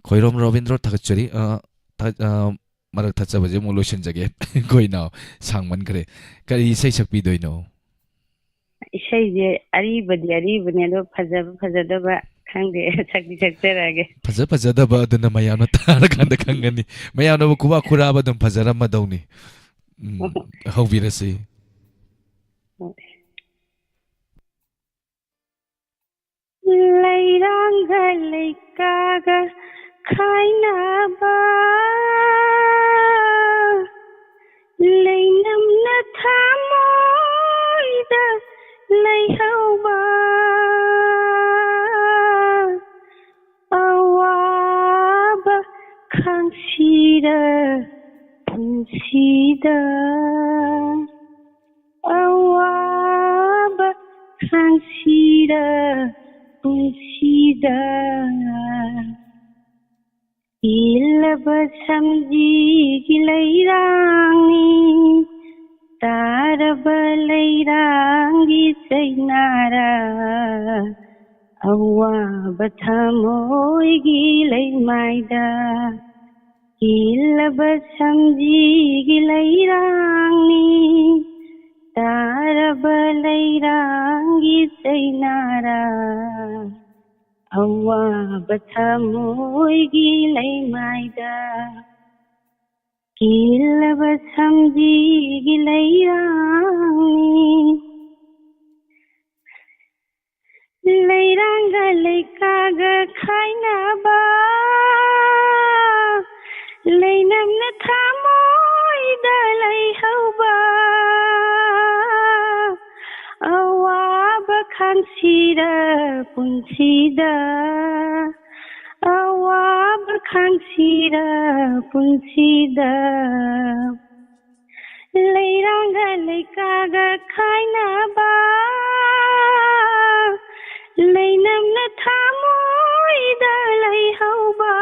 ꯈꯣꯏꯔꯣꯝ ꯔꯣꯕꯤꯟꯗ꯭ꯔꯣ, ꯊꯥꯒꯠꯆꯔꯤ꯫ ꯑ, ꯊꯥ-, ꯑ, ꯃꯔꯛ ꯊꯠꯆꯕꯁꯦ ꯑꯃꯨꯛ ꯂꯣꯏꯁꯤꯟꯖꯒꯦ꯫ ꯑꯩꯈꯣꯏ ꯏꯅꯥꯎ ꯁꯥꯡꯃꯟꯈ꯭ꯔꯦ꯫ ꯀꯔꯤ ꯏꯁꯩ ꯁꯛꯄꯤꯗꯣꯏꯅꯣ? ꯏꯁꯩꯁꯦ ꯑꯔꯤꯕꯗꯤ ꯑꯔꯤꯕꯅꯦ, ꯑꯗꯣ ꯐꯖꯕ ꯐꯖꯗꯕ ꯈꯪꯗꯦ꯫ ꯁꯛꯇꯤ ꯁꯛꯆꯔꯛꯑꯒꯦ꯫ ꯐꯖ ꯐꯖꯗꯕ ꯑꯗꯨꯅ ꯃꯌꯥꯝꯅ ꯇꯥꯔꯀꯥꯟꯗ ꯈꯪꯒꯅꯤ꯫ ꯃꯌꯥꯝꯅꯕꯨ ꯈꯨꯕꯥꯛ ꯈꯨꯔꯥꯕ ꯑꯗꯨꯝ ꯐꯖꯔꯝꯃꯗꯧꯅꯤ꯫ ꯎꯝ, ꯍꯧꯕꯤꯔꯁꯤ꯫ ꯂꯩꯔꯥꯡꯒ ꯂꯩꯀꯥꯒ ꯈꯥꯏꯅꯕ, ꯂꯩꯅꯝꯅ ꯊꯃꯣꯏꯗ ꯂꯩꯍꯧꯕ, ꯑꯋꯥꯕ ꯈꯥꯡꯁꯤꯔ ꯄꯨꯟꯁꯤꯗ꯫ ꯑꯋꯥꯕ ꯈꯥꯡꯁꯤꯔ ꯄꯨꯟꯁꯤꯗ꯫ ꯏꯜꯂꯕ ꯁꯝꯖꯤꯒꯤ ꯂꯩꯔꯥꯡꯅꯤ, ꯇꯥꯔꯕ ꯂꯩꯔꯥꯡꯒꯤ ꯆꯩꯅꯥꯔ꯫ ꯑꯋꯥꯕ ꯊꯃꯣꯏꯒꯤ ꯂꯩꯃꯥꯏꯗ ꯀꯤꯜꯂꯕ ꯁꯝꯖꯤꯒꯤ ꯂꯩꯔꯥꯡꯅꯤ꯫ ꯇꯥꯔꯕ ꯂꯩꯔꯥꯡꯒꯤ ꯆꯩꯅꯥꯔ ꯑꯋꯥꯕ ꯊꯃꯣꯏꯒꯤ ꯂꯩꯃꯥꯏꯗ ꯀꯤꯜꯂꯕ ꯁꯝꯖꯤꯒꯤ ꯂꯩꯔꯥꯡꯅꯤ꯫ ꯂꯩꯔꯥꯡꯒ ꯂꯩꯀꯥꯒ ꯈꯥꯏꯅꯕ ꯂꯩꯅꯝꯅ ꯊꯃꯣꯏꯗ ꯂꯩꯍꯧꯕ ꯑꯋꯥꯕ ꯈꯥꯡꯁꯤꯔ ꯄꯨꯟꯁꯤꯗ ꯑꯋꯥꯕ ꯈꯥꯡꯁꯤꯔ ꯄꯨꯟꯁꯤꯗ ꯂꯩꯔꯥꯡꯒ ꯂꯩꯀꯥꯒ ꯈꯥꯏꯅꯕ ꯂꯩꯅꯝꯅ ꯊꯃꯣꯏꯗ ꯂꯩꯍꯧꯕ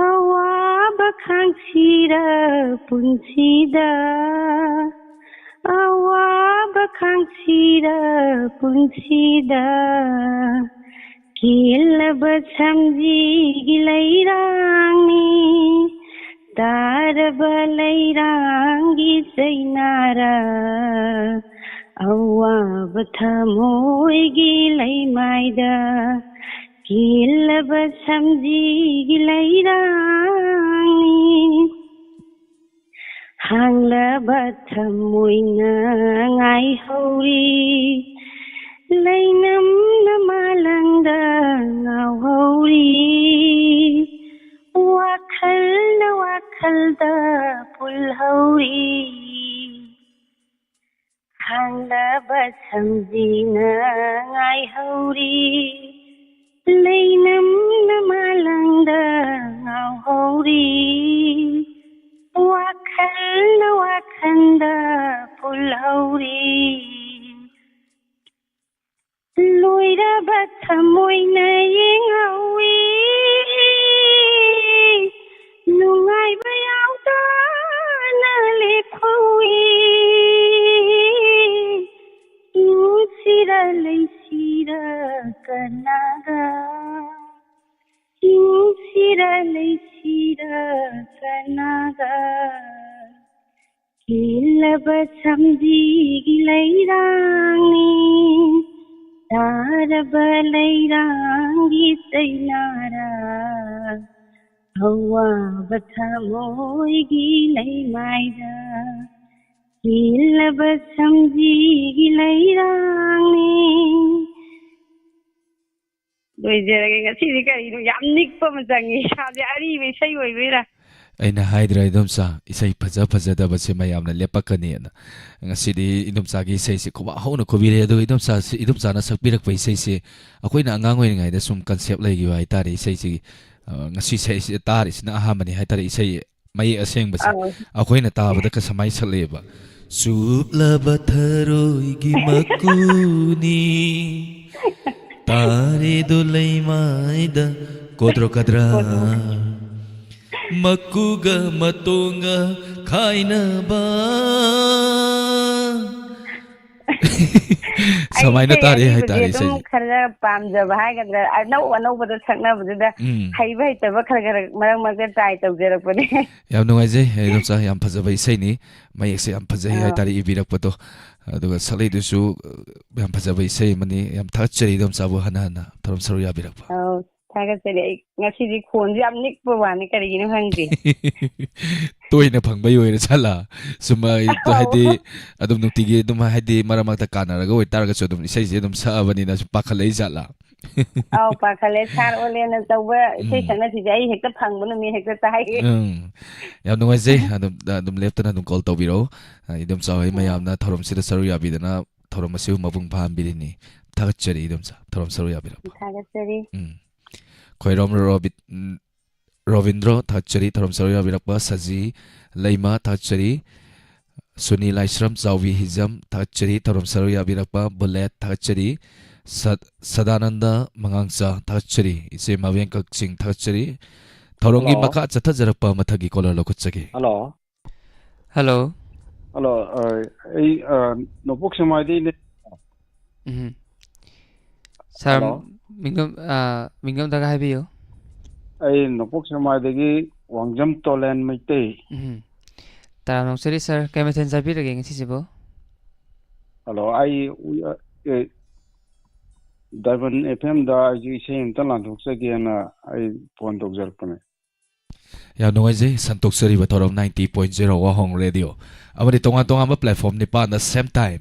ꯑꯋꯥꯕ ꯈꯥꯡꯁꯤꯔ ꯄꯨꯟꯁꯤꯗ ꯑꯋꯥꯕ ꯈꯥꯡꯁꯤꯔ ꯄꯨꯟꯁꯤꯗ ꯀꯤꯜꯂꯕ ꯁꯝꯖꯤꯒꯤ ꯂꯩꯔꯥꯡꯅꯤ꯫ ꯇꯥꯔꯕ ꯂꯩꯔꯥꯡꯒꯤ ꯆꯩꯅꯥꯔ ꯑꯋꯥꯕ ꯊꯃꯣꯏꯒꯤ ꯂꯩꯃꯥꯏꯗ ꯀꯤꯜꯂꯕ ꯁꯝꯖꯤꯒꯤ ꯂꯩꯔꯥꯡꯅꯤ꯫ ꯍꯥꯡꯂꯕ ꯊꯃꯣꯏꯅ ꯉꯥꯏꯍꯧꯔꯤ, ꯂꯩꯅꯝꯅ ꯃꯥꯂꯪꯗ ꯉꯥꯎꯍꯧꯔꯤ꯫ ꯋꯥꯈꯜꯅ ꯋꯥꯈꯜꯗ ꯄꯨꯜꯍꯧꯔꯤ꯫ ꯍꯥꯡꯂꯕ ꯁꯝꯖꯤꯅ ꯉꯥꯏꯍꯧꯔꯤ, ꯂꯩꯅꯝꯅ ꯃꯥꯂꯪꯗ ꯉꯥꯎꯍꯧꯔꯤ꯫ ꯋꯥꯈꯜꯅ ꯋꯥꯈꯜꯗ ꯄꯨꯜꯍꯧꯔꯤ꯫ ꯂꯣꯏꯔꯕ ꯊꯃꯣꯏꯅ ꯌꯦꯡꯍꯧꯏ, ꯅꯨꯡꯉꯥꯏꯕ ꯌꯥꯎꯗꯅ ꯂꯦꯞꯍꯧꯏ꯫ ꯅꯨꯡꯁꯤ ꯁꯤꯔ ꯂꯩꯁꯤꯔ ꯀꯅꯥꯒ, ꯏꯪꯁꯤꯔ ꯂꯩꯁꯤꯔ ꯀꯅꯥꯒ, ꯀꯦꯜꯂꯕ ꯁꯝꯖꯤꯒꯤ ꯂꯩꯔꯥꯡꯅꯤ, ꯇꯥꯔꯕ ꯂꯩꯔꯥꯡꯒꯤ ꯆꯩꯅꯥꯔ, ꯑꯋꯥꯕ ꯊꯃꯣꯏꯒꯤ ꯂꯩꯃꯥꯏꯗ, ꯀꯦꯜꯂꯕ ꯁꯝꯖꯤꯒꯤ ꯂꯩꯔꯥꯡꯅꯤ꯫ ꯂꯣꯏꯖꯔꯒꯦ꯫ ꯉꯁꯤꯗꯤ ꯀꯔꯤꯅꯣ ꯌꯥꯝ ꯅꯤꯛꯄ ꯑꯃ ꯆꯪꯉꯤ꯫ ꯏꯁꯥꯁꯦ ꯑꯔꯤꯕ ꯏꯁꯩ ꯑꯣꯏꯕꯩꯔꯥ? ꯑꯩꯅ ꯍꯥꯏꯗ꯭ꯔꯥ, ꯏꯗꯣꯝꯆꯥ, ꯏꯁꯩ ꯐꯖ ꯐꯖꯗꯕꯁꯦ ꯃꯌꯥꯝꯅ ꯂꯦꯞꯄꯛꯀꯅꯤꯅ꯫ ꯉꯁꯤꯗꯤ ꯏꯗꯣꯝꯆꯥꯒꯤ ꯏꯁꯩꯁꯦ ꯈꯨꯕꯥꯛ ꯍꯧꯅ ꯈꯨꯕꯤꯔꯦ꯫ ꯑꯗꯨꯒ ꯏꯗꯣꯝꯆꯥꯁꯤ, ꯏꯗꯣꯝꯆꯥꯅ ꯁꯛꯄꯤꯔꯛꯄ ꯏꯁꯩꯁꯦ ꯑꯩꯈꯣꯏꯅ ꯑꯉꯥꯡ ꯑꯣꯏꯔꯤꯉꯩꯗ ꯁꯨꯝ ꯀꯟꯁꯦꯞ ꯂꯩꯈꯤꯕ ꯍꯥꯏꯇꯥꯔꯦ꯫ ꯏꯁꯩꯁꯤ, ꯑ, ꯉꯁꯤ ꯏꯁꯩꯁꯤ ꯇꯥꯔꯤꯁꯤꯅ ꯑꯍꯥꯟꯕꯅꯤ ꯍꯥꯏꯇꯥꯔꯦ, ꯏꯁꯩ ꯃꯌꯦꯛ ꯑꯁꯦꯡꯕꯁꯦ꯫ ꯑꯧ꯫ ꯑꯩꯈꯣꯏꯅ ꯇꯥꯕꯗ ꯀꯁꯃꯥꯏ ꯁꯛꯂꯛꯑꯦꯕ? ꯆꯨꯞꯂꯕ ꯊꯔꯣꯏꯒꯤ ꯃꯀꯨꯅꯤ, ꯇꯥꯔꯦꯗꯣ ꯂꯩꯃꯥꯏꯗ ꯀꯣꯗ꯭ꯔꯣ ꯀꯗ꯭ꯔꯥ, ꯀꯣꯗ꯭ꯔꯣ꯫ ꯃꯀꯨꯒ ꯃꯇꯣꯡꯒ ꯈꯥꯏꯅꯕ꯫ ꯁꯨꯃꯥꯏꯅ ꯑꯩ ꯏꯁꯩ ꯇꯥꯔꯛꯑꯦ ꯑꯔꯤꯕꯁꯦ ꯍꯥꯏꯇꯥꯔꯦ ꯑꯗꯨꯝ ꯏꯁꯩꯁꯦ꯫ ꯈꯔ ꯄꯥꯝꯖꯕ ꯍꯥꯏꯒꯗ꯭ꯔꯥ, ꯑꯅꯧ ꯑꯅꯧꯕꯗ ꯁꯛꯅꯕꯗꯨꯗ ꯎꯝ꯫ ꯍꯩꯕ ꯍꯩꯇꯕ ꯈꯔ ꯈꯔ ꯃꯔꯛ ꯃꯔꯛꯇ ꯇ꯭ꯔꯥꯏ ꯇꯧꯖꯔꯛꯄꯅꯦ꯫ ꯌꯥꯝ ꯅꯨꯡꯉꯥꯏꯖꯩ, ꯏꯗꯣꯝꯆꯥ, ꯌꯥꯝ ꯐꯖꯕ ꯏꯁꯩꯅꯤ꯫ ꯃꯌꯦꯛꯁꯦ ꯌꯥꯝ ꯐꯖꯩ ꯑꯥ꯫ ꯍꯥꯏꯇꯥꯔꯦ ꯏꯕꯤꯔꯛꯄꯗꯣ꯫ ꯑꯗꯨꯒ ꯁꯛꯂꯛꯏꯗꯨꯁꯨ, ꯑ, ꯌꯥꯝ ꯐꯖꯕ ꯏꯁꯩ ꯑꯃꯅꯤ꯫ ꯌꯥꯝ ꯊꯥꯒꯠꯆꯔꯤ ꯏꯗꯣꯝꯆꯥꯕꯨ ꯍꯟꯅ ꯍꯟꯅ ꯊꯧꯔꯝ ꯁꯔꯨꯛ ꯌꯥꯕꯤꯔꯛꯄ꯫ ꯑꯧ, ꯊꯥꯒꯠꯆꯔꯤ꯫ ꯑꯩ ꯉꯁꯤꯗꯤ ꯈꯣꯟꯁꯦ ꯌꯥꯝ ꯅꯤꯛꯄ ꯋꯥꯅꯤ, ꯀꯔꯤꯒꯤꯅꯣ ꯈꯪꯗꯦ꯫ ꯇꯣꯏꯅ ꯐꯪꯕꯩ ꯑꯣꯏꯔ ꯖꯥꯠꯂꯥ? ꯁꯨꯝ, ꯑ, ꯑꯧ꯫ ꯍꯥꯏꯗꯤ, ꯑꯗꯨꯝ ꯅꯨꯡꯇꯤꯒꯤ ꯑꯗꯨꯝ, ꯍꯥꯏꯗꯤ, ꯃꯔꯛ ꯃꯔꯛꯇ ꯀꯥꯟꯅꯔꯒ ꯑꯣꯏꯇꯥꯔꯒꯁꯨ ꯑꯗꯨꯝ ꯏꯁꯩꯁꯦ ꯑꯗꯨꯝ ꯁꯛꯑꯕꯅꯤꯅ ꯁꯨꯝ ꯄꯥꯈꯠꯂꯛꯏ ꯖꯥꯠꯂꯥ? ꯑꯧ, ꯄꯥꯈꯠꯂꯦ꯫ ꯁꯥꯔ ꯑꯣꯂꯦꯟꯅ ꯇꯧꯕ ꯏꯁꯩ ꯎꯝ꯫ ꯁꯛꯅꯁꯤꯁꯦ ꯑꯩ ꯍꯦꯛꯇ ꯐꯪꯕ ꯅꯨꯃꯤꯠ ꯍꯦꯛꯇ ꯇꯥꯏ꯫ ꯎꯝ꯫ ꯌꯥꯝ ꯅꯨꯡꯉꯥꯏꯖꯩ꯫ ꯑꯗꯨꯝ, ꯑꯗꯨꯝ ꯂꯦꯞꯇꯅ ꯑꯗꯨꯝ ꯀꯣꯜ ꯇꯧꯕꯤꯔꯛꯎ꯫ ꯑ, ꯏꯗꯣꯝꯆꯥ ꯍꯣꯏ ꯎꯝ꯫ ꯃꯌꯥꯝꯅ ꯊꯧꯔꯝꯁꯤꯗ ꯁꯔꯨꯛ ꯌꯥꯕꯤꯗꯅ ꯊꯧꯔꯝ ꯑꯁꯤꯕꯨ ꯃꯄꯨꯡ ꯐꯥꯍꯟꯕꯤꯔꯤꯅꯤ꯫ ꯊꯥꯒꯠꯆꯔꯤ ꯏꯗꯣꯝꯆꯥ, ꯊꯧꯔꯝ ꯁꯔꯨꯛ ꯌꯥꯕꯤꯔꯛꯄ꯫ ꯊꯥꯒꯠꯆꯔꯤ꯫ ꯎꯝ꯫ ꯈꯣꯏꯔꯣꯝ ꯔꯣꯕꯤꯠ-, ꯎꯝ, ꯔꯣꯕꯤꯟꯗ꯭ꯔꯣ, ꯊꯥꯒꯠꯆꯔꯤ ꯊꯧꯔꯝ ꯁꯔꯨꯛ ꯌꯥꯕꯤꯔꯛꯄ꯫ ꯁꯖꯤ ꯂꯩꯃ, ꯊꯥꯒꯠꯆꯔꯤ꯫ ꯁꯨꯅꯤ ꯂꯥꯏꯁ꯭ꯔꯝ, ꯆꯥꯎꯕꯤ ꯍꯤꯖꯝ, ꯊꯥꯒꯠꯆꯔꯤ ꯊꯧꯔꯝ ꯁꯔꯨꯛ ꯌꯥꯕꯤꯔꯛꯄ꯫ ꯕꯨꯂꯦꯠ, ꯊꯥꯒꯠꯆꯔꯤ꯫ ꯁ-, ꯁꯗꯥꯅꯟꯗ ꯃꯉꯥꯡꯆꯥ, ꯊꯥꯒꯠꯆꯔꯤ꯫ ꯏꯆꯦ ꯃꯕꯦꯟ ꯀꯛꯆꯤꯡ, ꯊꯥꯒꯠꯆꯔꯤ꯫ ꯊꯧꯔꯝꯒꯤ ꯍꯜꯂꯣ꯫ ꯃꯈꯥ ꯆꯠꯊꯖꯔꯛꯄ ꯃꯊꯪꯒꯤ ꯀꯣꯂꯔ ꯂꯧꯈꯠꯆꯒꯦ꯫ ꯍꯜꯂꯣ꯫ ꯍꯜꯂꯣ꯫ ꯍꯜꯂꯣ, ꯑ, ꯑꯩ, ꯑ, ꯅꯣꯡꯄꯣꯛ ꯁꯦꯛꯃꯥꯏꯗꯩꯅꯦ꯫ ꯎꯝ꯫ ꯁꯥꯔ, ꯍꯜꯂꯣ꯫ ꯃꯤꯡꯗꯣ, ꯑ, ꯃꯤꯡꯗꯣ ꯑꯝꯇꯒ ꯍꯥꯏꯕꯤꯌꯨ꯫ ꯑꯩ ꯅꯣꯡꯄꯣꯛ ꯁꯦꯛꯃꯥꯏꯗꯒꯤ ꯋꯥꯡꯖꯝ ꯇꯣꯂꯦꯟ ꯃꯩꯇꯩ꯫ ꯎꯝ꯫ ꯇꯔꯥꯝꯅ ꯑꯣꯛꯆꯔꯤ ꯁꯥꯔ, ꯀꯩ ꯃꯊꯦꯜ ꯆꯥꯕꯤꯔꯒꯦ ꯉꯁꯤꯁꯤꯕꯨ? ꯍꯜꯂꯣ, ꯑꯩ, ꯑꯦ, ꯗꯥꯏꯃꯟ ꯑꯦꯐ ꯑꯦꯝꯗ ꯑꯩꯁꯨ ꯏꯁꯩ ꯑꯝꯇ ꯂꯥꯟꯊꯣꯛꯆꯒꯦꯅ ꯑꯩ ꯐꯣꯟ ꯇꯧꯖꯔꯛꯄꯅꯦ꯫ ꯌꯥꯝ ꯅꯨꯡꯉꯥꯏꯖꯩ, ꯁꯟꯇꯣꯛꯆꯔꯤꯕ ꯊꯧꯔꯝ ninety point zero ꯋꯥꯍꯣꯡ ꯔꯦꯗꯤꯑꯣ ꯑꯃꯗꯤ ꯇꯣꯉꯥꯟ ꯇꯣꯉꯥꯟꯕ platform ꯅꯤꯄꯥꯟꯗ same time,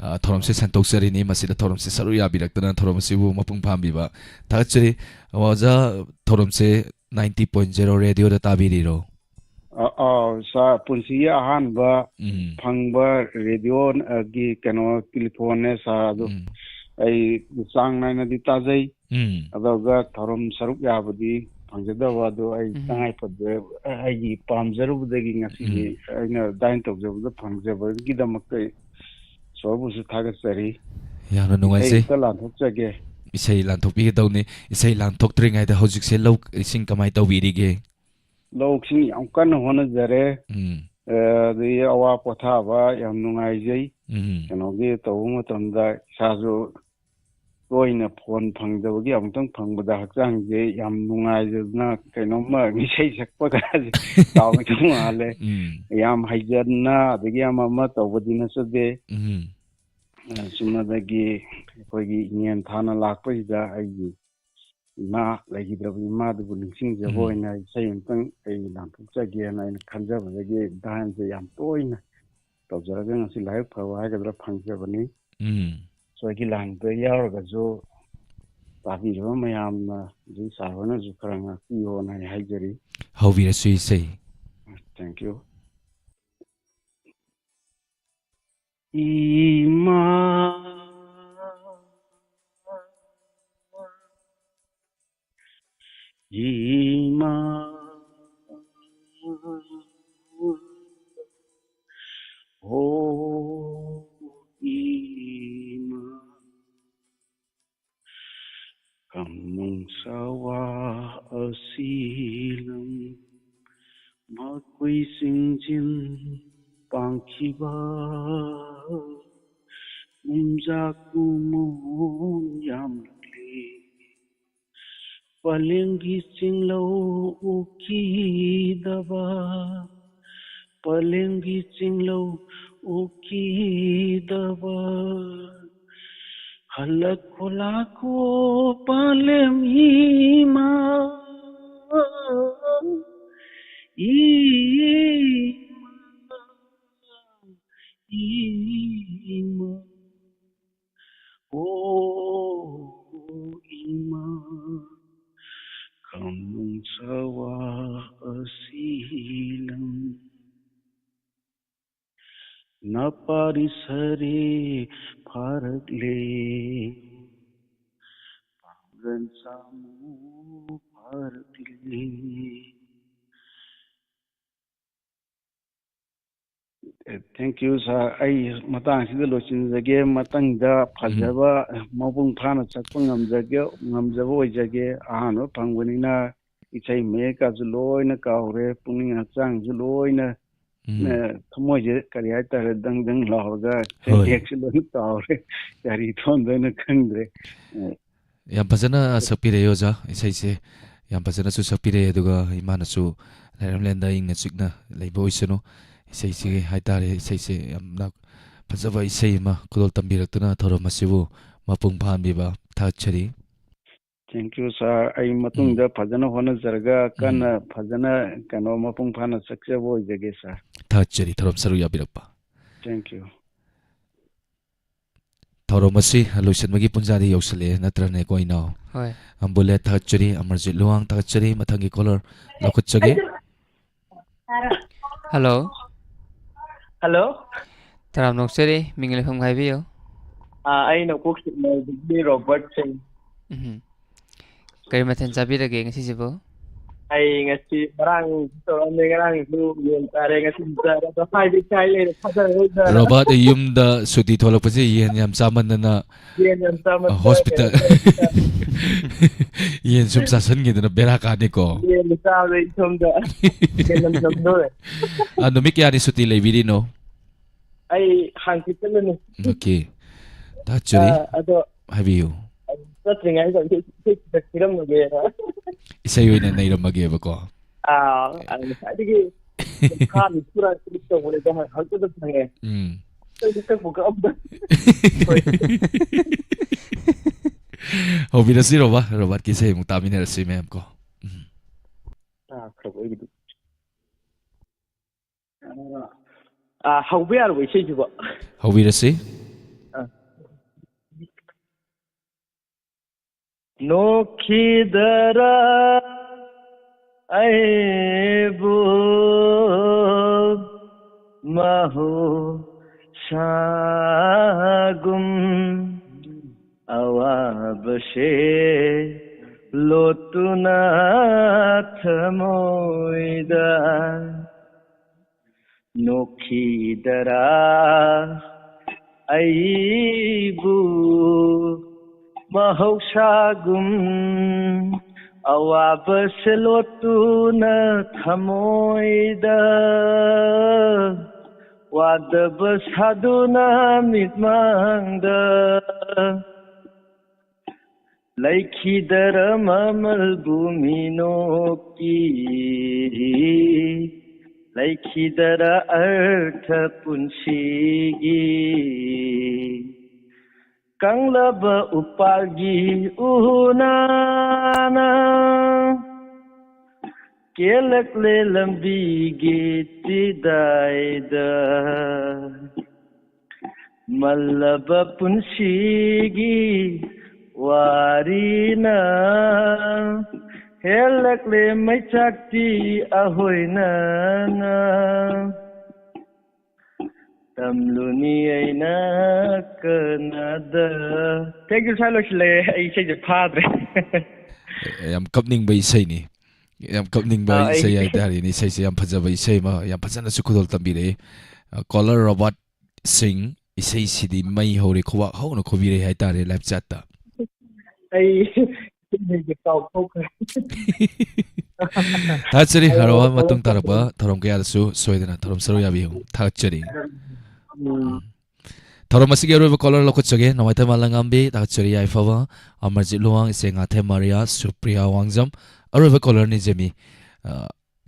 ꯑ, ꯊꯧꯔꯝꯁꯦ ꯁꯟꯇꯣꯛꯆꯔꯤꯅꯤ꯫ ꯃꯁꯤꯗ ꯊꯧꯔꯝꯁꯦ ꯁꯔꯨꯛ ꯌꯥꯕꯤꯔꯛꯇꯅ ꯊꯧꯔꯝ ꯑꯁꯤꯕꯨ ꯃꯄꯨꯡ ꯐꯥꯍꯟꯕꯤꯕ ꯊꯥꯒꯠꯆꯔꯤ꯫ ꯑꯣꯖꯥ, ꯊꯧꯔꯝꯁꯦ ninety point zero ꯔꯦꯗꯤꯑꯣꯗ ꯇꯥꯕꯤꯔꯤꯔꯣ? ꯑ-, ꯑꯥꯎ, ꯁꯥꯔ, ꯄꯨꯟꯁꯤꯒꯤ ꯑꯍꯥꯟꯕ ꯎꯝ꯫ ꯐꯪꯕ ꯔꯦꯗꯤꯑꯣꯒꯤ ꯀꯩꯅꯣ ꯇꯦꯂꯤꯐꯣꯟꯅꯦ, ꯁꯥꯔ꯫ ꯑꯗꯨ ꯎꯝ꯫ ꯑꯩ ꯆꯥꯡ ꯅꯥꯏꯅꯗꯤ ꯇꯥꯖꯩ꯫ ꯎꯝ꯫ ꯑꯗꯨꯒ ꯊꯧꯔꯝ ꯁꯔꯨꯛ ꯌꯥꯕꯗꯤ ꯐꯪꯖꯗꯕ ꯑꯗꯨ ꯑꯩ ꯎꯝ꯫ ꯇꯉꯥꯏ ꯐꯗ꯭ꯔꯦ꯫ ꯑꯩꯒꯤ ꯄꯥꯝꯖꯔꯨꯕꯗꯒꯤ ꯉꯁꯤꯗꯤ ꯎꯝ꯫ ꯑꯩꯅ ꯗꯥꯏꯟ ꯇꯧꯖꯕꯗ ꯐꯪꯖꯕꯒꯤꯗꯃꯛꯇ ꯏꯁꯣꯔꯕꯨꯁꯨ ꯊꯥꯒꯠꯆꯔꯤ꯫ ꯌꯥꯝꯅ ꯅꯨꯡꯉꯥꯏꯖꯩ꯫ ꯑꯩ ꯑꯝꯇ ꯂꯥꯟꯊꯣꯛꯆꯒꯦ꯫ ꯏꯁꯩ ꯂꯥꯟꯊꯣꯛꯄꯤꯒꯗꯧꯅꯤ꯫ ꯏꯁꯩ ꯂꯥꯟꯊꯣꯛꯇ꯭ꯔꯤꯉꯩꯗ ꯍꯧꯖꯤꯛꯁꯦ ꯂꯧ ꯏꯁꯤꯡ ꯀꯃꯥꯏꯅ ꯇꯧꯕꯤꯔꯤꯒꯦ? ꯂꯧꯁꯤꯡ ꯌꯥꯝ ꯀꯟꯅ ꯍꯣꯠꯅꯖꯔꯦ꯫ ꯎꯝ꯫ ꯑ, ꯑꯗꯒꯤ ꯑꯋꯥ ꯄꯣꯊꯥꯕ ꯌꯥꯝ ꯅꯨꯡꯉꯥꯏꯖꯩ꯫ ꯎꯝ꯫ ꯀꯩꯅꯣꯒꯤ ꯇꯧꯕ ꯃꯇꯝꯗ ꯏꯁꯥꯁꯨ ꯇꯣꯏꯅ ꯐꯣꯟ ꯐꯪꯗꯕꯒꯤ ꯑꯃꯨꯛꯇꯪ ꯐꯪꯕꯗ ꯍꯛꯆꯥꯡꯁꯦ ꯌꯥꯝ ꯅꯨꯡꯉꯥꯏꯖꯗꯅ ꯀꯩꯅꯣꯝꯃ ꯏꯁꯩ ꯁꯛꯄꯒꯁꯦ ꯀꯥꯎꯒꯗꯧ ꯃꯥꯜꯂꯦ꯫ ꯎꯝ꯫ ꯌꯥꯝ ꯍꯩꯖꯗꯅ ꯑꯗꯒꯤ ꯑꯃ ꯑꯃ ꯇꯧꯕꯗꯤ ꯅꯠꯆꯗꯦ꯫ ꯎꯝ꯫ ꯑ, ꯆꯨꯝꯅꯗꯒꯤ ꯑꯩꯈꯣꯏꯒꯤ ꯏꯉꯦꯟ ꯊꯥꯅ ꯂꯥꯛꯄꯁꯤꯗ ꯑꯩꯒꯤ ꯏꯃꯥ, ꯂꯩꯈꯤꯗ꯭ꯔꯕ ꯏꯃꯥꯗꯨꯕꯨ ꯅꯤꯡꯁꯤꯡꯖꯕ ꯎꯝ꯫ ꯑꯣꯏꯅ ꯏꯁꯩ ꯑꯃꯇꯪ ꯑꯩ ꯂꯥꯟꯊꯣꯛꯆꯒꯦꯅ ꯑꯩꯅ ꯈꯟꯖꯕꯗꯒꯤ ꯗꯥꯟꯁꯦ ꯌꯥꯝ ꯇꯣꯏꯅ ꯇꯧꯖꯔꯒ ꯉꯁꯤ ꯂꯥꯏꯕꯛ ꯐꯕ ꯍꯥꯏꯒꯗ꯭ꯔꯥ ꯐꯪꯖꯕꯅꯤ꯫ ꯎꯝ꯫ ꯁꯣꯏꯒꯤ ꯂꯥꯟꯗ ꯌꯥꯎꯔꯒꯁꯨ ꯇꯥꯕꯤꯔꯤꯕ ꯃꯌꯥꯝꯅ ꯍꯧꯖꯤꯛ ꯁꯥꯔ ꯍꯣꯏꯅꯁꯨ ꯈꯔ ꯉꯥꯛꯄꯤꯌꯣꯅ ꯑꯩ ꯍꯥꯏꯖꯔꯤ꯫ ꯍꯧꯕꯤꯔꯁꯨ ꯏꯁꯩ꯫ Thank you꯫ ꯏꯃꯥ, ꯏꯃꯥ, ꯍꯣ ꯏꯃꯥ, ꯀꯝꯅꯨꯡ ꯁꯋꯥ ꯑꯁꯤ ꯂꯝ ꯃꯈꯣꯏ ꯆꯤꯡꯖꯤꯟ ꯄꯥꯡꯈꯤꯕ ꯃꯨꯝꯖꯥ ꯀꯨꯃꯣꯟ ꯌꯥꯝꯂꯛꯂꯦ꯫ ꯄꯂꯦꯝꯒꯤ ꯆꯤꯡꯂꯧ ꯎꯈꯤꯗꯕ, ꯄꯂꯦꯝꯒꯤ ꯆꯤꯡꯂꯧ ꯎꯈꯤꯗꯕ, ꯍꯜꯂꯛꯈꯣ ꯂꯥꯛꯈꯣ ꯄꯂꯦꯝ ꯏꯃꯥ, ꯏꯃꯥ, ꯏꯃꯥ꯫ ꯑꯣ ꯏꯃꯥ, ꯈꯝꯅꯨꯡ ꯆꯥꯋꯥ ꯑꯁꯤ ꯂꯪ, ꯅꯄꯥꯔꯤ ꯁꯔꯤ ꯐꯥꯔꯛꯂꯦ, ꯄꯥꯡꯒꯟ ꯆꯥꯃꯨ ꯐꯥꯔꯛꯂꯦ꯫ Thank you, sir. ꯑꯩ ꯃꯇꯥꯡꯁꯤꯗ ꯂꯣꯏꯁꯤꯟꯖꯒꯦ꯫ ꯃꯊꯪꯗ ꯐꯖꯕ, ꯃꯄꯨꯡ ꯐꯥꯅ ꯁꯛꯄ ꯉꯝꯖꯒꯦ, ꯉꯝꯖꯕ ꯑꯣꯏꯖꯒꯦ꯫ ꯑꯍꯥꯟꯕ ꯐꯪꯕꯅꯤꯅ ꯏꯁꯩ ꯃꯌꯦꯛꯀꯁꯨ ꯂꯣꯏꯅ ꯀꯥꯎꯔꯦ, ꯄꯨꯛꯅꯤꯡ ꯍꯛꯆꯥꯡꯁꯨ ꯂꯣꯏꯅ, ꯎꯝ꯫ ꯑ, ꯊꯃꯣꯏꯁꯦ ꯀꯔꯤ ꯍꯥꯏꯇꯥꯔꯦ, ꯗꯪ ꯗꯪ ꯂꯥꯎꯔꯒ ꯍꯣꯏ꯫ ꯃꯌꯦꯛꯁꯨ ꯂꯣꯏꯅ ꯀꯥꯎꯔꯦ, ꯀꯔꯤ ꯊꯣꯟꯗꯣꯏꯅꯣ ꯈꯪꯗ꯭ꯔꯦ꯫ ꯑ, ꯌꯥꯝ ꯐꯖꯅ ꯁꯛꯄꯤꯔꯛꯑꯦ ꯑꯣꯖꯥ, ꯏꯁꯩꯁꯦ ꯌꯥꯝ ꯐꯖꯅꯁꯨ ꯁꯛꯄꯤꯔꯛꯑꯦ, ꯑꯗꯨꯒ ꯏꯃꯥꯅꯁꯨ ꯂꯥꯏꯔꯝꯂꯦꯟꯗ ꯏꯪꯅ ꯆꯤꯛꯅ ꯂꯩꯕ ꯑꯣꯏꯁꯅꯨ꯫ ꯏꯁꯩꯁꯤꯒꯤ ꯍꯥꯏꯇꯥꯔꯦ, ꯏꯁꯩꯁꯦ ꯌꯥꯝꯅ ꯐꯖꯕ ꯏꯁꯩ ꯑꯃ ꯈꯨꯗꯣꯜ ꯇꯝꯕꯤꯔꯛꯇꯨꯅ ꯊꯧꯔꯝ ꯑꯁꯤꯕꯨ ꯃꯄꯨꯡ ꯐꯥꯍꯟꯕꯤꯕ ꯊꯥꯒꯠꯆꯔꯤ꯫ Thank you, sir. ꯑꯩ ꯃꯇꯨꯡꯗ ꯎꯝ꯫ ꯐꯖꯅ ꯍꯣꯠꯅꯖꯔꯒ ꯎꯝ꯫ ꯀꯟꯅ ꯐꯖꯅ ꯀꯩꯅꯣ ꯃꯄꯨꯡ ꯐꯥꯅ ꯁꯛꯆꯕ ꯑꯣꯏꯖꯒꯦ, sir꯫ ꯊꯥꯒꯠꯆꯔꯤ ꯊꯧꯔꯝ ꯁꯔꯨꯛ ꯌꯥꯕꯤꯔꯛꯄ꯫ Thank you꯫ ꯊꯧꯔꯝ ꯑꯁꯤ ꯂꯣꯏꯁꯤꯟꯕꯒꯤ ꯄꯨꯡꯖꯥꯗꯤ ꯌꯧꯁꯤꯜꯂꯛꯑꯦ ꯅꯠꯇ꯭ꯔꯅꯦꯀꯣ, ꯏꯅꯥꯎ? ꯍꯣꯏ꯫ ꯑꯝꯕꯨꯂꯦ ꯊꯥꯒꯠꯆꯔꯤ, ꯑꯃꯔꯖꯤꯠ ꯂꯨꯋꯥꯡ ꯊꯥꯒꯠꯆꯔꯤ, ꯃꯊꯪꯒꯤ caller ꯂꯧꯈꯠꯆꯒꯦ꯫ Hello꯫ Hello꯫ ꯇꯔꯥꯝꯅ ꯑꯣꯛꯆꯔꯤ, ꯃꯤꯡ ꯂꯩꯐꯝ ꯍꯥꯏꯕꯤꯌꯨ꯫ ꯑꯥ, ꯑꯩ ꯅꯣꯡꯄꯣꯛ ꯁꯦꯛꯃꯥꯏꯗꯒꯤ ꯔꯣꯕꯔꯠ ꯁꯤꯡ꯫ ꯎꯝ꯫ ꯀꯔꯤ ꯃꯊꯦꯜ ꯆꯥꯕꯤꯔꯒꯦ ꯉꯁꯤꯁꯤꯕꯨ? ꯑꯩ ꯉꯁꯤ, ꯉꯔꯥꯡꯁꯨ ꯇꯧꯔꯛꯑꯝꯃꯦ, ꯉꯔꯥꯡꯁꯨ ꯌꯦꯟ ꯆꯥꯔꯦ, ꯉꯁꯤꯁꯨ ꯆꯥꯔꯦ꯫ ꯑꯗꯣ ꯍꯥꯏꯗꯤ ꯀꯥꯏ ꯂꯩꯔꯦ ꯊꯥꯖꯔꯔꯣꯏꯗ꯫ ꯔꯣꯕꯥꯔꯠ ꯌꯨꯝꯗ ꯁꯨꯇꯤ ꯊꯣꯛꯂꯛꯄꯁꯦ ꯌꯦꯟ ꯌꯥꯝ ꯆꯥꯃꯟꯗꯅ, ꯌꯦꯟ ꯌꯥꯝ ꯆꯥꯃꯟꯗꯅ ꯑ, hospital꯫ ꯀꯩꯅꯣ ꯇꯧꯔꯦ꯫ ꯌꯦꯟ ꯁꯨꯝ ꯆꯥꯁꯟꯈꯤꯗꯅ ꯕꯦꯔꯥ ꯀꯥꯅꯤꯀꯣ꯫ ꯌꯦꯟ ꯆꯥꯕꯗ ꯑꯩ ꯁꯣꯝꯗ ꯍꯦꯟꯅ ꯆꯝꯗꯣꯔꯦ꯫ ꯑ, ꯅꯨꯃꯤꯠ ꯀꯌꯥꯅꯤ ꯁꯨꯇꯤ ꯂꯩꯕꯤꯔꯤꯅꯣ? ꯑꯩ ꯍꯥꯡꯆꯤꯠꯇ ꯂꯩꯅꯤ꯫ Okay꯫ ꯊꯥꯒꯠꯆꯔꯤ꯫ ꯑ, ꯑꯗꯣ ꯍꯥꯏꯕꯤꯌꯨ꯫ ꯆꯠꯇ꯭ꯔꯤꯉꯩꯗ ꯏꯁꯩ, ꯏꯁꯩ ꯈꯤꯇꯪ ꯁꯤꯔꯝꯃꯒꯦꯅ꯫ ꯏꯁꯩ ꯑꯣꯏꯅ ꯅꯩꯔꯝꯃꯒꯦꯕꯀꯣ꯫ ꯑꯥ, ꯑ, ꯉꯁꯥꯏꯗꯒꯤ ꯀꯨꯟꯊ꯭ꯔꯥ ꯅꯤꯐꯨꯔꯛ click ꯇꯧꯕꯅꯦ, ꯑꯗꯣ ꯍꯧꯖꯤꯛꯇ ꯐꯪꯉꯦ꯫ ꯎꯝ꯫ ꯑꯩꯗꯤ ꯀꯛꯄꯨ ꯀꯛꯑꯝꯗ꯫ ꯍꯣꯏ꯫ ꯍꯧꯕꯤꯔꯁꯤ ꯔꯣꯕꯥ, ꯔꯣꯕꯥꯠꯀꯤ ꯏꯁꯩ ꯑꯃꯨꯛ ꯇꯥꯃꯤꯟꯅꯔꯁꯤ ꯃꯌꯥꯝ ꯀꯣ꯫ ꯎꯝ꯫ ꯇꯥꯈ꯭ꯔꯕ ꯑꯩꯒꯤꯗꯤ꯫ ꯑꯥ, ꯍꯧꯕ ꯌꯥꯔꯕ ꯏꯁꯩꯁꯤꯕꯣ? ꯍꯧꯕꯤꯔꯁꯤ꯫ ꯑꯥ꯫ ꯅꯣꯛꯈꯤꯗꯔ ꯑꯩꯕꯨ ꯃꯍꯧꯁꯥꯒꯨꯝ ꯑꯋꯥꯕꯁꯦ ꯂꯣꯠꯇꯨꯅ ꯊꯃꯣꯏꯗ ꯅꯣꯛꯈꯤꯗꯔꯥ ꯑꯩꯕꯨ ꯃꯍꯧꯁꯥꯒꯨꯝ ꯑꯋꯥꯕꯁꯦ ꯂꯣꯠꯇꯨꯅ ꯊꯃꯣꯏꯗ ꯋꯥꯗꯕ ꯁꯥꯗꯨꯅ ꯃꯤꯠꯃꯥꯡꯗ ꯂꯩꯈꯤꯗꯔ ꯃꯃꯜꯕꯨ ꯃꯤꯅꯣꯛꯀꯤ, ꯂꯩꯈꯤꯗꯔ ꯑꯔꯊ ꯄꯨꯟꯁꯤꯒꯤ꯫ ꯀꯪꯂꯕ ꯎꯄꯥꯜꯒꯤ ꯎꯅꯥꯅ ꯀꯦꯜꯂꯛꯂꯦ ꯂꯝꯕꯤꯒꯤ ꯆꯤꯗꯥꯏꯗ꯫ ꯃꯜꯂꯕ ꯄꯨꯟꯁꯤꯒꯤ ꯋꯥꯔꯤꯅ ꯍꯦꯜꯂꯛꯂꯦ ꯃꯩꯆꯥꯛꯇꯤ ꯑꯍꯣꯏꯅꯅ꯫ ꯇꯝꯂꯨꯅꯤ ꯑꯩꯅ ꯀꯅꯥꯗ꯫ Thank you, sir, ꯂꯣꯏꯁꯤꯜꯂꯦ꯫ ꯑꯩ ꯏꯁꯩꯁꯦ ꯐꯥꯗ꯭ꯔꯦ꯫ ꯌꯥꯝ ꯀꯞꯅꯤꯡꯕ ꯏꯁꯩꯅꯤ꯫ ꯌꯥꯝ ꯀꯞꯅꯤꯡꯕ ꯑꯥ, ꯑꯩ ꯏꯁꯩ ꯍꯥꯏꯇꯥꯔꯦꯅꯦ꯫ ꯏꯁꯩꯁꯦ ꯌꯥꯝ ꯐꯖꯕ ꯏꯁꯩ ꯑꯃ, ꯌꯥꯝ ꯐꯖꯅꯁꯨ ꯈꯨꯗꯣꯜ ꯇꯝꯕꯤꯔꯛꯏ꯫ ꯑ, caller ꯔꯣꯕꯥꯔꯠ ꯁꯤꯡ, ꯏꯁꯩꯁꯤꯗꯤ ꯃꯩ ꯍꯧꯔꯦ, ꯈꯨꯕꯥꯛ ꯍꯧꯅ ꯈꯨꯕꯤꯔꯛꯏ ꯍꯥꯏꯇꯥꯔꯦ live chat ꯇ꯫ ꯑꯩ ꯏꯁꯩꯁꯦ ꯀꯥꯎꯊꯣꯛꯈ꯭ꯔꯦ꯫ ꯊꯥꯒꯠꯆꯔꯤ꯫ ꯑꯣ, ꯍꯔꯥꯎꯕ ꯃꯇꯨꯡ ꯇꯥꯔꯛꯄ ꯊꯧꯔꯝ ꯀꯌꯥꯗꯁꯨ ꯁꯣꯏꯗꯅ ꯊꯧꯔꯝ ꯁꯔꯨꯛ ꯌꯥꯕꯤꯌꯨ꯫ ꯊꯥꯒꯠꯆꯔꯤ꯫ ꯎꯝ꯫ ꯎꯝ꯫ ꯊꯧꯔꯝ ꯑꯁꯤꯒꯤ ꯑꯔꯣꯏꯕ ꯀꯣꯂꯔ ꯂꯧꯈꯠꯆꯒꯦ꯫ ꯅꯣꯡꯃꯥꯏꯊꯦꯝ ꯃꯥꯂꯪꯉꯥꯝꯕꯤ, ꯗꯥ ꯆꯦꯔꯤ ꯌꯥꯏꯐꯕ, ꯑꯃꯔꯖꯤꯠ ꯂꯨꯋꯥꯡ, ꯏꯆꯦ ꯉꯥꯊꯦꯝ ꯃꯥꯔꯤꯌꯥ, ꯁꯨꯄ꯭ꯔꯤꯌꯥ ꯋꯥꯡꯖꯝ꯫ ꯑꯔꯣꯏꯕ ꯀꯣꯂꯔꯅꯤ ꯖꯦꯃꯤ꯫ ꯑ,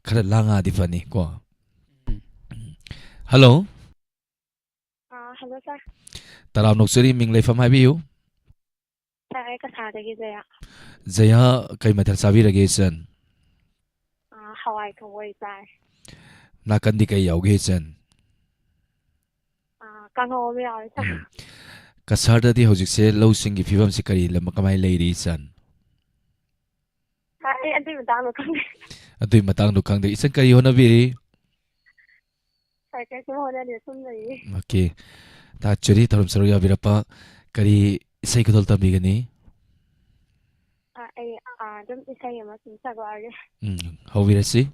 ꯈꯔ ꯂꯥꯡꯉꯛꯑꯗꯤ ꯐꯅꯤ ꯀꯣ꯫ ꯎꯝ꯫ ꯍꯜꯂꯣ꯫ ꯑꯥ, ꯍꯜꯂꯣ, ꯁꯥꯔ꯫ ꯇꯔꯥꯝ ꯅꯣꯛꯆꯔꯤ, ꯃꯤꯡ ꯂꯩꯐꯝ ꯍꯥꯏꯕꯤꯌꯨ꯫ ꯁꯥꯔ, ꯑꯩ ꯀꯁꯥꯔꯗꯒꯤ ꯖꯌꯥ꯫ ꯖꯌꯥ, ꯀꯩ ꯃꯊꯦꯜ ꯆꯥꯕꯤꯔꯒꯦ, ꯏꯆꯟ? ꯑꯥ, ꯍꯋꯥꯏ ꯊꯣꯡꯕ ꯑꯣꯏ ꯆꯥꯔꯦ꯫ ꯅꯥꯀꯟꯗꯤ ꯀꯩ ꯌꯥꯎꯒꯦ, ꯏꯆꯟ? ꯑꯥ, ꯀꯥꯡꯍꯧ ꯑꯃ ꯌꯥꯎꯔꯦ, ꯁꯥꯔ꯫ ꯎꯝ꯫ ꯀꯁꯥꯔꯗꯗꯤ ꯍꯧꯖꯤꯛꯁꯦ ꯂꯧꯁꯤꯡꯒꯤ ꯐꯤꯕꯝꯁꯤ ꯀꯔꯤ ꯂꯝ-, ꯀꯃꯥꯏꯅ ꯂꯩꯔꯤ, ꯏꯆꯟ? ꯁꯥꯔ, ꯑꯩ ꯑꯗꯨꯒꯤ ꯃꯇꯥꯡꯗꯣ ꯈꯪꯗꯦ꯫ ꯑꯗꯨꯒꯤ ꯃꯇꯥꯡꯗꯣ ꯈꯪꯗꯦ꯫ ꯏꯆꯟ, ꯀꯔꯤ ꯍꯣꯠꯅꯕꯤꯔꯤ? ꯁꯥꯔ, ꯀꯩꯁꯨ ꯍꯣꯠꯅꯗꯦ, ꯁꯨꯝ ꯂꯩꯌꯦ꯫ ꯑꯣꯀꯦ꯫ ꯗꯥ ꯆꯦꯔꯤ ꯊꯧꯔꯝ ꯁꯔꯨꯛ ꯌꯥꯕꯤꯔꯛꯄ, ꯀꯔꯤ ꯏꯁꯩ ꯈꯨꯗꯣꯜ ꯇꯝꯕꯤꯒꯅꯤ? ꯑꯥ, ꯑꯩ, ꯑꯥ, ꯑꯗꯨꯝ ꯏꯁꯩ ꯑꯃ ꯁꯨꯝ ꯁꯛꯂꯛꯑꯒꯦ꯫ ꯎꯝ, ꯍꯧꯕꯤꯔꯁꯤ꯫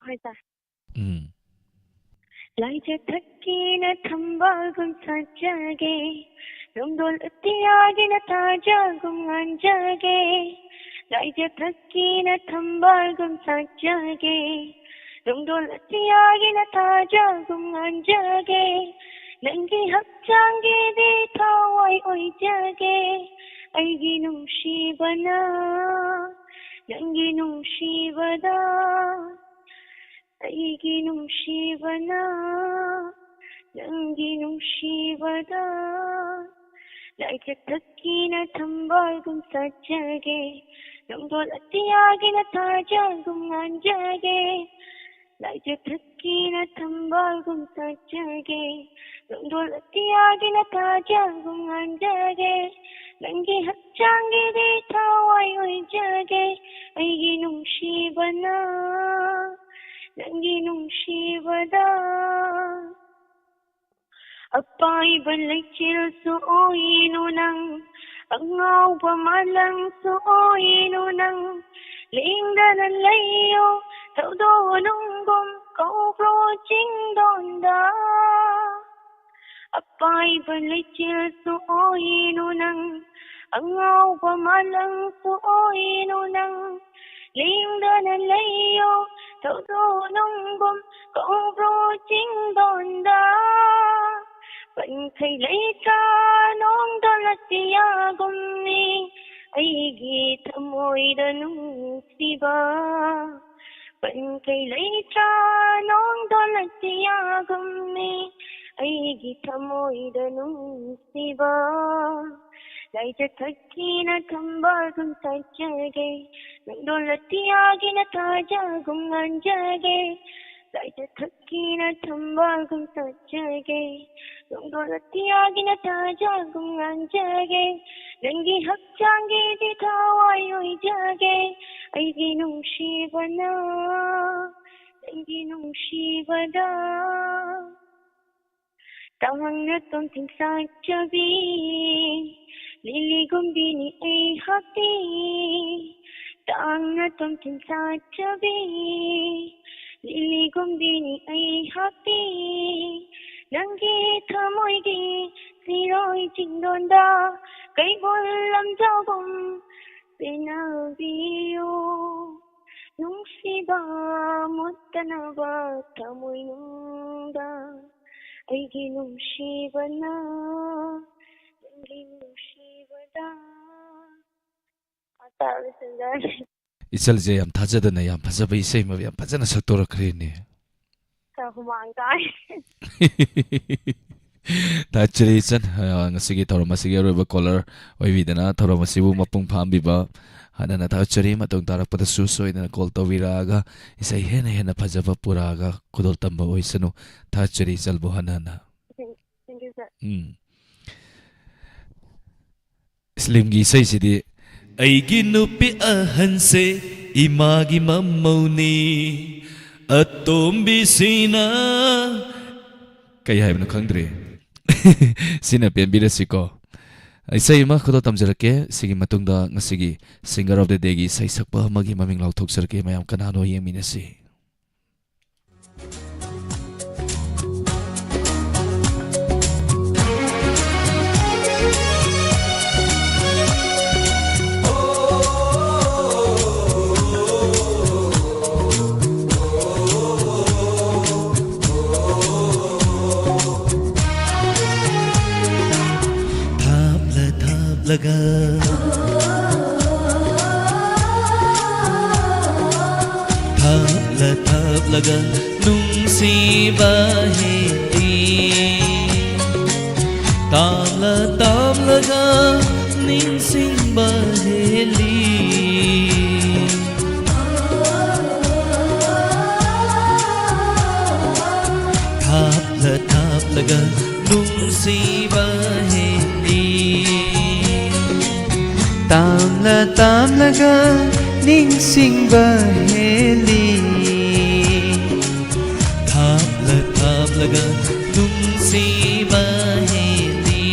ꯍꯣꯏ, ꯁꯥꯔ꯫ ꯎꯝ꯫ ꯂꯥꯏꯖ ꯊꯛꯀꯤꯅ ꯊꯝꯕꯥꯜꯒꯨꯝ ꯁꯥꯠꯆꯒꯦ, ꯅꯣꯡꯗꯣꯜ ꯑꯇꯤꯌꯥꯒꯤꯅ ꯊꯥꯖꯒꯨꯝ ꯉꯥꯟꯖꯒꯦ꯫ ꯂꯥꯏꯖ ꯊꯛꯀꯤꯅ ꯊꯝꯕꯥꯜꯒꯨꯝ ꯁꯥꯠꯆꯒꯦ, ꯅꯣꯡꯗꯣꯜ ꯑꯇꯤꯌꯥꯒꯤꯅ ꯊꯥꯖꯒꯨꯝ ꯉꯥꯟꯖꯒꯦ꯫ ꯅꯪꯒꯤ ꯍꯛꯆꯥꯡꯒꯤꯗꯤ ꯊꯋꯥꯏ ꯑꯣꯏꯖꯒꯦ, ꯑꯩꯒꯤ ꯅꯨꯡꯁꯤꯕꯅ, ꯅꯪꯒꯤ ꯅꯨꯡꯁꯤꯕꯗ꯫ ꯑꯩꯒꯤ ꯅꯨꯡꯁꯤꯕꯅ, ꯅꯪꯒꯤ ꯅꯨꯡꯁꯤꯕꯗ꯫ ꯂꯥꯏꯖ ꯊꯛꯀꯤꯅ ꯊꯝꯕꯥꯜꯒꯨꯝ ꯁꯥꯠꯆꯒꯦ, ꯅꯣꯡꯗꯣꯜ ꯑꯇꯤꯌꯥꯒꯤꯅ ꯊꯥꯖꯒꯨꯝ ꯉꯥꯟꯖꯒꯦ꯫ ꯂꯥꯏꯖ ꯊꯛꯀꯤꯅ ꯊꯝꯕꯥꯜꯒꯨꯝ ꯁꯥꯠꯆꯒꯦ, ꯅꯣꯡꯗꯣꯜ ꯑꯇꯤꯌꯥꯒꯤꯅ ꯊꯥꯖꯒꯨꯝ ꯉꯥꯟꯖꯒꯦ꯫ ꯅꯪꯒꯤ ꯍꯛꯆꯥꯡꯒꯤꯗꯤ ꯊꯋꯥꯏ ꯑꯣꯏꯖꯒꯦ, ꯑꯩꯒꯤ ꯅꯨꯡꯁꯤꯕꯅ, ꯅꯪꯒꯤ ꯅꯨꯡꯁꯤꯕꯗ꯫ ꯑꯄꯥꯏꯕ ꯂꯩꯆꯤꯜꯁꯨ ꯑꯣꯏꯅꯨ ꯅꯪ, ꯑꯉꯥꯎꯕ ꯃꯥꯂꯪꯁꯨ ꯑꯣꯏꯅꯨ ꯅꯪ꯫ ꯂꯦꯡꯗꯅ ꯂꯩꯌꯣ ꯊꯧꯗꯣꯛ ꯅꯨꯡꯒꯨꯝ, ꯀꯧꯕ꯭ꯔꯣ ꯆꯤꯡꯗꯣꯟꯗ? ꯑꯄꯥꯏꯕ ꯂꯩꯆꯤꯜꯁꯨ ꯑꯣꯏꯅꯨ ꯅꯪ, ꯑꯉꯥꯎꯕ ꯃꯥꯂꯪꯁꯨ ꯑꯣꯏꯅꯨ ꯅꯪ꯫ ꯂꯦꯡꯗꯅ ꯂꯩꯌꯣ ꯊꯧꯗꯣꯛ ꯅꯨꯡꯒꯨꯝ, ꯀꯧꯕ꯭ꯔꯣ ꯆꯤꯡꯗꯣꯟꯗ? ꯄꯟꯈꯩ ꯂꯩꯇ꯭ꯔꯥ ꯅꯣꯡꯗꯣꯟ ꯑꯇꯤꯌꯥꯒꯨꯝꯃꯤ ꯑꯩꯒꯤ ꯊꯃꯣꯏꯗ ꯅꯨꯡꯁꯤꯕ? ꯄꯟꯈꯩ ꯂꯩꯇ꯭ꯔꯥ ꯅꯣꯡꯗꯣꯟ ꯑꯇꯤꯌꯥꯒꯨꯝꯃꯤ ꯑꯩꯒꯤ ꯊꯃꯣꯏꯗ ꯅꯨꯡꯁꯤꯕ? ꯂꯥꯏꯖ ꯊꯛꯈꯤꯅ ꯊꯝꯕꯥꯜꯒꯨꯝ ꯁꯥꯠꯆꯒꯦ, ꯅꯣꯡꯗꯣꯟ ꯑꯇꯤꯌꯥꯒꯤꯅ ꯊꯥꯖꯒꯨꯝ ꯉꯥꯟꯖꯒꯦ꯫ ꯂꯥꯏꯖ ꯊꯛꯈꯤꯅ ꯊꯝꯕꯥꯜꯒꯨꯝ ꯁꯥꯠꯆꯒꯦ, ꯅꯣꯡꯗꯣꯟ ꯑꯇꯤꯌꯥꯒꯤꯅ ꯊꯥꯖꯒꯨꯝ ꯉꯥꯟꯖꯒꯦ꯫ ꯅꯪꯒꯤ ꯍꯛꯆꯥꯡꯒꯤꯗꯤ ꯊꯋꯥꯏ ꯑꯣꯏꯖꯒꯦ, ꯑꯩꯒꯤ ꯅꯨꯡꯁꯤꯕꯅ, ꯅꯪꯒꯤ ꯅꯨꯡꯁꯤꯕꯗ꯫ ꯇꯥꯡꯅ ꯇꯣꯝꯊꯤꯟ ꯁꯥꯠꯆꯕꯤ, ꯂꯤꯂꯤꯒꯨꯝꯕꯤꯅꯤ ꯑꯩꯍꯥꯛꯇꯤ꯫ ꯇꯥꯡꯅ ꯇꯣꯝꯊꯤꯟ ꯁꯥꯠꯆꯕꯤ, ꯂꯤꯂꯤꯒꯨꯝꯕꯤꯅꯤ ꯑꯩꯍꯥꯛꯇꯤ꯫ ꯅꯪꯒꯤ ꯊꯃꯣꯏꯒꯤ ꯁꯤꯔꯣꯏ ꯆꯤꯡꯗꯣꯟꯗ ꯀꯩꯕꯨꯜ ꯂꯝꯖꯥꯎꯒꯨꯝ ꯄꯦꯟꯅꯕꯤꯌꯨ꯫ ꯅꯨꯡꯁꯤꯕ ꯃꯨꯠꯇꯅꯕ ꯊꯃꯣꯏꯅꯨꯡꯗ ꯑꯩꯒꯤ ꯅꯨꯡꯁꯤꯕꯅ, ꯅꯪꯒꯤ ꯅꯨꯡꯁꯤꯕꯗ꯫ ꯇꯥꯔꯦ, ꯁꯤꯡꯒꯔ꯫ ꯏꯆꯜꯁꯦ ꯌꯥꯝ ꯊꯥꯖꯗꯅ ꯌꯥꯝ ꯐꯖꯕ ꯏꯁꯩ ꯑꯃ ꯌꯥꯝ ꯐꯖꯅ ꯁꯛꯇꯣꯔꯛꯈ꯭ꯔꯦꯅꯦ꯫ ꯈꯔ ꯍꯨꯃꯥꯡ ꯇꯥꯏ꯫ ꯊꯥꯒꯠꯆꯔꯤ ꯏꯆꯟ, ꯑ, ꯉꯁꯤꯒꯤ ꯊꯧꯔꯝ ꯑꯁꯤꯒꯤ ꯑꯔꯣꯏꯕ ꯀꯣꯂꯔ ꯑꯣꯏꯕꯤꯗꯅ ꯊꯧꯔꯝ ꯑꯁꯤꯕꯨ ꯃꯄꯨꯡ ꯐꯥꯍꯟꯕꯤꯕ ꯍꯟꯅ ꯊꯥꯒꯠꯆꯔꯤ꯫ ꯃꯇꯨꯡ ꯇꯥꯔꯛꯄꯗꯁꯨ ꯁꯣꯏꯗꯅ ꯀꯣꯜ ꯇꯧꯕꯤꯔꯛꯑꯒ ꯏꯁꯩ ꯍꯦꯟꯅ ꯍꯦꯟꯅ ꯐꯖꯕ ꯄꯨꯔꯛꯑꯒ ꯈꯨꯗꯣꯜ ꯇꯝꯕ ꯑꯣꯏꯁꯅꯨ꯫ ꯊꯥꯒꯠꯆꯔꯤ ꯏꯆꯜꯕꯨ ꯍꯟꯅ ꯍꯟꯅ꯫ Thank you, sir. ꯎꯝ꯫ ꯏꯁꯂꯤꯝꯒꯤ ꯏꯁꯩꯁꯤꯗꯤ, "ꯑꯩꯒꯤ ꯅꯨꯄꯤ ꯑꯍꯟꯁꯦ ꯏꯃꯥꯒꯤ ꯃꯃꯧꯅꯤ, ꯑꯇꯣꯝꯕꯤꯁꯤꯅ" ꯀꯩ ꯍꯥꯏꯕꯅꯣ ꯈꯪꯗ꯭ꯔꯦ꯫ ꯁꯤꯅ ꯄꯦꯟꯕꯤꯔꯁꯤꯀꯣ꯫ ꯏꯁꯩ ꯑꯃ ꯈꯨꯗꯣꯜ ꯇꯝꯖꯔꯛꯀꯦ꯫ ꯁꯤꯒꯤ ꯃꯇꯨꯡꯗ ꯉꯁꯤꯒꯤ Singer of the Dayꯒꯤ ꯏꯁꯩ ꯁꯛꯄ ꯑꯃꯒꯤ ꯃꯃꯤꯡ ꯂꯥꯎꯊꯣꯛꯆꯔꯛꯀꯦ꯫ ꯃꯌꯥꯝ ꯀꯅꯥꯅꯣ ꯌꯦꯡꯃꯤꯟꯅꯁꯤ꯫ ꯊꯥꯞꯂ ꯊꯥꯞꯂꯒ ꯊꯥꯞꯂ ꯊꯥꯞꯂꯒ ꯅꯨꯡꯁꯤꯕ ꯍꯦꯜꯂꯤ꯫ ꯇꯥꯝꯂ ꯇꯥꯝꯂꯒ ꯅꯤꯡꯁꯤꯡꯕ ꯍꯦꯜꯂꯤ꯫ ꯊꯥꯞꯂ ꯊꯥꯞꯂꯒ ꯅꯨꯡꯁꯤꯕ ꯍꯦꯜꯂꯤ꯫ ꯇꯥꯝꯂ ꯇꯥꯝꯂꯒ ꯅꯤꯡꯁꯤꯡꯕ ꯍꯦꯜꯂꯤ꯫ ꯊꯥꯞꯂ ꯊꯥꯞꯂꯒ ꯅꯨꯡꯁꯤꯕ ꯍꯦꯜꯂꯤ꯫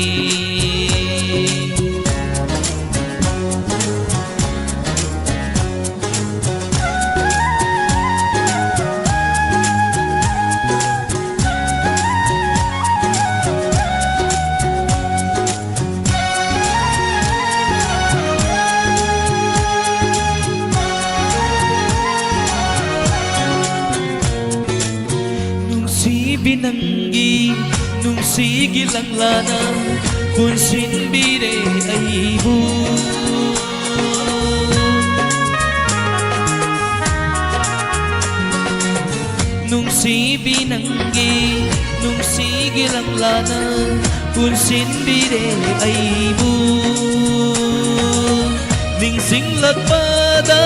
ꯅꯨꯡꯁꯤꯕꯤ ꯅꯪꯒꯤ ꯅꯨꯡꯁꯤꯒꯤ ꯂꯪꯂꯥꯅ ꯄꯨꯟꯁꯤꯟꯕꯤꯔꯦ ꯑꯩꯕꯨ꯫ ꯅꯨꯡꯁꯤꯕꯤ ꯅꯪꯒꯤ ꯅꯨꯡꯁꯤꯒꯤ ꯂꯪꯂꯥꯅ ꯄꯨꯟꯁꯤꯟꯕꯤꯔꯦ ꯑꯩꯕꯨ꯫ ꯅꯤꯡꯁꯤꯡꯂꯛꯄꯗ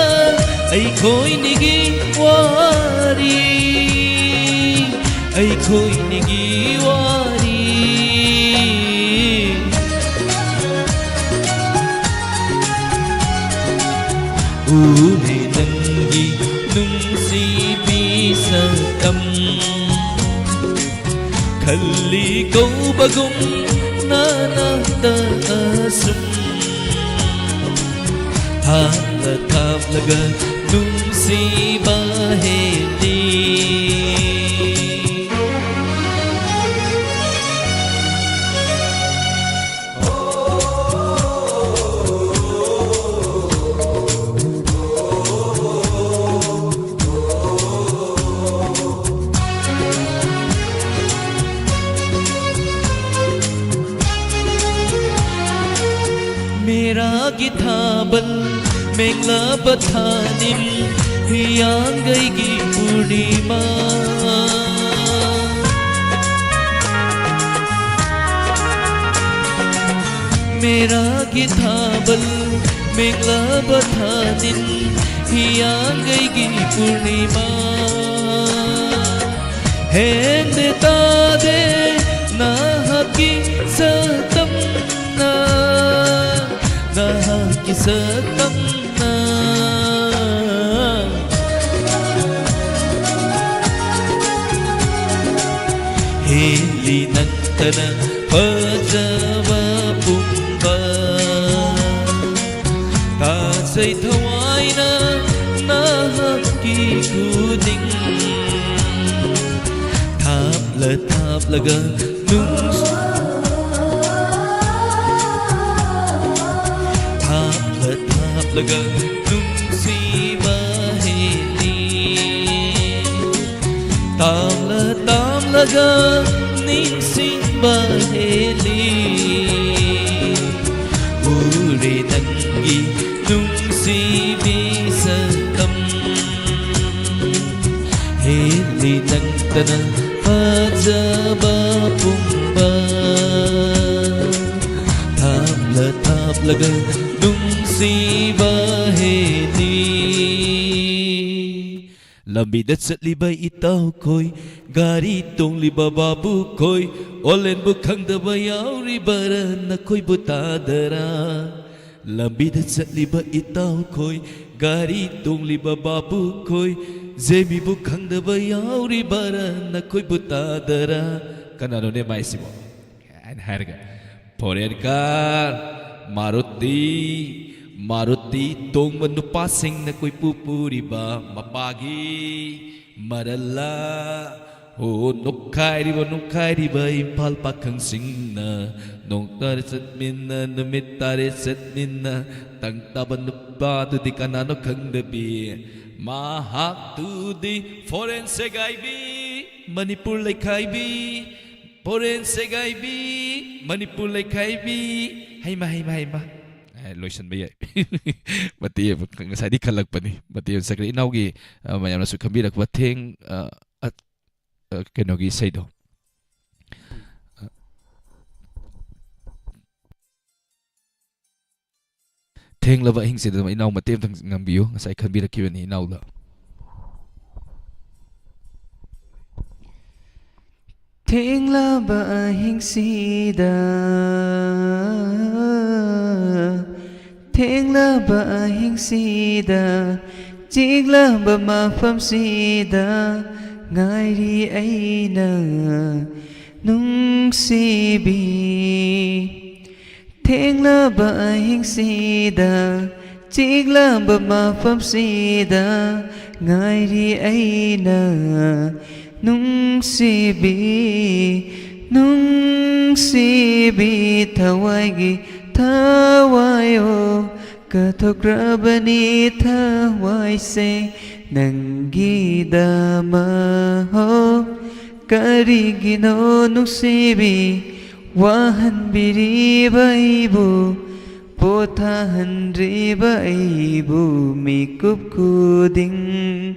ꯑꯩꯈꯣꯏꯅꯤꯒꯤ ꯋꯥꯔꯤ, ꯑꯩꯈꯣꯏꯅꯤꯒꯤ ꯋꯥꯔꯤ꯫ ꯎꯍꯦ ꯅꯪꯒꯤ ꯅꯨꯡꯁꯤꯕꯤ ꯁꯛꯇꯝ, ꯈꯜꯂꯤ ꯀꯧꯕꯒꯨꯝ ꯅꯅꯥꯛꯇ ꯑꯁꯨꯝ꯫ ꯊꯥꯞꯂ ꯊꯥꯞꯂꯒ ꯅꯨꯡꯁꯤꯕ ꯍꯦꯜꯂꯤ꯫ ꯃꯦꯔꯥꯒꯤ ꯊꯥꯕꯜ ꯃꯦꯡꯂꯕ ꯊꯥꯅꯤꯜ ꯍꯤꯌꯥꯡꯒꯩꯒꯤ ꯄꯨꯔꯅꯤꯃꯥ꯫ ꯃꯦꯔꯥꯒꯤ ꯊꯥꯕꯜ ꯃꯦꯡꯂꯕ ꯊꯥꯅꯤꯜ ꯍꯤꯌꯥꯡꯒꯩꯒꯤ ꯄꯨꯔꯅꯤꯃꯥ꯫ ꯍꯦꯟꯗꯦ ꯇꯥꯗꯦ ꯅꯍꯥꯛꯀꯤ ꯁꯛꯇꯝꯅ, ꯅꯍꯥꯛꯀꯤ ꯁꯛꯇꯝꯅ꯫ ꯍꯦꯜꯂꯤ ꯅꯪꯇꯅ ꯐꯖꯕ ꯄꯨꯝꯕ꯫ ꯊꯥꯖꯩ ꯊꯋꯥꯏꯅ ꯅꯍꯥꯛꯀꯤ ꯈꯨꯅꯤꯡ ꯊꯥꯞꯂ ꯊꯥꯞꯂꯒ ꯅꯨꯡꯁꯤ-, ꯊꯥꯞꯂ ꯊꯥꯞꯂꯒ ꯅꯨꯡꯁꯤꯕ ꯍꯦꯜꯂꯤ꯫ ꯇꯥꯝꯂ ꯇꯥꯝꯂꯒ ꯅꯤꯡꯁꯤꯡꯕ ꯍꯦꯜꯂꯤ꯫ ꯎꯔꯦ ꯅꯪꯒꯤ ꯅꯨꯡꯁꯤꯕꯤ ꯁꯛꯇꯝ꯫ ꯍꯦꯜꯂꯤ ꯅꯪꯇꯅ ꯐꯖꯕ ꯄꯨꯝꯕ꯫ ꯊꯥꯞꯂ ꯊꯥꯞꯂꯒ ꯅꯨꯡꯁꯤꯕ ꯍꯦꯜꯂꯤ꯫ ꯂꯝꯕꯤꯗ ꯆꯠꯂꯤꯕ ꯏꯇꯥꯎꯈꯣꯏ, ꯒꯥꯔꯤ ꯇꯣꯡꯂꯤꯕ ꯕꯥꯕꯨꯈꯣꯏ, ꯑꯣꯂꯦꯟꯕꯨ ꯈꯪꯗꯕ ꯌꯥꯎꯔꯤꯕꯔꯥ ꯅꯈꯣꯏꯕꯨ ꯇꯥꯗꯔꯥ? ꯂꯝꯕꯤꯗ ꯆꯠꯂꯤꯕ ꯏꯇꯥꯎꯈꯣꯏ, ꯒꯥꯔꯤ ꯇꯣꯡꯂꯤꯕ ꯕꯥꯕꯨꯈꯣꯏ, ꯖꯦꯃꯤꯕꯨ ꯈꯪꯗꯕ ꯌꯥꯎꯔꯤꯕꯔꯥ ꯅꯈꯣꯏꯕꯨ ꯇꯥꯗꯔꯥ? ꯀꯅꯥꯅꯣꯅꯦ ꯃꯥꯏꯁꯤꯕꯣ? ꯑꯩꯅ ꯍꯥꯏꯔꯒ, "ꯐꯣꯔꯦꯟ ꯀꯥꯔ, ꯃꯥꯔꯨꯇꯤ, ꯃꯥꯔꯨꯇꯤ ꯇꯣꯡꯕ ꯅꯨꯄꯥꯁꯤꯡꯅ ꯀꯣꯏꯄꯨ ꯄꯨꯔꯤꯕ ꯃꯄꯥꯒꯤ ꯃꯔꯜꯂ?" ꯍꯣ, ꯅꯣꯛꯈꯥꯏꯔꯤꯕ, ꯅꯣꯛꯈꯥꯏꯔꯤꯕ ꯏꯝꯐꯥꯜ ꯄꯥꯈꯪꯁꯤꯡꯅ, ꯅꯣꯡ ꯇꯥꯔꯦ ꯆꯠꯃꯤꯟꯅ, ꯅꯨꯃꯤꯠ ꯇꯥꯔꯦ ꯆꯠꯃꯤꯟꯅ, ꯇꯪ ꯇꯥꯕ ꯅꯨꯄꯥꯗꯨꯗꯤ ꯀꯅꯥꯅꯣ ꯈꯪꯗꯕꯤ, ꯃꯍꯥꯛꯇꯨꯗꯤ ꯐꯣꯔꯦꯟ ꯁꯦꯒꯥꯏꯕꯤ, ꯃꯅꯤꯄꯨꯔ ꯂꯩꯈꯥꯏꯕꯤ, ꯐꯣꯔꯦꯟ ꯁꯦꯒꯥꯏꯕꯤ, ꯃꯅꯤꯄꯨꯔ ꯂꯩꯈꯥꯏꯕꯤ꯫ ꯍꯩꯃ, ꯍꯩꯃ, ꯍꯩꯃ꯫ ꯑꯦ, ꯂꯣꯏꯁꯤꯟꯕ ꯌꯥꯏ꯫ ꯃꯇꯦꯛ ꯑꯃ ꯉꯁꯥꯏꯗꯤ ꯈꯜꯂꯛꯄꯅꯤ, ꯃꯇꯦꯛ ꯑꯃ ꯆꯠꯈ꯭ꯔꯦ꯫ ꯏꯅꯥꯎꯒꯤ, ꯑ, ꯃꯌꯥꯝꯅꯁꯨ ꯈꯟꯕꯤꯔꯛꯄ ꯊꯦꯡ-, ꯑ, ꯑ, ꯑ, ꯀꯩꯅꯣꯒꯤ ꯏꯁꯩꯗꯣ꯫ ꯊꯦꯡꯂꯕ ꯑꯍꯤꯡꯁꯤꯗ ꯏꯅꯥꯎ ꯃꯇꯦꯛ ꯑꯃꯇꯪ ꯉꯪꯕꯤꯌꯨ, ꯉꯁꯥꯏ ꯈꯟꯕꯤꯔꯛꯈꯤꯕꯅꯤ ꯏꯅꯥꯎꯗ꯫ ꯊꯦꯡꯂꯕ ꯑꯍꯤꯡꯁꯤꯗ, ꯊꯦꯡꯂꯕ ꯑꯍꯤꯡꯁꯤꯗ, ꯆꯤꯛꯂꯕ ꯃꯐꯝꯁꯤꯗ ꯉꯥꯏꯔꯤ ꯑꯩꯅ ꯅꯨꯡꯁꯤꯕꯤ꯫ ꯊꯦꯡꯂꯕ ꯑꯍꯤꯡꯁꯤꯗ, ꯆꯤꯛꯂꯕ ꯃꯐꯝꯁꯤꯗ ꯉꯥꯏꯔꯤ ꯑꯩꯅ ꯅꯨꯡꯁꯤꯕꯤ, ꯅꯨꯡꯁꯤꯕꯤ꯫ ꯊꯋꯥꯏꯒꯤ ꯊꯋꯥꯏ ꯑꯣ, ꯀꯠꯊꯣꯛꯈ꯭ꯔꯕꯅꯤ ꯊꯋꯥꯏꯁꯦ ꯅꯪꯒꯤꯗꯃꯛ ꯍꯣ꯫ ꯀꯔꯤꯒꯤꯅꯣ ꯅꯨꯡꯁꯤꯕꯤ ꯋꯥꯍꯟꯕꯤꯔꯤꯕ ꯑꯩꯕꯨ, ꯄꯣꯊꯥꯍꯟꯗ꯭ꯔꯤꯕ ꯑꯩꯕꯨ ꯃꯤꯀꯨꯞ ꯈꯨꯗꯤꯡ?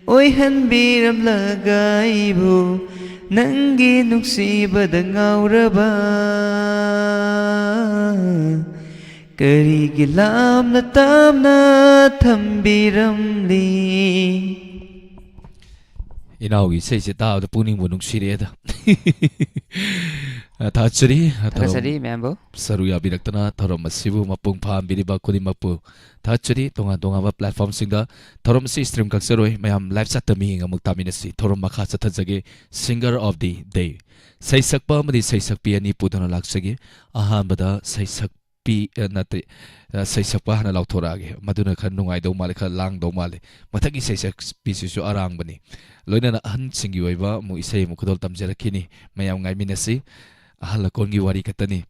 ꯑꯣꯏꯍꯟꯕꯤꯔꯝꯂꯒ ꯑꯩꯕꯨ ꯅꯪꯒꯤ ꯅꯨꯡꯁꯤꯕꯗ ꯉꯥꯎꯔꯕ, ꯀꯔꯤꯒꯤ ꯂꯥꯞꯅ ꯇꯞꯅ ꯊꯝꯕꯤꯔꯝꯂꯤ? ꯏꯅꯥꯎꯒꯤ ꯏꯁꯩꯁꯦ ꯇꯥꯕꯗ ꯄꯨꯛꯅꯤꯡꯕꯨ ꯅꯨꯡꯁꯤꯔꯛꯑꯦꯗ꯫ ꯑ, ꯊꯥꯒꯠꯆꯔꯤ꯫ ꯑ, ꯊꯧꯔꯝ ꯊꯥꯒꯠꯆꯔꯤ ꯃꯌꯥꯝꯕꯨ꯫ ꯁꯔꯨꯛ ꯌꯥꯕꯤꯔꯛꯇꯅ ꯊꯧꯔꯝ ꯑꯁꯤꯕꯨ ꯃꯄꯨꯡ ꯐꯥꯍꯟꯕꯤꯔꯤꯕ ꯈꯨꯗꯤꯡꯃꯛꯄꯨ ꯊꯥꯒꯠꯆꯔꯤ꯫ ꯇꯣꯉꯥꯟ ꯇꯣꯉꯥꯟꯕ platformꯁꯤꯡꯗ ꯊꯧꯔꯝ ꯑꯁꯤ stream ꯀꯛꯆꯔꯣꯏ꯫ ꯃꯌꯥꯝ live chatꯇ ꯃꯤꯠꯌꯦꯡ ꯑꯃꯨꯛ ꯇꯥꯃꯤꯟꯅꯁꯤ꯫ ꯊꯧꯔꯝ ꯃꯈꯥ ꯆꯠꯊꯖꯒꯦ꯫ Singer of the day꯫ ꯁꯩꯁꯛꯄ ꯑꯃꯗꯤ ꯁꯩꯁꯛꯄꯤ ꯑꯅꯤ ꯄꯨꯗꯨꯅ ꯂꯥꯛꯆꯒꯦ꯫ ꯑꯍꯥꯟꯕꯗ ꯁꯩꯁꯛ ꯄꯤ-, ꯑ, ꯅꯠꯇꯦ, ꯑ, ꯁꯩꯁꯛꯄ ꯍꯥꯟꯅ ꯂꯥꯎꯊꯣꯔꯛꯑꯒꯦ꯫ ꯃꯗꯨꯅ ꯈꯔ ꯅꯨꯡꯉꯥꯏꯗꯧ ꯃꯥꯜꯂꯦ, ꯈꯔ ꯂꯥꯡꯗꯧ ꯃꯥꯜꯂꯦ꯫ ꯃꯊꯪꯒꯤ ꯁꯩꯁꯛꯄꯤꯁꯤꯁꯨ ꯑꯔꯥꯡꯕꯅꯤ꯫ ꯂꯣꯏꯅꯅ ꯑꯍꯟꯁꯤꯡꯒꯤ ꯑꯣꯏꯕ ꯑꯃꯨꯛ ꯏꯁꯩ ꯑꯃꯨꯛ ꯈꯨꯗꯣꯜ ꯇꯝꯖꯔꯛꯈꯤꯅꯤ꯫ ꯃꯌꯥꯝ ꯉꯥꯏꯃꯤꯟꯅꯁꯤ꯫ ꯑꯍꯜ ꯂꯀꯣꯟꯒꯤ ꯋꯥꯔꯤ ꯈꯛꯇꯅꯤ꯫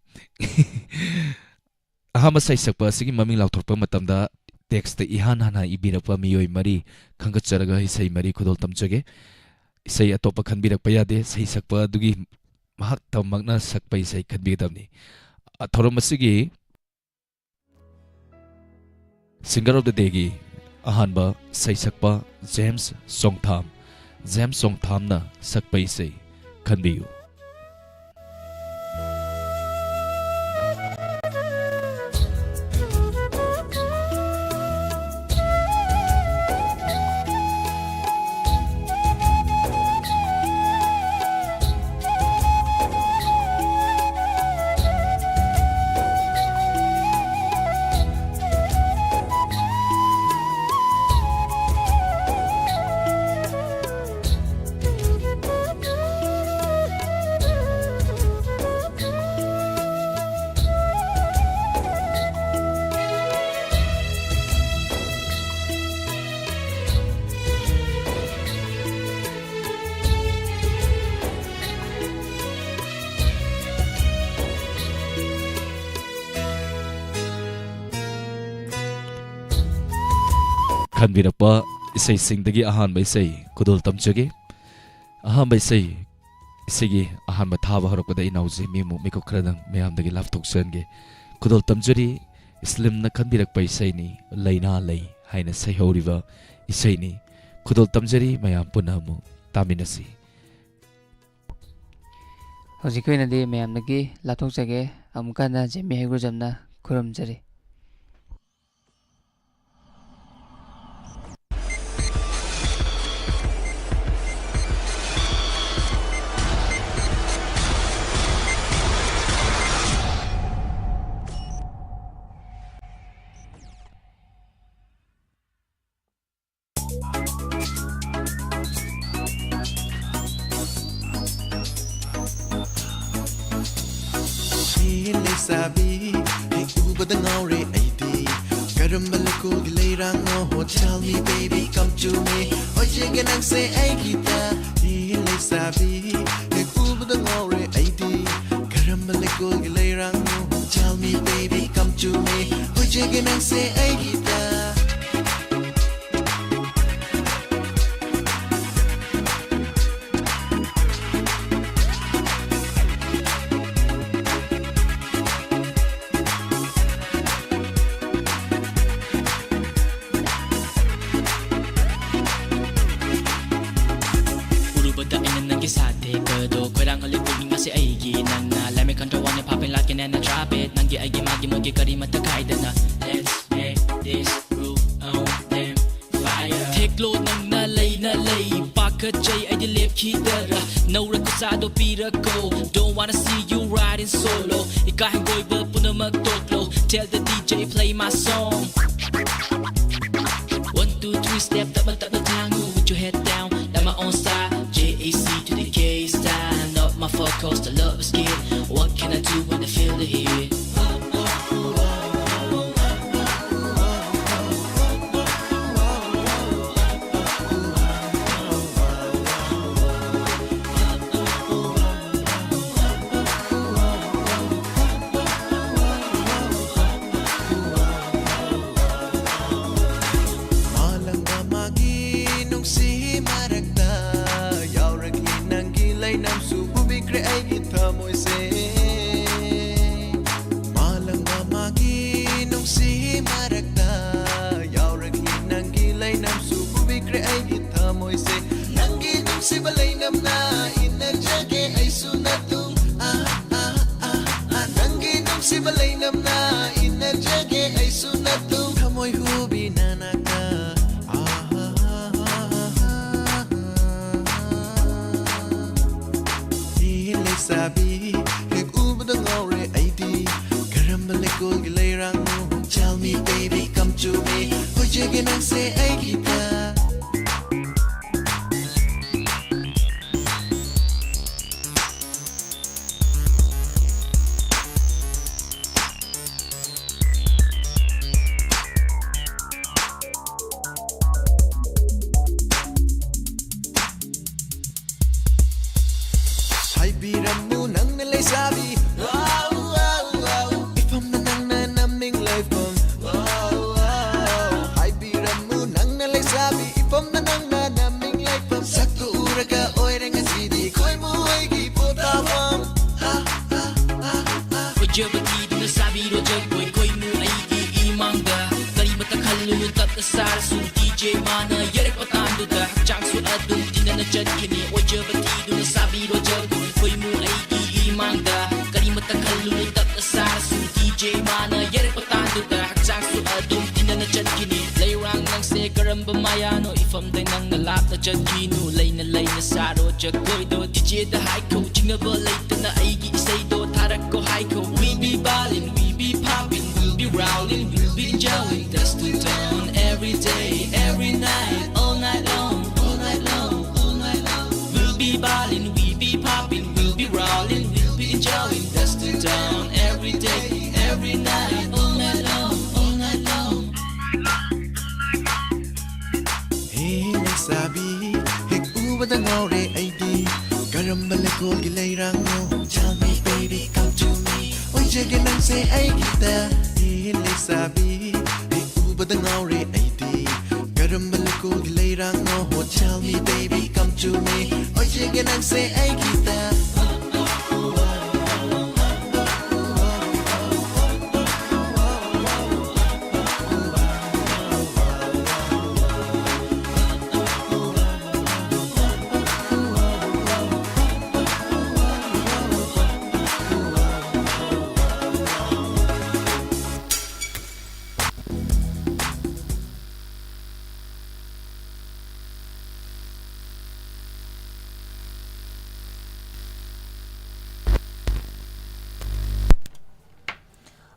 ꯑꯍꯥꯟꯕ ꯁꯩꯁꯛꯄ ꯑꯁꯤꯒꯤ ꯃꯃꯤꯡ ꯂꯥꯎꯊꯣꯔꯛꯄ ꯃꯇꯝꯗ textꯇ ꯏꯍꯥꯟ ꯍꯥꯟꯅ ꯏꯕꯤꯔꯛꯄ ꯃꯤꯑꯣꯏ ꯃꯔꯤ ꯈꯟꯒꯠꯆꯔꯒ ꯏꯁꯩ ꯃꯔꯤ ꯈꯨꯗꯣꯜ ꯇꯝꯖꯒꯦ꯫ ꯏꯁꯩ ꯑꯇꯣꯞꯄ ꯈꯟꯕꯤꯔꯛꯄ ꯌꯥꯗꯦ꯫ ꯁꯩꯁꯛꯄ ꯑꯗꯨꯒꯤ ꯃꯍꯥꯛꯇꯃꯛꯅ ꯁꯛꯄ ꯏꯁꯩ ꯈꯟꯕꯤꯒꯗꯕꯅꯤ꯫ ꯑ, ꯊꯧꯔꯝ ꯑꯁꯤꯒꯤ Singer of the Dayꯒꯤ ꯑꯍꯥꯟꯕ ꯁꯩꯁꯛꯄ ꯖꯦꯝꯁ ꯆꯣꯡꯊꯥꯝ, ꯖꯦꯝꯁ ꯆꯣꯡꯊꯥꯝꯅ ꯁꯛꯄ ꯏꯁꯩ ꯈꯟꯕꯤꯌꯨ꯫ ꯈꯟꯕꯤꯔꯛꯄ ꯏꯁꯩꯁꯤꯡꯗꯒꯤ ꯑꯍꯥꯟꯕ ꯏꯁꯩ ꯈꯨꯗꯣꯜ ꯇꯝꯖꯒꯦ꯫ ꯑꯍꯥꯟꯕ ꯏꯁꯩ, ꯏꯁꯩꯒꯤ ꯑꯍꯥꯟꯕ ꯊꯥꯕ ꯍꯧꯔꯛꯄꯗ ꯏꯅꯥꯎꯁꯦ ꯃꯤ ꯑꯃꯨꯛ ꯃꯤꯀꯨꯞ ꯈꯔꯗꯪ ꯃꯌꯥꯝꯗꯒꯤ ꯂꯥꯞꯊꯣꯛꯆꯍꯟꯒꯦ꯫ ꯈꯨꯗꯣꯜ ꯇꯝꯖꯔꯤ, ꯏꯁꯂꯤꯝꯅ ꯈꯟꯕꯤꯔꯛꯄ ꯏꯁꯩꯅꯤ, ꯂꯩꯅꯥ ꯂꯩ ꯍꯥꯏꯅ ꯁꯩꯍꯧꯔꯤꯕ ꯏꯁꯩꯅꯤ꯫ ꯈꯨꯗꯣꯜ ꯇꯝꯖꯔꯤ, ꯃꯌꯥꯝ ꯄꯨꯟꯅ ꯑꯃꯨꯛ ꯇꯥꯃꯤꯟꯅꯁꯤ꯫ ꯍꯧꯖꯤꯛꯀꯤ ꯑꯣꯏꯅꯗꯤ ꯃꯌꯥꯝꯗꯒꯤ ꯂꯥꯞꯊꯣꯛꯆꯒꯦ꯫ ꯑꯃꯨꯛꯀ ꯍꯟꯅ ꯖꯦꯃꯤ ꯍꯩꯒ꯭ꯔꯨꯖꯝꯅ ꯈꯨꯔꯨꯝꯖꯔꯤ꯫ ꯍꯦ ꯂꯩꯁꯥꯕꯤ, ꯍꯦꯛ ꯎꯕꯗ ꯉꯥꯎꯔꯦ ꯑꯩꯗꯤ꯫ ꯀꯔꯝꯕ ꯂꯩꯀꯣꯜꯒꯤ ꯂꯩꯔꯥꯡꯅꯣ? Tell me baby, come to me. ꯑꯣꯏꯖꯒꯦ ꯅꯪꯁꯦ ꯑꯩꯒꯤꯗ꯫ ꯍꯦ ꯂꯩꯁꯥꯕꯤ, ꯍꯦꯛ ꯎꯕꯗ ꯉꯥꯎꯔꯦ ꯑꯩꯗꯤ꯫ ꯀꯔꯝꯕ ꯂꯩꯀꯣꯜꯒꯤ ꯂꯩꯔꯥꯡꯅꯣ? Tell me baby, come to me. ꯑꯣꯏꯖꯒꯦ ꯅꯪꯁꯦ ꯑꯩꯒꯤꯗ꯫ ꯅꯪꯒꯤ ꯑꯩꯒꯤ ꯃꯥꯒꯤ ꯃꯣꯏꯒꯤ ꯀꯔꯤꯃꯠꯇ ꯈꯥꯏꯗꯅ. Let's make this groove on them fire. ꯊꯦꯛꯂꯣ ꯅꯪꯅ ꯂꯩꯅ ꯂꯩ ꯄꯥꯈꯠꯆꯩ ꯑꯩꯗꯤ ꯂꯦꯞꯈꯤꯗꯔ. ꯅꯧꯔ ꯈꯨꯠꯁꯥꯗꯣ ꯄꯤꯔꯛꯀꯣ. Don't wanna see you riding solo. ꯏꯀꯥꯏ ꯍꯪꯒꯣꯏꯕ ꯄꯨꯝꯅꯃꯛ ꯇꯣꯛꯂꯣ. Tell the D J play my song. One, two, three, step, ꯇꯞꯅ ꯇꯞꯅ ꯊꯥꯡꯉꯨ with your head down. Let my own style, J A C to the K style. Not my fault 'cause the love is gift. What can I do when I feel the heat? ꯃꯥꯂꯪꯕ ꯃꯥꯒꯤ ꯅꯨꯡꯁꯤ ꯃꯔꯛꯇ ꯌꯥꯎꯔꯛꯂꯤ ꯅꯪꯒꯤ ꯂꯩꯅꯝꯁꯨ ꯎꯕꯤꯈ꯭ꯔꯦ ꯑꯩꯒꯤ ꯊꯃꯣꯏꯁꯦ. ꯃꯥꯂꯪꯕ ꯃꯥꯒꯤ ꯅꯨꯡꯁꯤ ꯃꯔꯛꯇ ꯌꯥꯎꯔꯛꯂꯤ ꯅꯪꯒꯤ ꯂꯩꯅꯝꯁꯨ ꯎꯕꯤꯈ꯭ꯔꯦ ꯑꯩꯒꯤ ꯊꯃꯣꯏꯁꯦ. ꯅꯪꯒꯤ ꯅꯨꯡꯁꯤꯕ ꯂꯩꯅꯝꯅ ꯏꯟꯅꯖꯒꯦ ꯑꯩꯁꯨ ꯅꯇꯨꯡ. ꯑꯥ, ꯑꯥ, ꯑꯥ, ꯑꯥ. ꯅꯪꯒꯤ ꯅꯨꯡꯁꯤꯕ ꯂꯩꯅꯝꯅ ꯏꯟꯅꯖꯒꯦ ꯑꯩꯁꯨ ꯅꯇꯨꯡ. ꯊꯃꯣꯏ ꯍꯨꯕꯤ ꯅꯅꯥꯛꯇ. ꯑꯥ, ꯑꯥ, ꯑꯥ, ꯑꯥ, ꯑꯥ. ꯏ ꯂꯩꯁꯥꯕꯤ ꯍꯦꯛ ꯎꯕꯗ ꯉꯥꯎꯔꯦ ꯑꯩꯗꯤ. ꯀꯔꯝꯕ ꯂꯩꯀꯣꯜꯒꯤ ꯂꯩꯔꯥꯡꯅꯣ? Tell me baby, come to me. ꯍꯣꯏꯖꯒꯦ ꯅꯪꯁꯦ ꯑꯩꯒꯤꯗ. ꯍꯥꯏꯕꯤꯔꯝꯃꯨ ꯅꯪꯅ ꯂꯩꯁꯥꯕꯤ. Wow, wow, wow. ꯏꯐꯝꯅ ꯅꯪꯅ ꯅꯝꯅꯤꯡ ꯂꯩꯐꯝ. Wow, wow. ꯍꯥꯏꯕꯤꯔꯝꯃꯨ ꯅꯪꯅ ꯂꯩꯁꯥꯕꯤ. ꯏꯐꯝꯅ ꯅꯪꯅ ꯅꯝꯅꯤꯡ ꯂꯩꯐꯝ. ꯁꯛꯇꯨ ꯎꯔꯒ ꯑꯣꯏꯔꯦ ꯉꯁꯤꯗꯤ ꯈꯣꯏꯃꯨ ꯑꯩꯒꯤ ꯄꯣꯊꯥꯐꯝ. ꯑꯥ, ꯑꯥ, ꯑꯥ, ꯑꯥ. ꯈꯣꯏꯖꯕ ꯊꯤꯗꯨꯅ ꯁꯥꯕꯤꯔꯣ ꯖꯒꯣꯏ ꯈꯣꯏꯃꯨ ꯑꯩꯒꯤ ꯏꯃꯥꯡꯗ. ꯀꯔꯤꯃꯇ ꯈꯜꯂꯨꯅꯨ ꯇꯞꯅ ꯁꯥꯔꯁꯨ. D J ꯃꯥꯅ ꯌꯩꯔꯛꯄ ꯇꯥꯟꯗꯨꯗ ꯍꯛꯆꯥꯡꯁꯨ ꯑꯗꯨꯝ ꯇꯤꯟꯅꯅ ꯆꯠꯈꯤꯅꯤ. ꯑꯣꯏꯖꯕ ꯊꯤꯗꯨꯅ ꯁꯥꯕꯤꯔꯣ ꯖꯒꯣꯏ ꯈꯣꯏꯃꯨ ꯑꯩꯒꯤ ꯏꯃꯥꯡꯗ. ꯀꯔꯤꯃꯇ ꯈꯜꯂꯨꯅꯨ ꯇꯞꯅ ꯁꯥꯔꯁꯨ. ꯏꯃꯥꯅ ꯌꯦꯔꯛꯄ ꯇꯥꯟꯗꯨꯗ ꯍꯛꯆꯥꯡꯁꯨ ꯑꯗꯨꯝ ꯊꯤꯅꯅ ꯆꯠꯈꯤꯅꯤ꯫ ꯂꯩꯔꯥꯡ ꯅꯪꯁꯦ ꯀꯔꯝꯕ ꯃꯌꯥꯅꯣ? ꯏꯐꯝꯗꯩ ꯅꯪꯅ ꯂꯥꯞꯅ ꯆꯠꯈꯤꯅꯨ꯫ ꯂꯩꯅ ꯂꯩꯅ ꯁꯥꯔꯣ ꯖꯒꯣꯏꯗꯣ꯫ ꯗꯤꯖꯦꯗ ꯍꯥꯏꯈꯣ, ꯆꯤꯡꯅꯕ ꯂꯩꯇꯅ ꯑꯩꯒꯤ ꯏꯁꯩꯗꯣ ꯊꯥꯔꯛꯈꯣ ꯍꯥꯏꯈꯣ꯫ We be ballin', we be poppin', we'll be rowlin', we'll be enjoying. Dust to dawn, every day, every night, all night long, all night long, all night long. We'll be ballin', we be poppin', we'll be rowlin', we'll be enjoying. Dust to dawn, every day, every night, all night long, all night long. ꯍꯦ ꯂꯩꯁꯥꯕꯤ, ꯍꯦꯛ ꯎꯕꯗ ꯉꯥꯎꯔꯦ ꯑꯩꯗꯤ꯫ ꯀꯔꯝꯕ ꯂꯩꯀꯣꯜꯒꯤ ꯂꯩꯔꯥꯡꯅꯣ? Tell me, baby, come to me. ꯑꯣꯏꯖꯒꯦ ꯅꯪꯁꯦ ꯑꯩꯒꯤꯗ꯫ ꯍꯦ ꯂꯩꯁꯥꯕꯤ, ꯍꯦꯛ ꯎꯕꯗ ꯉꯥꯎꯔꯦ ꯑꯩꯗꯤ꯫ ꯀꯔꯝꯕ ꯂꯩꯀꯣꯜꯒꯤ ꯂꯩꯔꯥꯡꯅꯣ? Tell me, baby, come to me. ꯑꯣꯏꯖꯒꯦ ꯅꯪꯁꯦ ꯑꯩꯒꯤꯗ꯫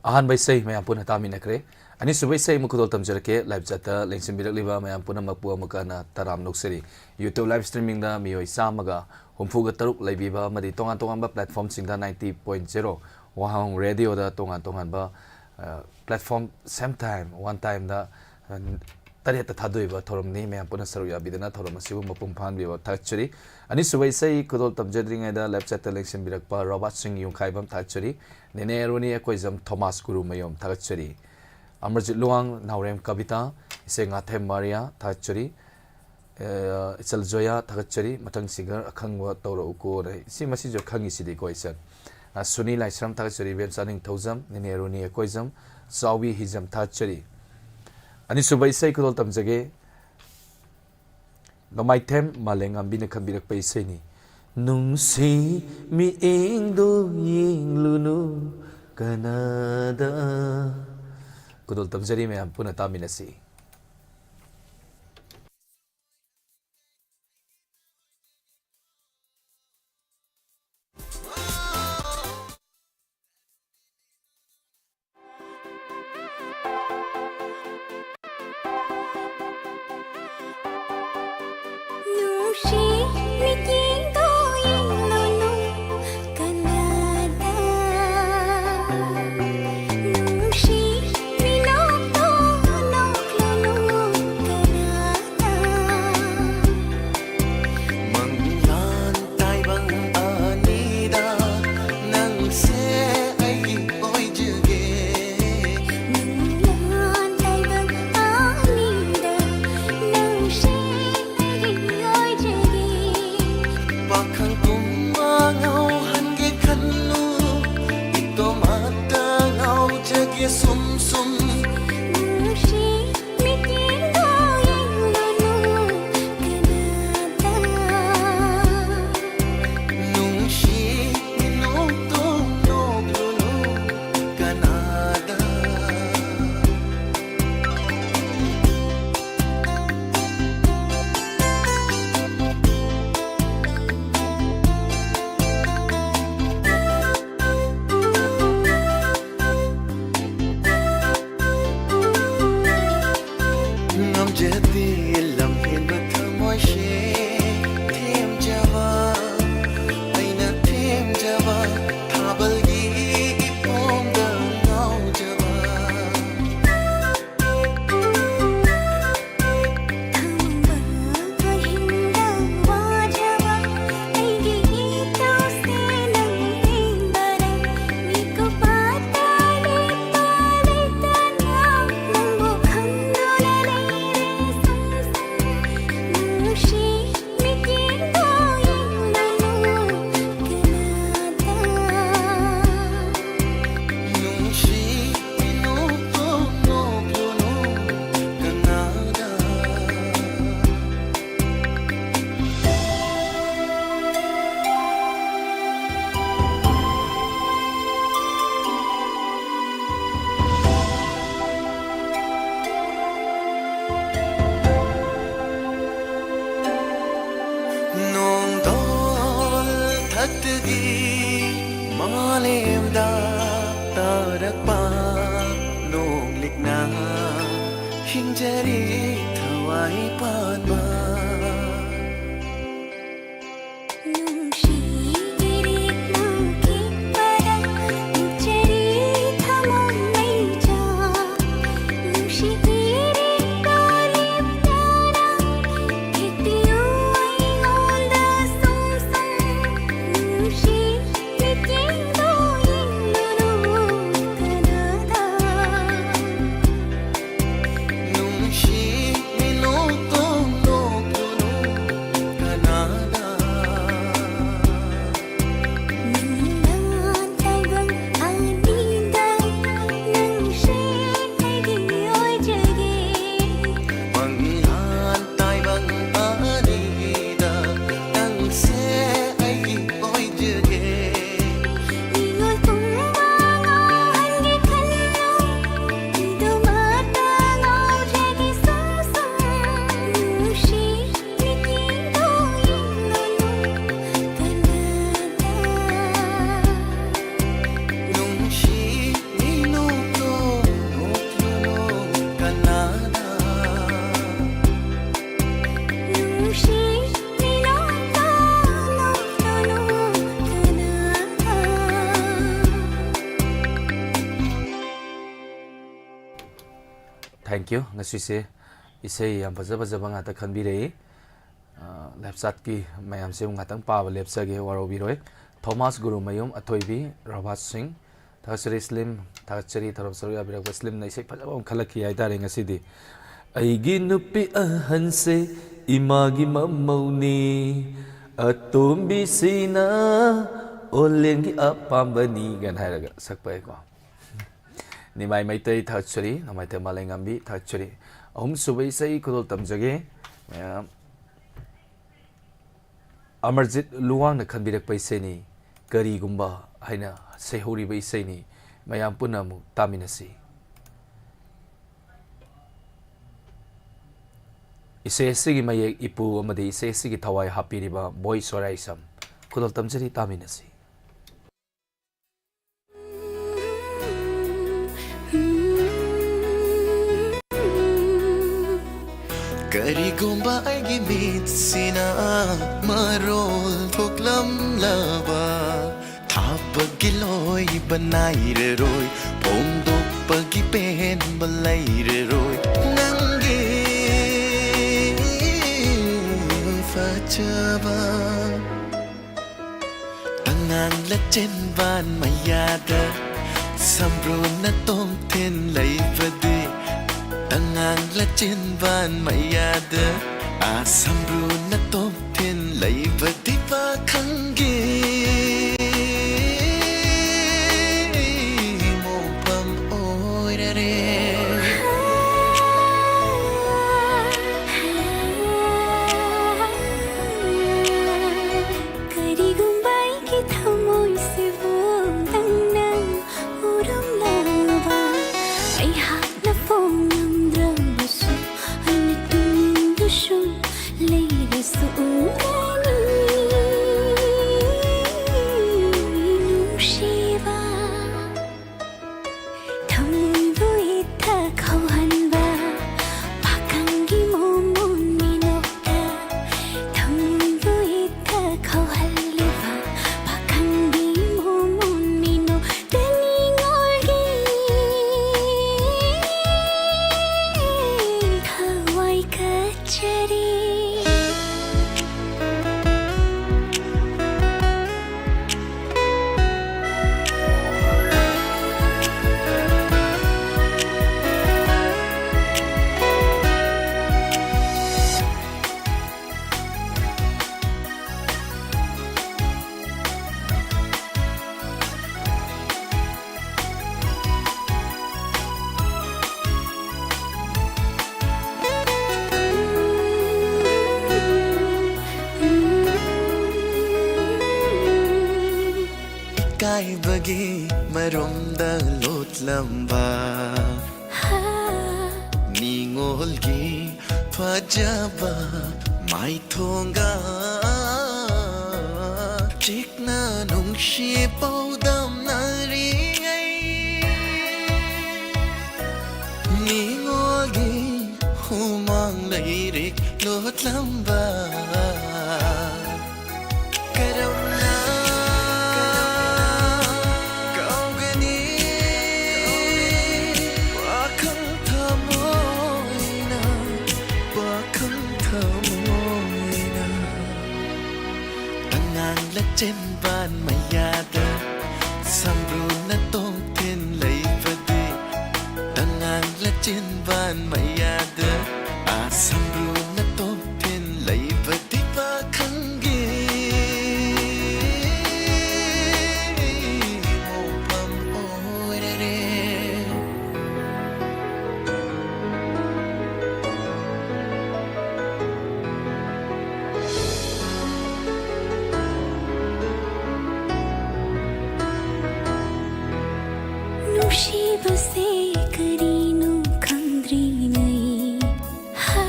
ꯑꯍꯥꯟꯕ ꯏꯁꯩ ꯃꯌꯥꯝ ꯄꯨꯟꯅ ꯇꯥꯃꯤꯟꯅꯈ꯭ꯔꯦ꯫ ꯑꯅꯤꯁꯨꯕ ꯏꯁꯩ ꯑꯃꯨꯛ ꯈꯨꯗꯣꯜ ꯇꯝꯖꯔꯛꯀꯦ꯫ Live chat ꯇ ꯂꯦꯡꯁꯤꯟꯕꯤꯔꯛꯂꯤꯕ ꯃꯌꯥꯝ ꯄꯨꯝꯅꯃꯛꯄꯨ ꯑꯃꯨꯛꯀ ꯍꯟꯅ ꯇꯔꯥꯝꯅ ꯑꯣꯛꯆꯔꯤ꯫ YouTube live streaming ꯗ ꯃꯤꯑꯣꯏ ꯆꯥꯝꯃꯒ ꯍꯨꯝꯐꯨꯒ ꯇꯔꯨꯛ ꯂꯩꯕꯤꯕ ꯑꯃꯗꯤ ꯇꯣꯉꯥꯟ ꯇꯣꯉꯥꯟꯕ platform ꯁꯤꯡꯗ ninety point zero ꯋꯥꯍꯪ ꯔꯦꯗꯤꯑꯣꯗ ꯇꯣꯉꯥꯟ ꯇꯣꯉꯥꯟꯕ, ꯑ, platform same time, one time ꯗ, ꯑ, ꯇꯔꯦꯠꯇ ꯊꯥꯗꯣꯛꯏꯕ ꯊꯧꯔꯝꯅꯤ꯫ ꯃꯌꯥꯝ ꯄꯨꯟꯅ ꯁꯔꯨꯛ ꯌꯥꯕꯤꯗꯨꯅ ꯊꯧꯔꯝ ꯑꯁꯤꯕꯨ ꯃꯄꯨꯡ ꯐꯥꯍꯟꯕꯤꯕ ꯊꯥꯒꯠꯆꯔꯤ꯫ ꯑꯅꯤꯁꯨꯕ ꯏꯁꯩ ꯈꯨꯗꯣꯜ ꯇꯝꯖꯗ꯭ꯔꯤꯉꯩꯗ live chat ꯇ ꯂꯦꯡꯁꯤꯟꯕꯤꯔꯛꯄ ꯔꯣꯕꯥꯔꯠ ꯁꯤꯡ ꯌꯨꯝꯈꯥꯏꯕꯝ ꯊꯥꯒꯠꯆꯔꯤ꯫ ꯅꯦꯅꯦ ꯔꯣꯅꯤ ꯑꯩꯀꯣꯏꯖꯝ ꯊꯣꯃꯥꯁ ꯒꯨꯔꯨꯃꯌꯨꯝ ꯊꯥꯒꯠꯆꯔꯤ꯫ ꯑꯃꯔꯖꯤꯠ ꯂꯨꯋꯥꯡ, ꯅꯥꯎꯔꯦꯝ ꯀꯕꯤꯇꯥ, ꯏꯆꯦ ꯉꯥꯊꯦꯝ ꯃꯥꯔꯤꯌꯥ ꯊꯥꯒꯠꯆꯔꯤ꯫ ꯑ, ꯏꯆꯜ ꯖꯣꯌꯥ ꯊꯥꯒꯠꯆꯔꯤ꯫ ꯃꯊꯪ singer ꯑꯈꯪꯕ ꯇꯧꯔꯛꯎꯀꯣꯅ꯫ ꯁꯤ ꯃꯁꯤꯁꯨ ꯈꯪꯉꯤꯁꯤꯗꯤꯀꯣ ꯏꯆꯟ꯫ ꯑ, ꯁꯨꯅꯤ ꯂꯥꯏꯁ꯭ꯔꯝ ꯊꯥꯒꯠꯆꯔꯤ, ꯏꯕꯦꯝꯆꯥ ꯅꯤꯡꯊꯧꯖꯝ, ꯅꯦꯅꯦ ꯔꯣꯅꯤ ꯑꯩꯀꯣꯏꯖꯝ, ꯆꯥꯎꯕꯤ ꯍꯤꯖꯝ ꯊꯥꯒꯠꯆꯔꯤ꯫ ꯑꯅꯤꯁꯨꯕ ꯏꯁꯩ ꯈꯨꯗꯣꯜ ꯇꯝꯖꯒꯦ꯫ ꯅꯣꯡꯃꯥꯏꯊꯦꯝ ꯃꯥꯂꯦꯝꯉꯥꯟꯕꯤꯅ ꯈꯟꯕꯤꯔꯛꯄ ꯏꯁꯩꯅꯤ꯫ ꯅꯨꯡꯁꯤ ꯃꯤꯠꯌꯦꯡꯗꯣ ꯌꯦꯡꯂꯨꯅꯨ, ꯀꯅꯥꯗ꯫ ꯈꯨꯗꯣꯜ ꯇꯝꯖꯔꯤ ꯃꯌꯥꯝ, ꯄꯨꯟꯅ ꯇꯥꯃꯤꯟꯅꯁꯤ꯫ ꯅꯨꯡꯁꯤ ꯃꯤꯠꯌꯦꯡꯗꯣ ꯌꯦꯡꯂꯨꯅꯨ ꯀꯅꯥꯗ꯫ ꯅꯨꯡꯁꯤ ꯃꯤꯅꯣꯛꯇꯣ ꯅꯣꯛꯂꯨꯅꯨ ꯀꯅꯥꯗ꯫ ꯃꯪꯂꯥꯟ ꯇꯥꯏꯕꯪ ꯑꯅꯤꯗ ꯅꯪꯁꯦ ꯑꯩꯒꯤ ꯑꯣꯏꯖꯒꯦ꯫ ꯃꯪꯂꯥꯟ ꯇꯥꯏꯕꯪ ꯑꯅꯤꯗ ꯅꯪꯁꯦ ꯑꯩꯒꯤ ꯑꯣꯏꯖꯒꯦ꯫ ꯄꯥꯈꯪ ꯄꯨꯝꯕ ꯉꯥꯎꯍꯟꯒꯦ ꯈꯜꯂꯨ, ꯏꯇꯣꯝꯇ ꯉꯥꯎꯖꯒꯦ ꯁꯨꯝ ꯁꯨꯝ꯫ ꯅꯨꯡꯁꯤ ꯃꯤꯠꯌꯦꯡꯗꯣ ꯌꯦꯡꯂꯨꯅꯨ ꯀꯅꯥꯗ꯫ ꯅꯨꯡꯁꯤ ꯃꯤꯅꯣꯛꯇꯣ ꯅꯣꯛꯂꯨꯅꯨ ꯀꯅꯥꯗ꯫ ꯉꯝꯖꯗꯦ ꯂꯝꯍꯦꯟꯕ ꯊꯃꯣꯏꯁꯦ ꯊꯦꯝꯖꯕ, ꯑꯩꯅ ꯊꯦꯝꯖꯕ ꯊꯥꯕꯜꯒꯤ ꯏꯄꯣꯝꯗ ꯉꯥꯎꯖꯕ꯫ ꯊꯥꯕꯜ ꯑꯍꯤꯡꯗ ꯋꯥꯖꯕ ꯑꯩꯒꯤ ꯏꯇꯧꯁꯦ ꯅꯪ ꯌꯦꯡꯕꯗ ꯃꯤꯀꯨꯞ ꯄꯥꯇ ꯂꯦꯞꯄ ꯂꯩꯇꯅ ꯅꯪꯕꯨ ꯈꯟꯗꯨꯅ ꯂꯩꯔꯦ ꯁꯨꯝ ꯁꯨꯝ ꯅꯨꯡꯁꯤ ꯈꯤꯡꯖꯔꯤ ꯊꯋꯥꯏ ꯄꯥꯟꯕ꯫ Thank you. ꯉꯁꯤꯁꯦ ꯏꯁꯩ ꯌꯥꯝ ꯐꯖ ꯐꯖꯕ ꯉꯥꯛꯇ ꯈꯟꯕꯤꯔꯛꯏ꯫ ꯑ, ꯂꯦꯞꯆꯥꯠꯀꯤ ꯃꯌꯥꯝꯁꯦ ꯑꯃꯨꯛ ꯉꯥꯛꯇꯪ ꯄꯥꯕ ꯂꯦꯞꯆꯒꯦ, ꯋꯥꯔꯧꯕꯤꯔꯣꯏ꯫ ꯊꯣꯃꯥꯁ ꯒꯨꯔꯨꯃꯌꯨꯝ ꯑꯊꯣꯏꯕꯤ, ꯔꯣꯕꯥꯔꯠ ꯁꯤꯡ, ꯊꯥꯒꯠꯆꯔꯤ ꯁ꯭ꯂꯤꯝ, ꯊꯥꯒꯠꯆꯔꯤ ꯊꯧꯔꯝ ꯁꯔꯨꯛ ꯌꯥꯕꯤꯔꯛꯄ ꯁ꯭ꯂꯤꯝꯅ ꯏꯁꯩ ꯐꯖꯕ ꯑꯃ ꯈꯜꯂꯛꯈꯤ ꯍꯥꯏꯇꯥꯔꯦ ꯉꯁꯤꯗꯤ꯫ ꯑꯩꯒꯤ ꯅꯨꯄꯤ ꯑꯍꯟꯁꯦ ꯏꯃꯥꯒꯤ ꯃꯃꯧꯅꯤ, ꯑꯇꯣꯝꯕꯤꯁꯤꯅ ꯑꯣꯂꯦꯟꯒꯤ ꯑꯄꯥꯝꯕꯅꯤ ꯀꯥꯏꯅ ꯍꯥꯏꯔꯒ ꯁꯛꯄ ꯌꯥꯏꯀꯣ꯫ ꯅꯤꯃꯥꯏ ꯃꯩꯇꯩ ꯊꯥꯒꯠꯆꯔꯤ, ꯅꯣꯡꯃꯥꯏꯊꯦꯝ ꯃꯥꯂꯦꯝꯉꯥꯝꯕꯤ ꯊꯥꯒꯠꯆꯔꯤ꯫ ꯑꯍꯨꯝꯁꯨꯕ ꯏꯁꯩ ꯈꯨꯗꯣꯜ ꯇꯝꯖꯒꯦ꯫ ꯃꯌꯥꯝ ꯑꯃꯔꯖꯤꯠ ꯂꯨꯋꯥꯡꯅ ꯈꯟꯕꯤꯔꯛꯄ ꯏꯁꯩꯅꯤ, ꯀꯔꯤꯒꯨꯝꯕ ꯍꯥꯏꯅ ꯁꯩꯍꯧꯔꯤꯕ ꯏꯁꯩꯅꯤ꯫ ꯃꯌꯥꯝ ꯄꯨꯟꯅ ꯑꯃꯨꯛ ꯇꯥꯃꯤꯟꯅꯁꯤ꯫ ꯏꯁꯩ ꯑꯁꯤꯒꯤ ꯃꯌꯦꯛ ꯏꯄꯨ ꯑꯃꯗꯤ ꯏꯁꯩ ꯑꯁꯤꯒꯤ ꯊꯋꯥꯏ ꯍꯥꯞꯄꯤꯔꯤꯕ ꯕꯣꯏ ꯁꯣꯔꯥꯏꯁꯝ꯫ ꯈꯨꯗꯣꯜ ꯇꯝꯖꯔꯤ, ꯇꯥꯃꯤꯟꯅꯁꯤ꯫ ꯀꯔꯤꯒꯨꯝꯕ ꯑꯩꯒꯤ ꯃꯤꯠꯁꯤꯅ ꯃꯔꯣꯜ ꯊꯣꯛꯂꯝꯂꯕ, ꯊꯥꯕꯒꯤ ꯂꯣꯏꯕ ꯅꯥꯏꯔꯔꯣꯏ, ꯐꯣꯡꯗꯣꯛꯄꯒꯤ ꯄꯦꯟꯕ ꯂꯩꯔꯔꯣꯏ꯫ ꯅꯪꯒꯤ ꯐꯖꯕ ꯇꯉꯥꯡ ꯂꯆꯦꯟꯕꯥꯟ ꯃꯌꯥꯗ ꯁꯝꯕ꯭ꯔꯨꯅ ꯇꯣꯝꯊꯤꯟ ꯂꯩꯕꯗꯤ, ꯇꯉꯥꯡ ꯂꯆꯦꯟꯕꯥꯟ ꯃꯌꯥꯗ ꯑꯥ ꯁꯝꯕ꯭ꯔꯨꯅ ꯇꯣꯝꯊꯤꯟ ꯂꯩꯕꯗꯤ ꯄꯥꯈꯪꯒꯤ ꯃꯣꯐꯝ ꯑꯣꯏꯔꯔꯦ꯫ ꯀꯔꯤꯒꯨꯝꯕ ꯑꯩꯒꯤ ꯊꯃꯣꯏꯁꯤꯕꯨ ꯅꯪꯅ ꯎꯔꯝꯂꯕ, ꯑꯩꯍꯥꯛꯅ ꯐꯣꯡꯂꯝꯗ꯭ꯔꯕꯁꯨ ꯑꯩꯅ ꯇꯨꯡꯗꯁꯨ ꯂꯩꯔꯁꯨ ꯎꯒꯅꯤ ꯅꯨꯡꯁꯤꯕ꯫ ꯊꯃꯣꯏꯕꯨ ꯏꯊꯛ ꯍꯧꯍꯟꯕ ꯄꯥꯈꯪꯒꯤ ꯃꯣꯃꯣꯟ ꯃꯤꯅꯣꯛꯇ, ꯊꯃꯣꯏꯕꯨ ꯏꯊꯛ ꯍꯧꯍꯜꯂꯤꯕ ꯄꯥꯈꯪꯒꯤ ꯃꯣꯃꯣꯟ ꯃꯤꯅꯣꯛꯇ ꯅꯤꯡꯉꯣꯜꯒꯤ ꯊꯋꯥꯏ ꯀꯠꯆꯔꯤ꯫ ꯏꯀꯥꯏꯕꯒꯤ ꯃꯔꯨꯝꯗ ꯂꯣꯠꯂꯝꯕ ꯅꯤꯉꯣꯜꯒꯤ ꯐꯖꯕ ꯃꯥꯏꯊꯣꯡꯒ ꯆꯤꯛꯅ ꯅꯨꯡꯁꯤ ꯄꯥꯎꯗꯝꯅꯔꯤ ꯑꯩ꯫ ꯅꯤꯉꯣꯜꯒꯤ ꯍꯨꯃꯥꯡ ꯂꯩꯔꯤꯛ ꯂꯣꯠꯂꯝꯕ ꯀꯔꯝꯅ ꯀꯥꯎꯒꯅꯤ? ꯄꯥꯈꯪ ꯊꯃꯣꯏꯅ, ꯄꯥꯈꯪ ꯊꯃꯣꯏꯅ ꯇꯉꯥꯡ ꯂꯆꯦꯟꯕꯥꯟ ꯃꯌꯥꯗ ꯁꯝꯕ꯭ꯔꯨꯅ ꯇꯣꯡꯊꯤꯟ ꯂꯩꯕꯗꯤ, ꯇꯉꯥꯡ ꯂꯆꯦꯟꯕꯥꯟ ꯃꯌꯥꯗ ꯑꯥ ꯁꯝꯕ꯭ꯔꯨꯅ ꯇꯣꯡꯊꯤꯟ ꯂꯩꯕꯗꯤ ꯄꯥꯈꯪꯒꯤ ꯃꯣꯐꯝ ꯑꯣꯏꯔꯔꯦ꯫ ꯅꯨꯡꯁꯤꯕꯁꯦ ꯀꯔꯤꯅꯣ ꯈꯪꯗ꯭ꯔꯤꯉꯩ, ꯍꯥ,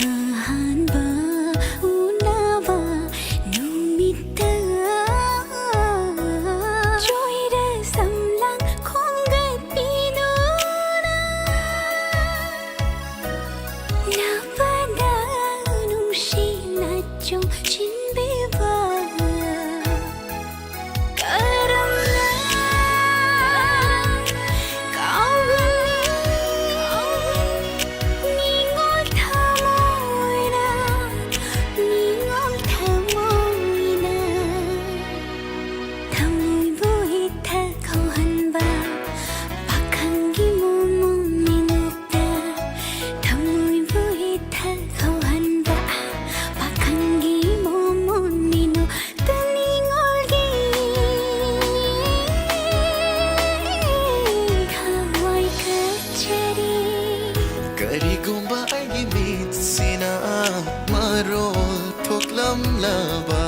ꯑꯍꯥꯟꯕ ꯎꯅꯕ ꯅꯨꯃꯤꯠꯇ ꯆꯣꯏꯔ ꯁꯝꯂꯥꯡ ꯈꯣꯝꯒꯠꯄꯤꯗꯨꯅ ꯅꯥꯕꯗ ꯅꯨꯡꯁꯤꯅ ꯆꯣꯡꯁꯤꯟꯕꯤꯕ ꯀꯔꯝꯅ ꯀꯥꯎꯒꯅꯤ? ꯅꯤꯡꯉꯣꯜ ꯊꯃꯣꯏꯅ, ꯅꯤꯡꯉꯣꯜ ꯊꯃꯣꯏꯅ ꯊꯃꯣꯏꯕꯨ ꯏꯊꯛ ꯍꯧꯍꯟꯕ ꯄꯥꯈꯪꯒꯤ ꯃꯣꯃꯣꯟ ꯃꯤꯅꯣꯛꯇ, ꯊꯃꯣꯏꯕꯨ ꯏꯊꯛ ꯍꯧꯍꯟꯕ ꯄꯥꯈꯪꯒꯤ ꯃꯣꯃꯣꯟ ꯃꯤꯅꯣꯛꯇ ꯅꯤꯡꯉꯣꯜꯒꯤ ꯊꯋꯥꯏ ꯀꯠꯆꯔꯤ꯫ ꯀꯔꯤꯒꯨꯝꯕ ꯑꯩꯒꯤ ꯃꯤꯠꯁꯤꯅ ꯃꯔꯣꯜ ꯊꯣꯛꯂꯝꯂꯕ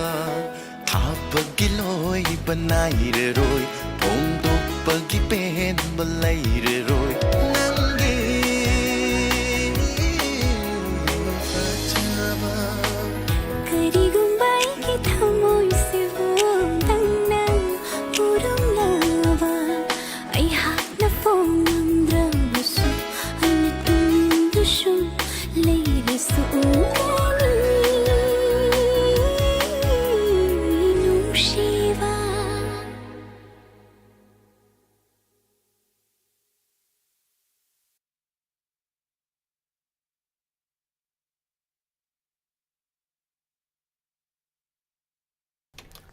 ꯊꯥꯕꯒꯤ ꯂꯣꯏꯕ ꯅꯥꯏꯔꯔꯣꯏ, ꯐꯣꯡꯗꯣꯛꯄꯒꯤ ꯄꯦꯟꯕ ꯂꯩꯔꯔꯣꯏ꯫ ꯅꯪꯒꯤ ꯐꯖꯕ ꯀꯔꯤꯒꯨꯝꯕ ꯑꯩꯒꯤ ꯊꯃꯣꯏꯁꯤꯕꯨ ꯅꯪꯅ ꯎꯔꯝꯂꯕ, ꯑꯩꯍꯥꯛꯅ ꯐꯣꯡꯉꯝꯗ꯭ꯔꯕꯁꯨ ꯑꯩꯅ ꯇꯨꯡꯗ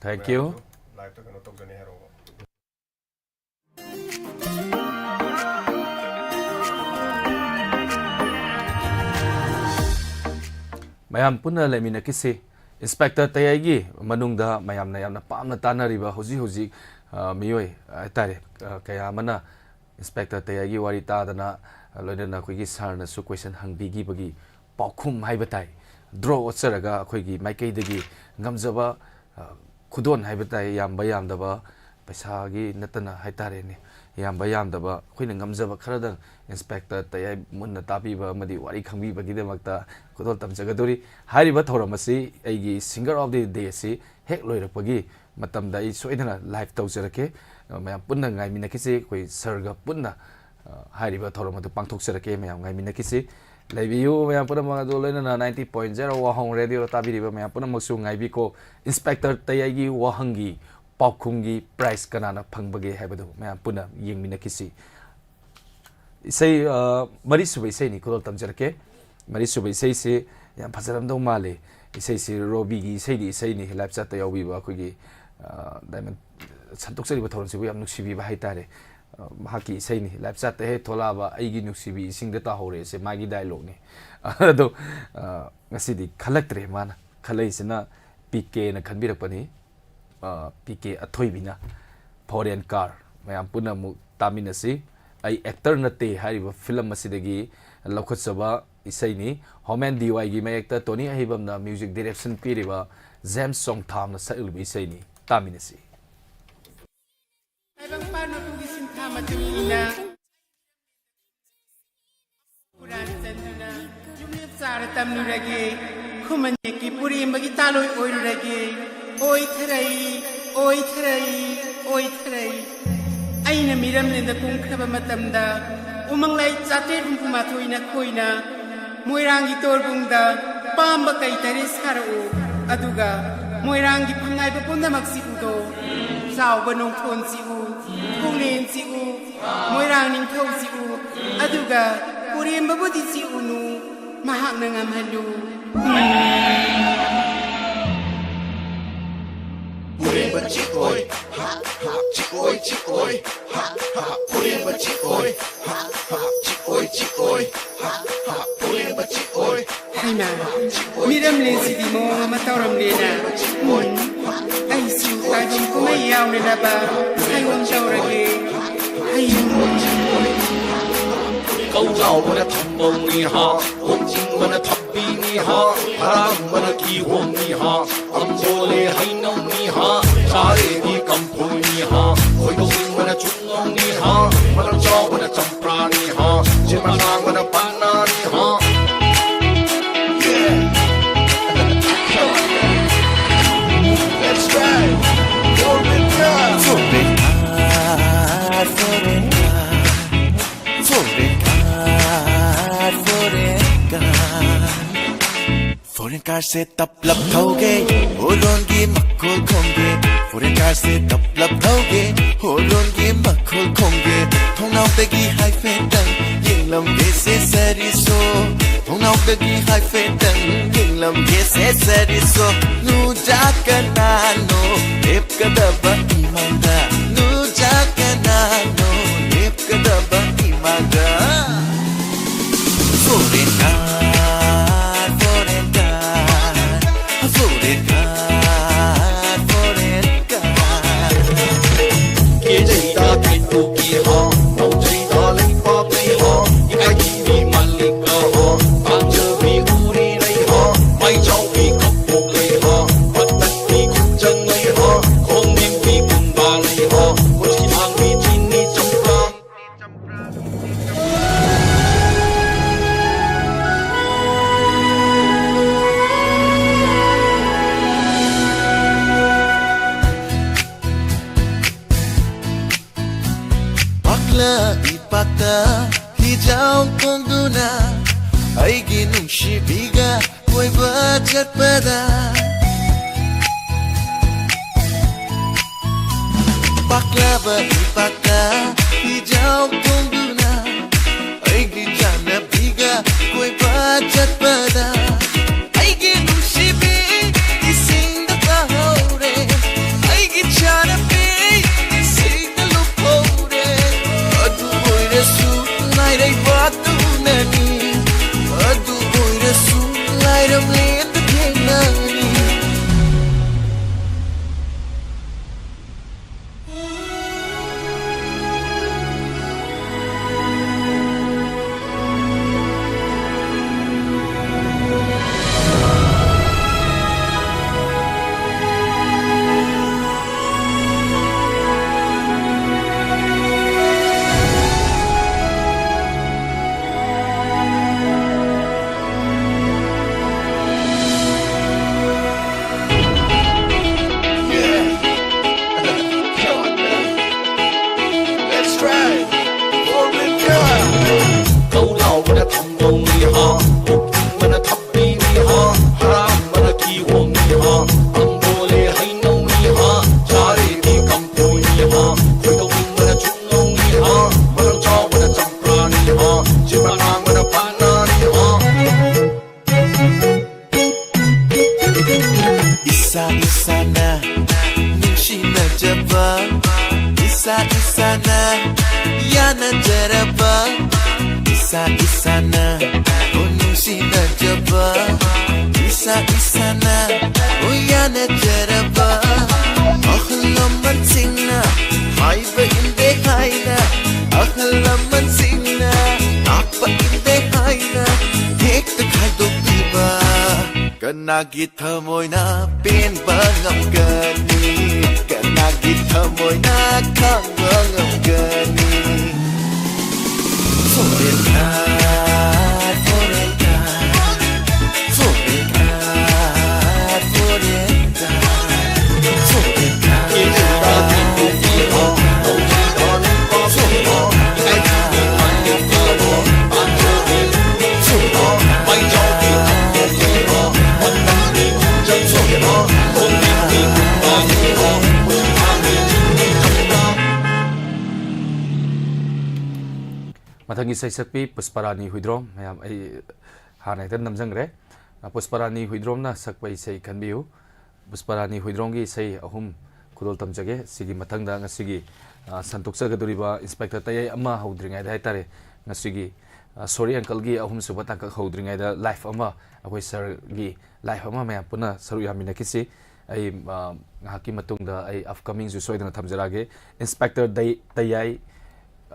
Thank you. ꯃꯌꯥꯝ ꯄꯨꯟꯅ ꯂꯩꯃꯤꯟꯅꯈꯤꯁꯤ꯫ ꯏꯟꯁꯄꯦꯛꯇꯔ ꯇꯌꯥꯏꯒꯤ ꯃꯅꯨꯡꯗ ꯃꯌꯥꯝꯅ ꯌꯥꯝꯅ ꯄꯥꯝꯅ ꯇꯥꯅꯔꯤꯕ ꯍꯧꯖꯤꯛ ꯍꯧꯖꯤꯛ, ꯑ, ꯃꯤꯑꯣꯏ ꯍꯥꯏꯇꯥꯔꯦ, ꯑ, ꯀꯌꯥ ꯑꯃꯅ ꯏꯟꯁꯄꯦꯛꯇꯔ ꯇꯌꯥꯏꯒꯤ ꯋꯥꯔꯤ ꯇꯥꯗꯅ, ꯑ, ꯂꯣꯏꯅꯅ ꯑꯩꯈꯣꯏꯒꯤ ꯁꯥꯔꯅꯁꯨ ꯀꯣꯏꯁꯟ ꯍꯪꯕꯤꯈꯤꯕꯒꯤ ꯄꯥꯎꯈꯨꯝ ꯍꯥꯏꯕ ꯇꯥꯏ꯫ ꯗ꯭ꯔꯣ ꯑꯣꯠꯆꯔꯒ ꯑꯩꯈꯣꯏꯒꯤ ꯃꯥꯏꯀꯩꯗꯒꯤ ꯉꯝꯖꯕ, ꯑ, ꯈꯨꯗꯣꯜ ꯍꯥꯏꯕ ꯇꯥꯏ, ꯌꯥꯝꯕ ꯌꯥꯝꯗꯕ, ꯄꯩꯁꯥꯒꯤ ꯅꯠꯇꯅ ꯍꯥꯏꯇꯥꯔꯦꯅꯦ, ꯌꯥꯝꯕ ꯌꯥꯝꯗꯕ ꯑꯩꯈꯣꯏꯅ ꯉꯝꯖꯕ ꯈꯔꯗꯪ ꯏꯟꯁꯄꯦꯛꯇꯔ ꯇꯌꯥꯏ ꯃꯨꯟꯅ ꯇꯥꯕꯤꯕ ꯑꯃꯗꯤ ꯋꯥꯔꯤ ꯈꯪꯕꯤꯕꯒꯤꯗꯃꯛꯇ ꯈꯨꯗꯣꯜ ꯇꯝꯖꯒꯗꯧꯔꯤ꯫ ꯍꯥꯏꯔꯤꯕ ꯊꯧꯔꯝ ꯑꯁꯤ ꯑꯩꯒꯤ Singer of the Day ꯑꯁꯤ ꯍꯦꯛ ꯂꯣꯏꯔꯛꯄꯒꯤ ꯃꯇꯝꯗ ꯑꯩ ꯁꯣꯏꯗꯅ live ꯇꯧꯖꯔꯛꯀꯦ꯫ ꯃꯌꯥꯝ ꯄꯨꯟꯅ ꯉꯥꯏꯃꯤꯟꯅꯈꯤꯁꯤ꯫ ꯑꯩꯈꯣꯏ ꯁꯥꯔꯒ ꯄꯨꯟꯅ, ꯑ, ꯍꯥꯏꯔꯤꯕ ꯊꯧꯔꯝ ꯑꯗꯨ ꯄꯥꯡꯊꯣꯛꯆꯔꯛꯀꯦ꯫ ꯃꯌꯥꯝ ꯉꯥꯏꯃꯤꯟꯅꯈꯤꯁꯤ꯫ ꯂꯩꯕꯤꯌꯨ ꯃꯌꯥꯝ ꯄꯨꯝꯅꯃꯛ ꯑꯗꯨ ꯂꯣꯏꯅꯅ ninety point zero ꯋꯥꯍꯣꯡ ꯔꯦꯗꯤꯑꯣ ꯇꯥꯕꯤꯔꯤꯕ ꯃꯌꯥꯝ ꯄꯨꯝꯅꯃꯛꯁꯨ ꯉꯥꯏꯕꯤꯀꯣ꯫ ꯏꯟꯁꯄꯦꯛꯇꯔ ꯇꯌꯥꯏꯒꯤ ꯋꯥꯍꯪꯒꯤ ꯄꯥꯎꯈꯨꯝꯒꯤ prize ꯀꯅꯥꯅ ꯐꯪꯕꯒꯦ ꯍꯥꯏꯕꯗꯨ ꯃꯌꯥꯝ ꯄꯨꯟꯅ ꯌꯦꯡꯃꯤꯟꯅꯈꯤꯁꯤ꯫ ꯏꯁꯩ, ꯑ, ꯃꯔꯤꯁꯨꯕ ꯏꯁꯩꯅꯤ, ꯈꯨꯗꯣꯜ ꯇꯝꯖꯔꯛꯀꯦ꯫ ꯃꯔꯤꯁꯨꯕ ꯏꯁꯩꯁꯤ ꯌꯥꯝ ꯐꯖꯔꯝꯗꯧ ꯃꯥꯜꯂꯤ꯫ ꯏꯁꯩꯁꯤ ꯔꯣꯕꯤꯒꯤ ꯏꯁꯩꯗꯤ ꯏꯁꯩꯅꯤ, live chat ꯇ ꯌꯥꯎꯕꯤꯕ ꯑꯩꯈꯣꯏꯒꯤ, ꯑ, ꯗꯥꯏꯃꯟ ꯁꯟꯗꯣꯛꯆꯔꯤꯕ ꯊꯧꯔꯝꯁꯤꯕꯨ ꯌꯥꯝ ꯅꯨꯡꯁꯤꯕꯤꯕ ꯍꯥꯏꯇꯥꯔꯦ꯫ ꯑ, ꯃꯍꯥꯛꯀꯤ ꯏꯁꯩꯅꯤ, live chat ꯇ ꯍꯦꯛ ꯊꯣꯛꯂꯛꯑꯕ "ꯑꯩꯒꯤ ꯅꯨꯡꯁꯤꯕꯤ ꯏꯁꯤꯡꯗ ꯇꯥꯍꯧꯔꯦ" ꯑꯁꯦ ꯃꯥꯒꯤ dialogue ꯅꯤ꯫ ꯑꯗꯣ, ꯑ, ꯉꯁꯤꯗꯤ ꯈꯜꯂꯛꯇ꯭ꯔꯦ ꯃꯥꯅ꯫ ꯈꯜꯂꯛꯏꯁꯤꯅ ꯄꯤ ꯀꯦꯅ ꯈꯟꯕꯤꯔꯛꯄꯅꯤ꯫ ꯑ, ꯄꯤ ꯀꯦ ꯑꯊꯣꯏꯕꯤꯅ꯫ Foreign Car꯫ ꯃꯌꯥꯝ ꯄꯨꯟꯅ ꯑꯃꯨꯛ ꯇꯥꯃꯤꯟꯅꯁꯤ꯫ "ꯑꯩ Actor ꯅꯠꯇꯦ" ꯍꯥꯏꯔꯤꯕ film ꯑꯁꯤꯗꯒꯤ ꯂꯧꯈꯠꯆꯕ ꯏꯁꯩꯅꯤ꯫ ꯍꯣꯃꯦꯟ ꯗꯤ ꯋꯥꯏꯒꯤ ꯃꯌꯦꯛꯇ ꯇꯣꯅꯤ ꯑꯍꯩꯕꯝꯅ music direction ꯄꯤꯔꯤꯕ ꯖꯦꯝꯁ ꯆꯣꯡꯊꯥꯝꯅ ꯁꯛꯂꯤꯕ ꯏꯁꯩꯅꯤ꯫ ꯇꯥꯃꯤꯟꯅꯁꯤ꯫ ꯇꯥꯏꯕꯪꯄꯥꯟ ꯃꯄꯨꯒꯤ ꯁꯤꯟꯊꯥ ꯃꯇꯨꯡ ꯏꯟꯅ ꯈꯨꯔꯥꯟ ꯆꯟꯗꯨꯅ ꯌꯨꯝꯂꯦꯞ ꯆꯥꯔ ꯇꯝꯂꯨꯔꯒꯦ, ꯈꯨꯃꯟ ꯌꯦꯛꯀꯤ ꯄꯨꯔꯦꯝꯕꯒꯤ ꯇꯥꯂꯣꯏ ꯑꯣꯏꯔꯨꯔꯒꯦ꯫ ꯑꯣꯏ ꯊꯔꯩ, ꯑꯣꯏ ꯊꯔꯩ, ꯑꯣꯏ ꯊꯔꯩ꯫ ꯑꯩꯅ ꯃꯤꯔꯝꯂꯦꯟꯗ ꯀꯨꯝꯈ꯭ꯔꯕ ꯃꯇꯝꯗ ꯎꯃꯪ ꯂꯥꯏ ꯆꯥꯇ꯭ꯔꯦꯠ ꯍꯨꯝꯐꯨ ꯃꯥꯊꯣꯏꯅ ꯈꯣꯏꯅ ꯃꯣꯏꯔꯥꯡꯒꯤ ꯇꯣꯔꯕꯨꯡꯗ ꯄꯥꯝꯕ ꯀꯩ ꯇꯔꯦꯠ ꯁꯥꯔꯛꯎ, ꯑꯗꯨꯒ ꯃꯣꯏꯔꯥꯡꯒꯤ ꯐꯝꯅꯥꯏꯕ ꯄꯨꯝꯅꯃꯛꯁꯤ ꯎꯗꯣ꯫ ꯆꯥꯎꯕ ꯅꯣꯡꯊꯣꯟꯁꯤ ꯎ, ꯊꯣꯡꯂꯦꯟꯁꯤ ꯎ, ꯃꯣꯏꯔꯥꯡ ꯅꯤꯡꯊꯧꯁꯤ ꯎ, ꯑꯗꯨꯒ ꯄꯨꯔꯦꯝꯕꯕꯨꯗꯤ ꯆꯤꯛꯎꯅꯨ, ꯃꯍꯥꯛꯅ ꯉꯝꯍꯜꯂꯨ꯫ ꯍꯥ, ꯍꯥ, ꯆꯤꯛꯑꯣꯏ, ꯆꯤꯛꯑꯣꯏ, ꯍꯥ, ꯍꯥ, ꯄꯨꯔꯦꯝꯕ ꯆꯤꯛꯑꯣꯏ, ꯍꯥ, ꯍꯥ, ꯆꯤꯛꯑꯣꯏ, ꯆꯤꯛꯑꯣꯏ, ꯍꯥ, ꯍꯥ, ꯄꯨꯔꯦꯝꯕ ꯆꯤꯛꯑꯣꯏ꯫ ꯍꯩꯃꯥ, ꯃꯤꯔꯝꯂꯦꯟꯁꯤꯗꯤ ꯃꯑꯣꯡ ꯑꯃ ꯇꯧꯔꯝꯂꯦꯅ꯫ ꯎꯝ, ꯑꯩꯁꯨ ꯇꯥꯏꯕꯪ ꯀꯨꯝꯍꯩ ꯌꯥꯎꯅꯅꯕ ꯁꯥꯏꯑꯣꯟ ꯇꯧꯔꯒꯦ꯫ ꯍꯌꯨꯝ꯫ ꯀꯧꯖꯥꯎꯕꯅ ꯊꯝꯕꯧꯅꯤ ꯍꯥ, ꯀꯣꯛꯆꯤꯡꯕꯅ ꯊꯝꯕꯤꯅꯤ ꯍꯥ, ꯍꯔꯥꯡꯕꯅ ꯀꯤꯍꯣꯝꯅꯤ ꯍꯥ, ꯑꯝꯕꯣꯂꯦ ꯍꯩꯅꯧꯅꯤ ꯍꯥ, ꯆꯥꯔꯦꯗꯤ ꯀꯝꯐꯣꯏꯅꯤ ꯍꯥ, ꯈꯣꯏꯗꯧꯅꯤꯡꯕꯅ ꯆꯨꯝꯂꯧꯅꯤ ꯍꯥ, ꯃꯔꯝ ꯆꯥꯎꯕꯅ ꯆꯝꯄ꯭ꯔꯥꯅꯤ ꯍꯥ, ꯆꯤꯟ ꯃꯅꯥꯡꯕꯅ ꯄꯥꯛꯅꯥꯅꯤ ꯍꯥ꯫ Yeah. Let's ride. Foreign car. Foreign car, foreign car. Foreign car, foreign car. Foreign car ꯁꯦ ꯇꯞꯂꯞ ꯊꯧꯒꯦ, ꯍꯣꯔꯣꯟꯒꯤ ꯃꯈꯣꯜ ꯈꯣꯡꯒꯦ꯫ Foreign car ꯁꯦ ꯇꯞꯂꯞ ꯊꯧꯒꯦ, ꯍꯣꯔꯣꯟꯒꯤ ꯃꯈꯣꯜ ꯈꯣꯡꯒꯦ꯫ ꯊꯣꯡꯅꯥꯎꯗꯒꯤ ꯍꯥꯏꯐꯦꯠꯇꯪ ꯌꯦꯡꯂꯝꯒꯦꯁꯦ ꯁꯔꯤꯁꯣ, ꯊꯣꯡꯅꯥꯎꯗꯒꯤ ꯍꯥꯏꯐꯦꯠꯇꯪ ꯌꯦꯡꯂꯝꯒꯦꯁꯦ ꯁꯔꯤꯁꯣ꯫ ꯅꯨꯖꯥ ꯀꯅꯥꯅꯣ ꯂꯦꯞꯀꯗꯕ ꯏꯃꯥꯡꯗ? ꯅꯨꯖꯥ ꯀꯅꯥꯅꯣ ꯂꯦꯞꯀꯗꯕ ꯏꯃꯥꯡꯗ? Foreign car, foreign car, foreign car, foreign car. ꯀꯦꯖꯩꯗ ꯀꯦꯟꯊꯣꯛꯀꯤ ꯍꯣ, ꯅꯧꯖꯩꯗ ꯂꯩꯄꯥꯛ ꯂꯩ ꯍꯣ, ꯏꯀꯥꯏꯊꯤꯕꯤ ꯃꯜꯂꯤꯀ ꯍꯣ, ꯄꯥꯝꯖꯕꯤ ꯎꯔꯤ ꯂꯩ ꯍꯣ, ꯃꯩ ꯆꯥꯎꯕꯤ ꯀꯞꯄꯣꯛ ꯂꯩ ꯍꯣ, ꯄꯠꯇꯠꯄꯤ ꯈꯨꯝꯖꯪ ꯂꯩ ꯍꯣ, ꯈꯣꯡꯅꯤꯡꯕꯤ ꯀꯨꯝꯕꯥ ꯂꯩ ꯍꯣ, ꯀꯣꯆꯤ ꯊꯥꯡꯕꯤ ꯆꯤꯅꯤ ꯆꯝꯄ꯭ꯔꯥ꯫ ꯄꯥꯛꯂ ꯏꯄꯥꯛꯇ ꯍꯤꯖꯥꯎ ꯀꯣꯟꯗꯨꯅ ꯑꯩꯒꯤ ꯅꯨꯡꯁꯤꯕꯤꯒ ꯀꯣꯏꯕ ꯆꯠꯄꯗ ꯄꯥꯛꯂꯕ ꯏꯄꯥꯛꯇ ꯍꯤꯖꯥꯎ ꯀꯣꯟꯗꯨꯅ ꯑꯩꯒꯤ ꯆꯥꯟꯅꯕꯤꯒ ꯀꯣꯏꯕ ꯆꯠꯄꯗ ꯑꯩꯒꯤ ꯅꯨꯡꯁꯤꯕꯤ ꯏꯁꯤꯡꯗ ꯇꯥꯍꯧꯔꯦ ꯑꯩꯒꯤ ꯆꯥ ꯅꯠꯇꯔꯕ ꯏꯁꯥ ꯏꯁꯥꯅ ꯅꯨꯡꯁꯤꯅꯖꯕ, ꯏꯁꯥ ꯏꯁꯥꯅ ꯌꯥꯅꯖꯔꯕ, ꯑꯍꯜ ꯂꯃꯟꯁꯤꯡꯅ ꯍꯥꯏꯕ ꯏꯟꯗꯦ ꯍꯥꯏꯅ, ꯑꯍꯜ ꯂꯃꯟꯁꯤꯡꯅ ꯇꯥꯛꯄ ꯏꯟꯗꯦ ꯍꯥꯏꯅ ꯍꯦꯛꯇ ꯈꯥꯏꯗꯣꯛꯄꯤꯕ꯫ ꯀꯅꯥꯒꯤ ꯊꯃꯣꯏꯅ ꯄꯦꯟꯕ ꯉꯝꯒꯅꯤ? ꯀꯅꯥꯒꯤ ꯊꯃꯣꯏꯅ ꯈꯪꯕ ꯉꯝꯒꯅꯤ? Foreign heart, foreign heart, foreign heart, foreign heart, foreign heart. ꯃꯊꯪꯒꯤ ꯏꯁꯩ ꯁꯛꯄꯤ ꯄꯨꯁꯄꯔꯥꯅꯤ ꯍꯨꯏꯗ꯭ꯔꯣꯝ꯫ ꯃꯌꯥꯝ, ꯑꯩ ꯍꯥꯟꯅ ꯍꯦꯛꯇ ꯅꯝꯖꯪꯈ꯭ꯔꯦ꯫ ꯑ, ꯄꯨꯁꯄꯔꯥꯅꯤ ꯍꯨꯏꯗ꯭ꯔꯣꯝꯅ ꯁꯛꯄ ꯏꯁꯩ ꯈꯟꯕꯤꯌꯨ꯫ ꯄꯨꯁꯄꯔꯥꯅꯤ ꯍꯨꯏꯗ꯭ꯔꯣꯝꯒꯤ ꯏꯁꯩ ꯑꯍꯨꯝ ꯈꯨꯗꯣꯜ ꯇꯝꯖꯒꯦ꯫ ꯁꯤꯒꯤ ꯃꯊꯪꯗ ꯉꯁꯤꯒꯤ, ꯑ, ꯁꯟꯗꯣꯛꯆꯒꯗꯧꯔꯤꯕ ꯏꯟꯁꯄꯦꯛꯇꯔ ꯇꯌꯥꯏ ꯑꯃ ꯍꯧꯗ꯭ꯔꯤꯉꯩꯗ ꯍꯥꯏꯇꯥꯔꯦ, ꯉꯁꯤꯒꯤ, ꯑ, ꯁꯣꯔꯤ ꯑꯪꯀꯜꯒꯤ ꯑꯍꯨꯝꯁꯨꯕ ꯇꯥꯡꯀꯛ ꯍꯧꯗ꯭ꯔꯤꯉꯩꯗ ꯂꯥꯏꯐ ꯑꯃ, ꯑꯩꯈꯣꯏ ꯁꯥꯔꯒꯤ ꯂꯥꯏꯐ ꯑꯃ ꯃꯌꯥꯝ ꯄꯨꯟꯅ ꯁꯔꯨꯛ ꯌꯥꯃꯤꯟꯅꯈꯤꯁꯤ꯫ ꯑꯩ, ꯑ, ꯉꯥꯏꯍꯥꯛꯀꯤ ꯃꯇꯨꯡꯗ ꯑꯩ ꯑꯞꯀꯃꯤꯡꯁꯨ ꯁꯣꯏꯗꯅ ꯊꯝꯖꯔꯛꯑꯒꯦ꯫ ꯏꯟꯁꯄꯦꯛꯇꯔ ꯗꯩ-, ꯇꯌꯥꯏ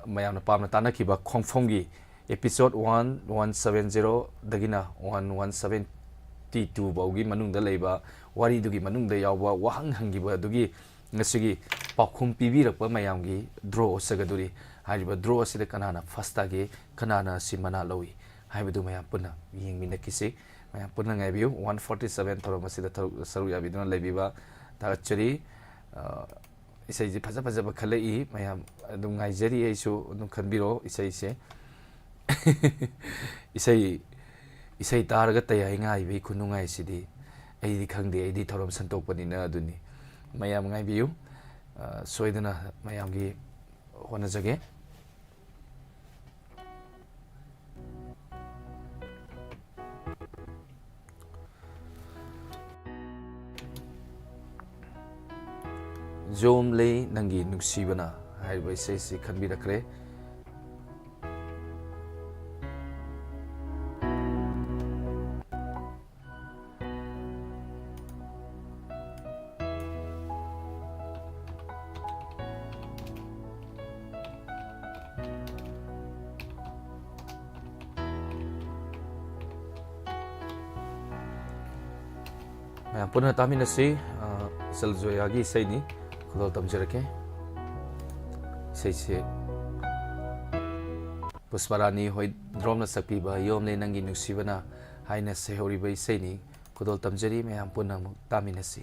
ꯃꯌꯥꯝꯅ ꯄꯥꯝꯅ ꯇꯥꯅꯈꯤꯕ ꯈꯣꯡꯐꯝꯒꯤ episode one one seven zero ꯗꯒꯤꯅ one one seventy two ꯐꯥꯎꯒꯤ ꯃꯅꯨꯡꯗ ꯂꯩꯕ ꯋꯥꯔꯤꯗꯨꯒꯤ ꯃꯅꯨꯡꯗ ꯌꯥꯎꯕ ꯋꯥꯍꯪ ꯍꯪꯈꯤꯕ ꯑꯗꯨꯒꯤ ꯉꯁꯤꯒꯤ ꯄꯥꯎꯈꯨꯝ ꯄꯤꯕꯤꯔꯛꯄ ꯃꯌꯥꯝꯒꯤ ꯗ꯭ꯔꯣ ꯆꯠꯀꯗꯧꯔꯤ꯫ ꯍꯥꯏꯔꯤꯕ ꯗ꯭ꯔꯣ ꯑꯁꯤꯗ ꯀꯅꯥꯅ ꯐꯥꯔꯁ ꯇꯥꯒꯦ, ꯀꯅꯥꯅ ꯁꯤ ꯃꯅꯥ ꯂꯧꯏ ꯍꯥꯏꯕꯗꯨ ꯃꯌꯥꯝ ꯄꯨꯟꯅ ꯌꯦꯡꯃꯤꯟꯅꯈꯤꯁꯤ꯫ ꯃꯌꯥꯝ ꯄꯨꯟꯅ ꯉꯥꯏꯕꯤꯌꯨ꯫ One forty seven ꯊꯧꯔꯝ ꯑꯁꯤꯗ ꯊꯧ-, ꯁꯔꯨꯛ ꯌꯥꯕꯤꯗꯨꯅ ꯂꯩꯕꯤꯕ ꯊꯥꯒꯠꯆꯔꯤ꯫ ꯑ, ꯏꯁꯩꯁꯦ ꯐꯖ ꯐꯖꯕ ꯈꯜꯂꯛꯏ ꯃꯌꯥꯝ, ꯑꯗꯨꯝ ꯉꯥꯏꯖꯔꯤ ꯑꯩꯁꯨ, ꯑꯗꯨꯝ ꯈꯟꯕꯤꯔꯣ ꯏꯁꯩꯁꯦ꯫ ꯏꯁꯩ, ꯏꯁꯩ ꯇꯥꯔꯒ ꯇꯌꯥꯏ ꯉꯥꯏꯕꯒꯤ ꯈꯨꯅꯨꯡꯉꯥꯏꯁꯤꯗꯤ ꯑꯩꯗꯤ ꯈꯪꯗꯦ, ꯑꯩꯗꯤ ꯊꯧꯔꯝ ꯁꯟꯇꯣꯛꯄꯅꯤꯅ ꯑꯗꯨꯅꯤ꯫ ꯃꯌꯥꯝ ꯉꯥꯏꯕꯤꯌꯨ, ꯑ, ꯁꯣꯏꯗꯅ ꯃꯌꯥꯝꯒꯤ ꯍꯣꯠꯅꯖꯒꯦ꯫ ꯖꯣꯝꯂꯦ ꯅꯪꯒꯤ ꯅꯨꯡꯁꯤꯕꯅ ꯍꯥꯏꯔꯤꯕ ꯏꯁꯩꯁꯤ ꯈꯟꯕꯤꯔꯛꯈ꯭ꯔꯦ꯫ ꯃꯌꯥꯝ ꯄꯨꯟꯅ ꯇꯥꯃꯤꯟꯅꯁꯤ꯫ ꯑ, ꯏꯆꯜ ꯖꯣꯌꯥꯒꯤ ꯏꯁꯩꯅꯤ꯫ ꯈꯨꯗꯣꯜ ꯇꯝꯖꯔꯛꯀꯦ꯫ ꯏꯁꯩꯁꯦ ꯄꯨꯁꯄꯥꯔꯥꯅꯤ ꯍꯣꯏꯗ꯭ꯔꯣꯝꯅ ꯁꯛꯄꯤꯕ "ꯌꯣꯝꯂꯦ ꯅꯪꯒꯤ ꯅꯨꯡꯁꯤꯕꯅ" ꯍꯥꯏꯅ ꯁꯩꯍꯧꯔꯤꯕ ꯏꯁꯩꯅꯤ꯫ ꯈꯨꯗꯣꯜ ꯇꯝꯖꯔꯤ, ꯃꯌꯥꯝ ꯄꯨꯟꯅ ꯑꯃꯨꯛ ꯇꯥꯃꯤꯟꯅꯁꯤ꯫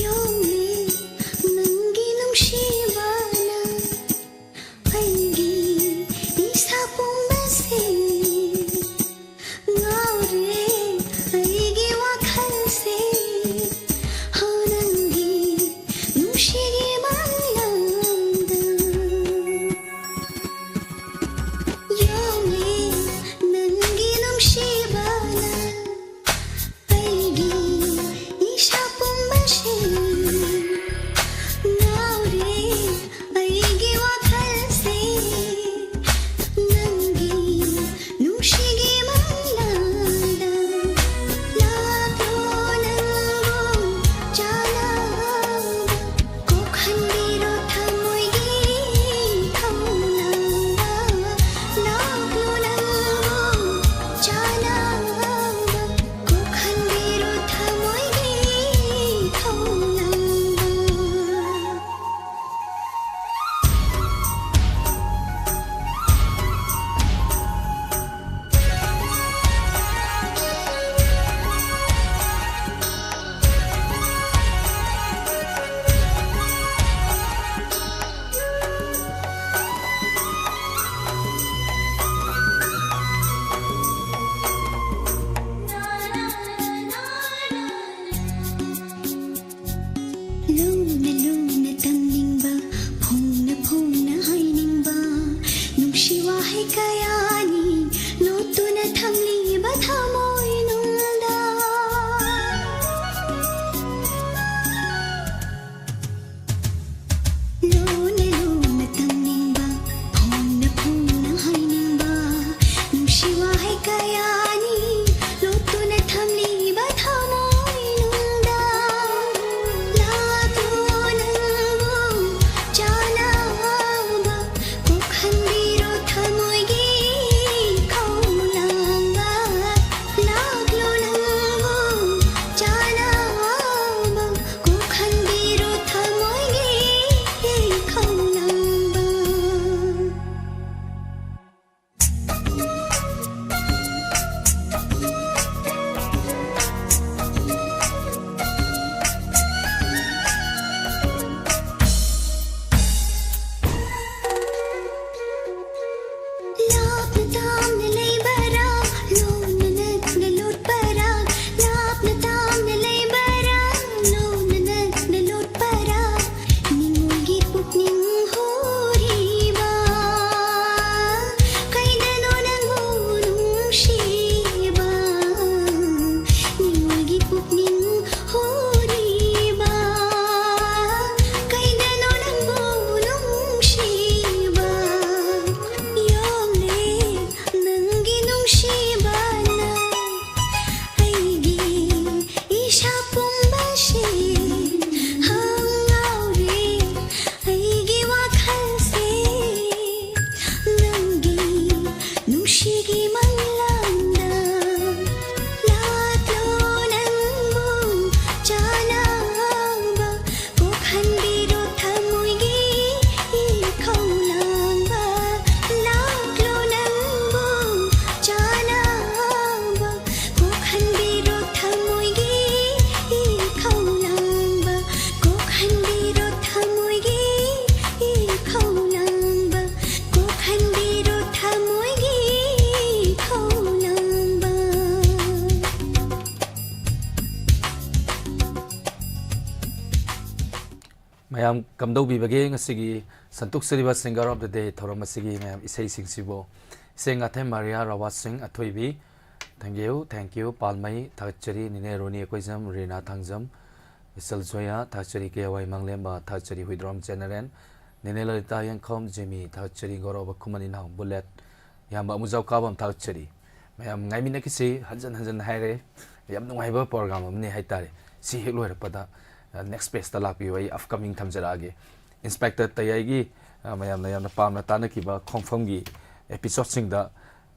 ꯌꯣꯝꯂꯦ ꯅꯪꯒꯤ ꯅꯨꯡꯁꯤꯕꯅ ꯑꯩꯒꯤ ꯏꯁꯥ ꯄꯨꯝꯕꯁꯦ꯫ ꯉꯥꯎꯔꯦ ꯑꯩꯒꯤ ꯋꯥꯈꯜꯁꯦ꯫ ꯍꯣ ꯅꯪꯒꯤ ꯅꯨꯡꯁꯤꯒꯤ ꯃꯪꯂꯥꯟꯗ꯫ ꯌꯣꯝꯂꯦ ꯅꯪꯒꯤ ꯅꯨꯡꯁꯤꯕꯅ ꯑꯩꯒꯤ ꯏꯁꯥ ꯄꯨꯝꯕꯁꯦ꯫ ꯉꯥꯎꯔꯦ ꯑꯩꯒꯤ ꯋꯥꯈꯜꯁꯦ ꯅꯪꯒꯤ ꯅꯨꯡꯁꯤꯒꯤ ꯃꯪꯂꯥꯟꯗ꯫ ꯂꯥꯛꯂꯣ ꯅꯪꯕꯨ ꯆꯥꯟꯅꯕ ꯀꯣꯛꯍꯟꯕꯤꯔꯣ ꯊꯃꯣꯏꯒꯤ ꯊꯧꯅꯥꯗ꯫ ꯂꯥꯛꯂꯣ ꯅꯪꯕꯨ ꯆꯥꯟꯅꯕ ꯀꯣꯛꯍꯟꯕꯤꯔꯣ ꯊꯃꯣꯏꯒꯤ ꯊꯧꯅꯥꯗ꯫ ꯂꯨꯅ ꯂꯨꯅ ꯇꯝꯅꯤꯡꯕ, ꯐꯣꯡꯅ ꯐꯣꯡꯅ ꯍꯥꯏꯅꯤꯡꯕ, ꯅꯨꯡꯁꯤ ꯋꯥꯍꯩ ꯀꯌꯥ ꯃꯌꯥꯝ ꯀꯝꯗꯧꯕꯤꯕꯒꯦ? ꯉꯁꯤꯒꯤ ꯁꯟꯇꯣꯛꯆꯔꯤꯕ Singer of the Day ꯊꯧꯔꯝ ꯑꯁꯤꯒꯤ ꯃꯌꯥꯝ ꯏꯁꯩꯁꯤꯡꯁꯤꯕꯨ? ꯏꯆꯦ ꯉꯥꯊꯦꯝ ꯃꯥꯔꯤꯌꯥ ꯔꯋꯥꯁꯤꯡ ꯑꯊꯣꯏꯕꯤ, thank you, thank you, ꯄꯥꯜꯃꯩ, ꯊꯥꯒꯠꯆꯔꯤ꯫ ꯅꯤꯅꯦ ꯔꯣꯅꯤ ꯑꯩꯈꯣꯏꯖꯝ, ꯔꯤꯅꯥ ꯊꯥꯡꯖꯝ, ꯏꯆꯜ ꯖꯣꯌꯥ, ꯊꯥꯒꯠꯆꯔꯤ꯫ ꯀꯦ ꯋꯥꯏ ꯃꯥꯡꯂꯦꯝꯕ, ꯊꯥꯒꯠꯆꯔꯤ꯫ ꯍꯨꯏꯗ꯭ꯔꯣꯝ ꯖꯦꯅꯔꯦꯜ, ꯅꯤꯅꯦ ꯂꯂꯤꯇꯥ ꯌꯦꯡꯈꯣꯝ, ꯖꯤꯃꯤ, ꯊꯥꯒꯠꯆꯔꯤ꯫ ꯒꯧꯔꯕ ꯈꯨꯃꯟ ꯏꯅꯥꯎ ꯕꯨꯂꯦꯠ, ꯏꯌꯥꯝꯕ ꯑꯃꯨꯖꯥꯎ ꯀꯥꯕꯝ, ꯊꯥꯒꯠꯆꯔꯤ꯫ ꯃꯌꯥꯝ ꯉꯥꯏꯃꯤꯟꯅꯈꯤꯁꯤ꯫ ꯍꯟꯖꯟ ꯍꯟꯖꯟ ꯍꯥꯏꯔꯦ, ꯌꯥꯝ ꯅꯨꯡꯉꯥꯏꯕ program ꯑꯃꯅꯤ ꯍꯥꯏꯇꯥꯔꯦ꯫ ꯁꯤ ꯍꯦꯛ ꯂꯣꯏꯔꯛꯄꯗ, ꯑ, next page ꯇ ꯂꯥꯛꯄꯤꯌꯨ꯫ ꯑꯩ upcoming ꯊꯝꯖꯔꯛꯑꯒꯦ꯫ Inspector ꯇꯌꯥꯏꯒꯤ, ꯑ, ꯃꯌꯥꯝꯅ ꯌꯥꯝꯅ ꯄꯥꯝꯅ ꯇꯥꯅꯈꯤꯕ ꯈꯣꯡꯐꯝꯒꯤ episode ꯁꯤꯡꯗ,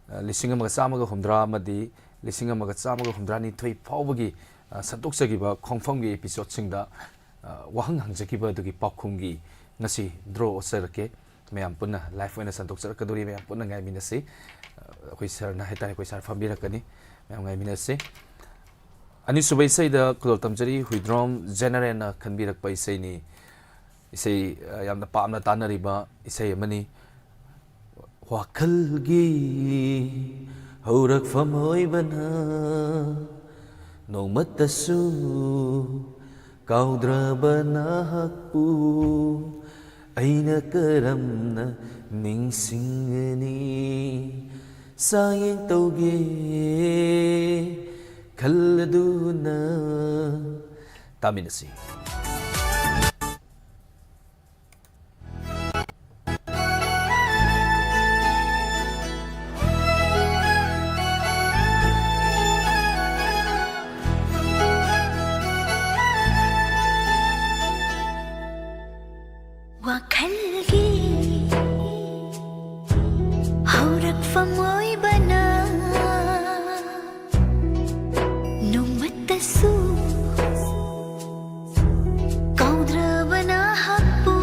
ꯑ, ꯂꯤꯁꯤꯡ ꯑꯃꯒ ꯆꯥꯝꯃꯒ ꯍꯨꯝꯗ꯭ꯔꯥ ꯑꯃꯗꯤ ꯂꯤꯁꯤꯡ ꯑꯃꯒ ꯆꯥꯝꯃꯒ ꯍꯨꯝꯗ꯭ꯔꯥ ꯅꯤꯊꯣꯏ ꯐꯥꯎꯕꯒꯤ, ꯑ, ꯁꯟꯗꯣꯛꯆꯈꯤꯕ ꯈꯣꯡꯐꯝꯒꯤ episode ꯁꯤꯡꯗ, ꯑ, ꯋꯥꯍꯪ ꯍꯪꯖꯈꯤꯕ ꯑꯗꯨꯒꯤ ꯄꯥꯎꯈꯨꯝꯒꯤ ꯉꯁꯤ draw ꯑꯣꯠꯆꯔꯛꯀꯦ꯫ ꯃꯌꯥꯝ ꯄꯨꯟꯅ live ꯑꯣꯏꯅ ꯁꯟꯗꯣꯛꯆꯔꯛꯀꯗꯣꯔꯤ꯫ ꯃꯌꯥꯝ ꯄꯨꯟꯅ ꯉꯥꯏꯃꯤꯟꯅꯁꯤ꯫ ꯑ, ꯑꯩꯈꯣꯏ sir ꯅ ꯍꯥꯏꯇꯥꯔꯦ, ꯑꯩꯈꯣꯏ sir ꯐꯝꯕꯤꯔꯛꯀꯅꯤ꯫ ꯃꯌꯥꯝ ꯉꯥꯏꯃꯤꯟꯅꯁꯤ꯫ ꯑꯅꯤꯁꯨꯕ ꯏꯁꯩꯗ ꯈꯨꯗꯣꯜ ꯇꯝꯖꯔꯤ, ꯍꯨꯏꯗ꯭ꯔꯣꯝ ꯖꯦꯅꯔꯦꯜꯅ ꯈꯟꯕꯤꯔꯛꯄ ꯏꯁꯩꯅꯤ꯫ ꯏꯁꯩ, ꯑ, ꯌꯥꯝꯅ ꯄꯥꯝꯅ ꯇꯥꯅꯔꯤꯕ ꯏꯁꯩ ꯑꯃꯅꯤ꯫ ꯋꯥꯈꯜꯒꯤ ꯍꯧꯔꯛꯐꯝ ꯑꯣꯏꯕꯅ ꯅꯣꯡꯃꯇꯁꯨ ꯀꯥꯎꯗ꯭ꯔꯕ ꯅꯍꯥꯛꯄꯨ ꯑꯩꯅ ꯀꯔꯝꯅ ꯅꯤꯡꯁꯤꯡꯒꯅꯤ? ꯆꯥꯡꯌꯦꯡ ꯇꯧꯒꯦ ꯈꯜꯂꯗꯨꯅ꯫ ꯇꯥꯃꯤꯟꯅꯁꯤ꯫ ꯋꯥꯈꯜꯒꯤ ꯍꯧꯔꯛꯐꯝ ꯑꯣꯏꯕꯅ ꯅꯣꯡꯃꯇꯁꯨ ꯀꯥꯎꯗ꯭ꯔꯕ ꯅꯍꯥꯛꯄꯨ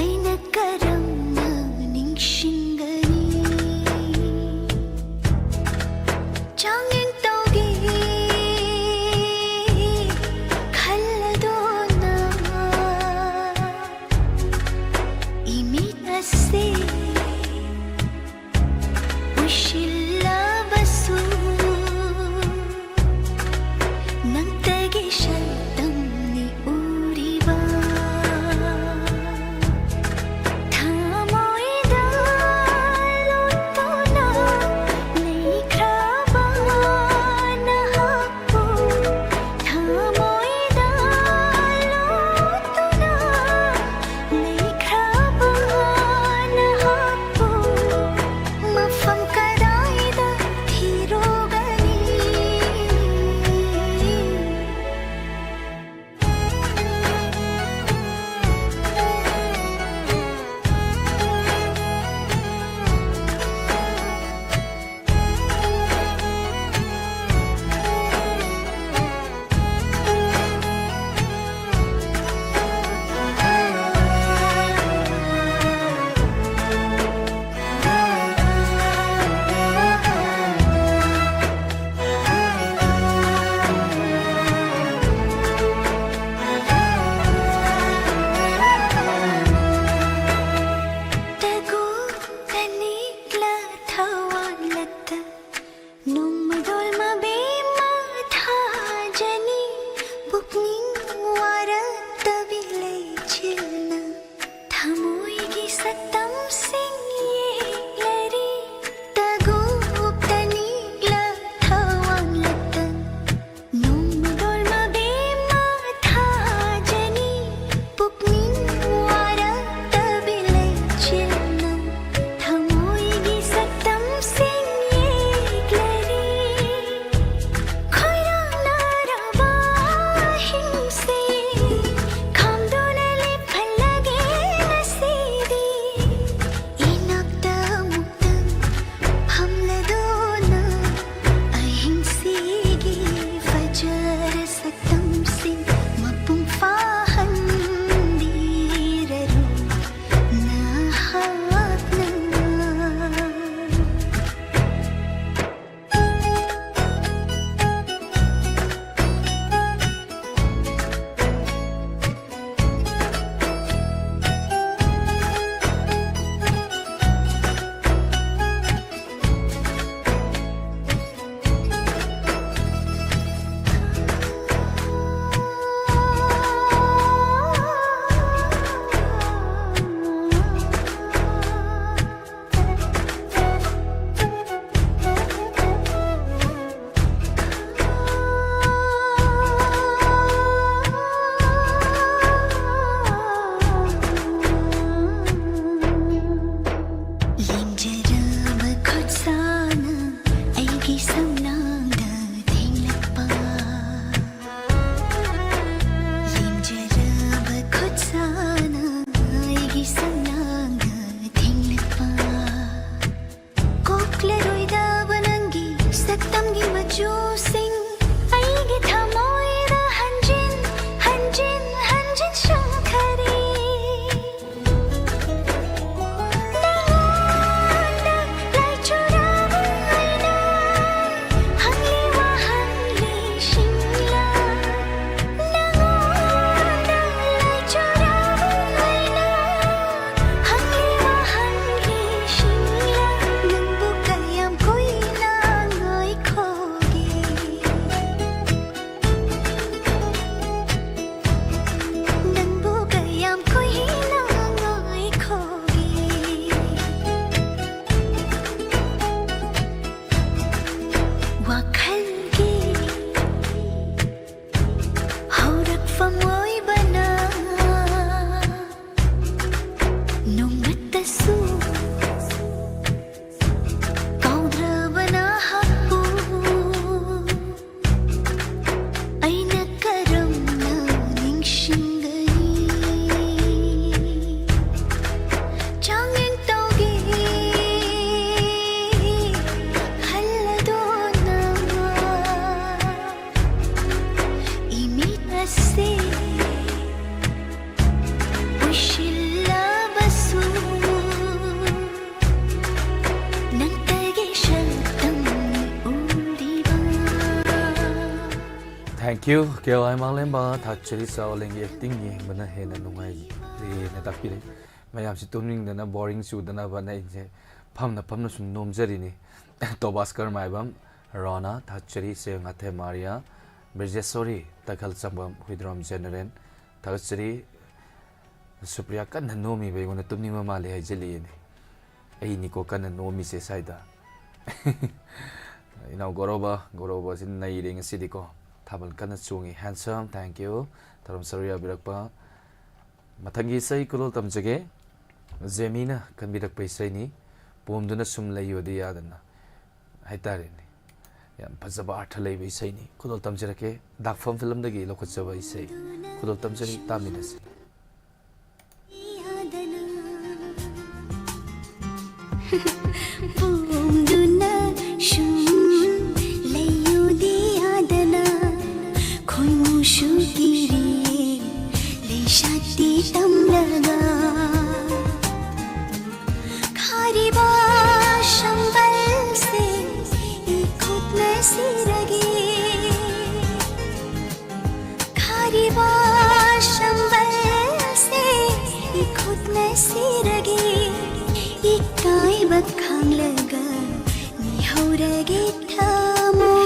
ꯑꯩꯅ ꯀꯔꯝꯅ ꯅꯤꯡꯁꯤꯡꯒꯅꯤ? ꯆꯥꯡꯌꯦꯡ ꯇꯧꯒꯦ ꯈꯜꯂꯗꯨꯅ ꯏꯃꯤꯠ ꯑꯁꯤ ꯐꯝ ꯑꯣꯏꯕꯅ ꯅꯣꯡꯃꯠꯇꯁꯨ ꯀꯥꯎꯗ꯭ꯔꯕ ꯅꯍꯥꯛꯄꯨ ꯑꯩꯅ ꯀꯔꯝꯅ ꯅꯤꯡꯁꯤꯡꯒꯅꯤ? ꯆꯥꯡꯌꯦꯡ ꯇꯧꯒꯦ ꯈꯜꯂꯗꯨꯅ ꯏꯃꯤꯠ ꯑꯁꯤ ꯎꯏꯁꯤꯜꯂꯕꯁꯨ ꯅꯪꯇꯒꯤ ꯁꯛꯇꯝ ꯎꯔꯤꯕ꯫ Thank you, ꯀꯦ ꯑꯥꯏ ꯃꯥꯂꯦꯝꯕ꯫ ꯊꯥꯒꯠꯆꯔꯤ꯫ ꯆꯥꯎꯂꯦꯡꯒꯤ acting ꯌꯦꯡꯕꯅ ꯍꯦꯟꯅ ꯅꯨꯡꯉꯥꯏꯔꯦꯅ ꯇꯥꯛꯄꯤꯔꯦ꯫ ꯃꯌꯥꯝꯁꯤ ꯇꯨꯝꯅꯤꯡꯗꯅ, boring ꯆꯨꯗꯅꯕꯅ ꯑꯩꯁꯦ ꯐꯝꯅ ꯐꯝꯅ ꯁꯨꯝ ꯅꯣꯝꯖꯔꯤꯅꯤ꯫ ꯇꯣꯕꯥꯁꯀꯔ ꯃꯥꯏꯕꯝ, ꯔꯣꯅꯥ, ꯊꯥꯒꯠꯆꯔꯤ꯫ ꯁꯦꯡꯉꯥꯊꯦꯝ ꯃꯥꯔꯤꯌꯥ, ꯕ꯭ꯔꯖꯦꯁꯣꯔꯤ, ꯇꯈꯦꯜ ꯆꯪꯕꯝ, ꯍꯨꯏꯗ꯭ꯔꯣꯝ ꯖꯦꯅꯔꯦꯜ, ꯊꯥꯒꯠꯆꯔꯤ꯫ ꯁꯨꯄ꯭ꯔꯤꯌꯥ ꯀꯟꯅ ꯅꯣꯝꯃꯤꯕ ꯑꯩꯉꯣꯟꯗ ꯇꯨꯝꯅꯤꯡꯕ ꯃꯥꯜꯂꯦ ꯍꯥꯏꯖꯤꯜꯂꯤꯑꯅꯦ꯫ ꯑꯩꯅꯤꯀꯣ ꯀꯟꯅ ꯅꯣꯝꯃꯤꯁꯦ ꯁ꯭ꯋꯥꯏꯗ꯫ ꯏꯅꯥꯎ ꯒꯧꯔꯕ, ꯒꯧꯔꯕꯁꯤ ꯅꯩꯔꯦ ꯉꯁꯤꯗꯤꯀꯣ꯫ ꯊꯥꯕꯜ ꯀꯟꯅ ꯆꯣꯡꯉꯤ꯫ Handsome, thank you꯫ ꯊꯧꯔꯝ ꯁꯔꯨꯛ ꯌꯥꯕꯤꯔꯛꯄ꯫ ꯃꯊꯪꯒꯤ ꯏꯁꯩ ꯈꯨꯗꯣꯜ ꯇꯝꯖꯒꯦ꯫ ꯖꯦꯃꯤꯅ ꯈꯟꯕꯤꯔꯛꯄ ꯏꯁꯩꯅꯤ꯫ ꯄꯣꯝꯗꯨꯅ ꯁꯨꯝ ꯂꯩꯌꯣꯗꯤ ꯌꯥꯗꯅ ꯍꯥꯏꯇꯥꯔꯦꯅꯦ꯫ ꯌꯥꯝ ꯐꯖꯕ ꯑꯥꯔꯊ ꯂꯩꯕ ꯏꯁꯩꯅꯤ꯫ ꯈꯨꯗꯣꯜ ꯇꯝꯖꯔꯛꯀꯦ꯫ ꯗꯥꯛꯐꯝ ꯐꯤꯂꯝꯗꯒꯤ ꯂꯧꯈꯠꯆꯕ ꯏꯁꯩ꯫ ꯈꯨꯗꯣꯜ ꯇꯝꯖꯔꯤ, ꯇꯥꯃꯤꯟꯅꯁꯤ꯫ ꯄꯣꯝꯗꯨꯅ ꯁꯨꯝ ꯂꯩꯌꯨꯗꯤ ꯌꯥꯗꯅ ꯈꯣꯏꯃꯨꯁꯨ ꯀꯤꯔꯤꯌꯦ ꯂꯩꯁꯥꯠꯇꯤ ꯇꯝꯂꯒ꯫ ꯈꯥꯔꯤꯕ ꯁꯝꯕꯜꯁꯦ ꯏꯈꯨꯠꯅ ꯁꯤꯔꯒꯦ꯫ ꯈꯥꯔꯤꯕ ꯁꯝꯕꯜꯁꯦ ꯏꯈꯨꯠꯅ ꯁꯤꯔꯒꯦ꯫ ꯏꯀꯥꯏꯕ ꯈꯪꯂꯒ ꯃꯤꯍꯧꯔꯒꯦ ꯊꯃꯣꯏ꯫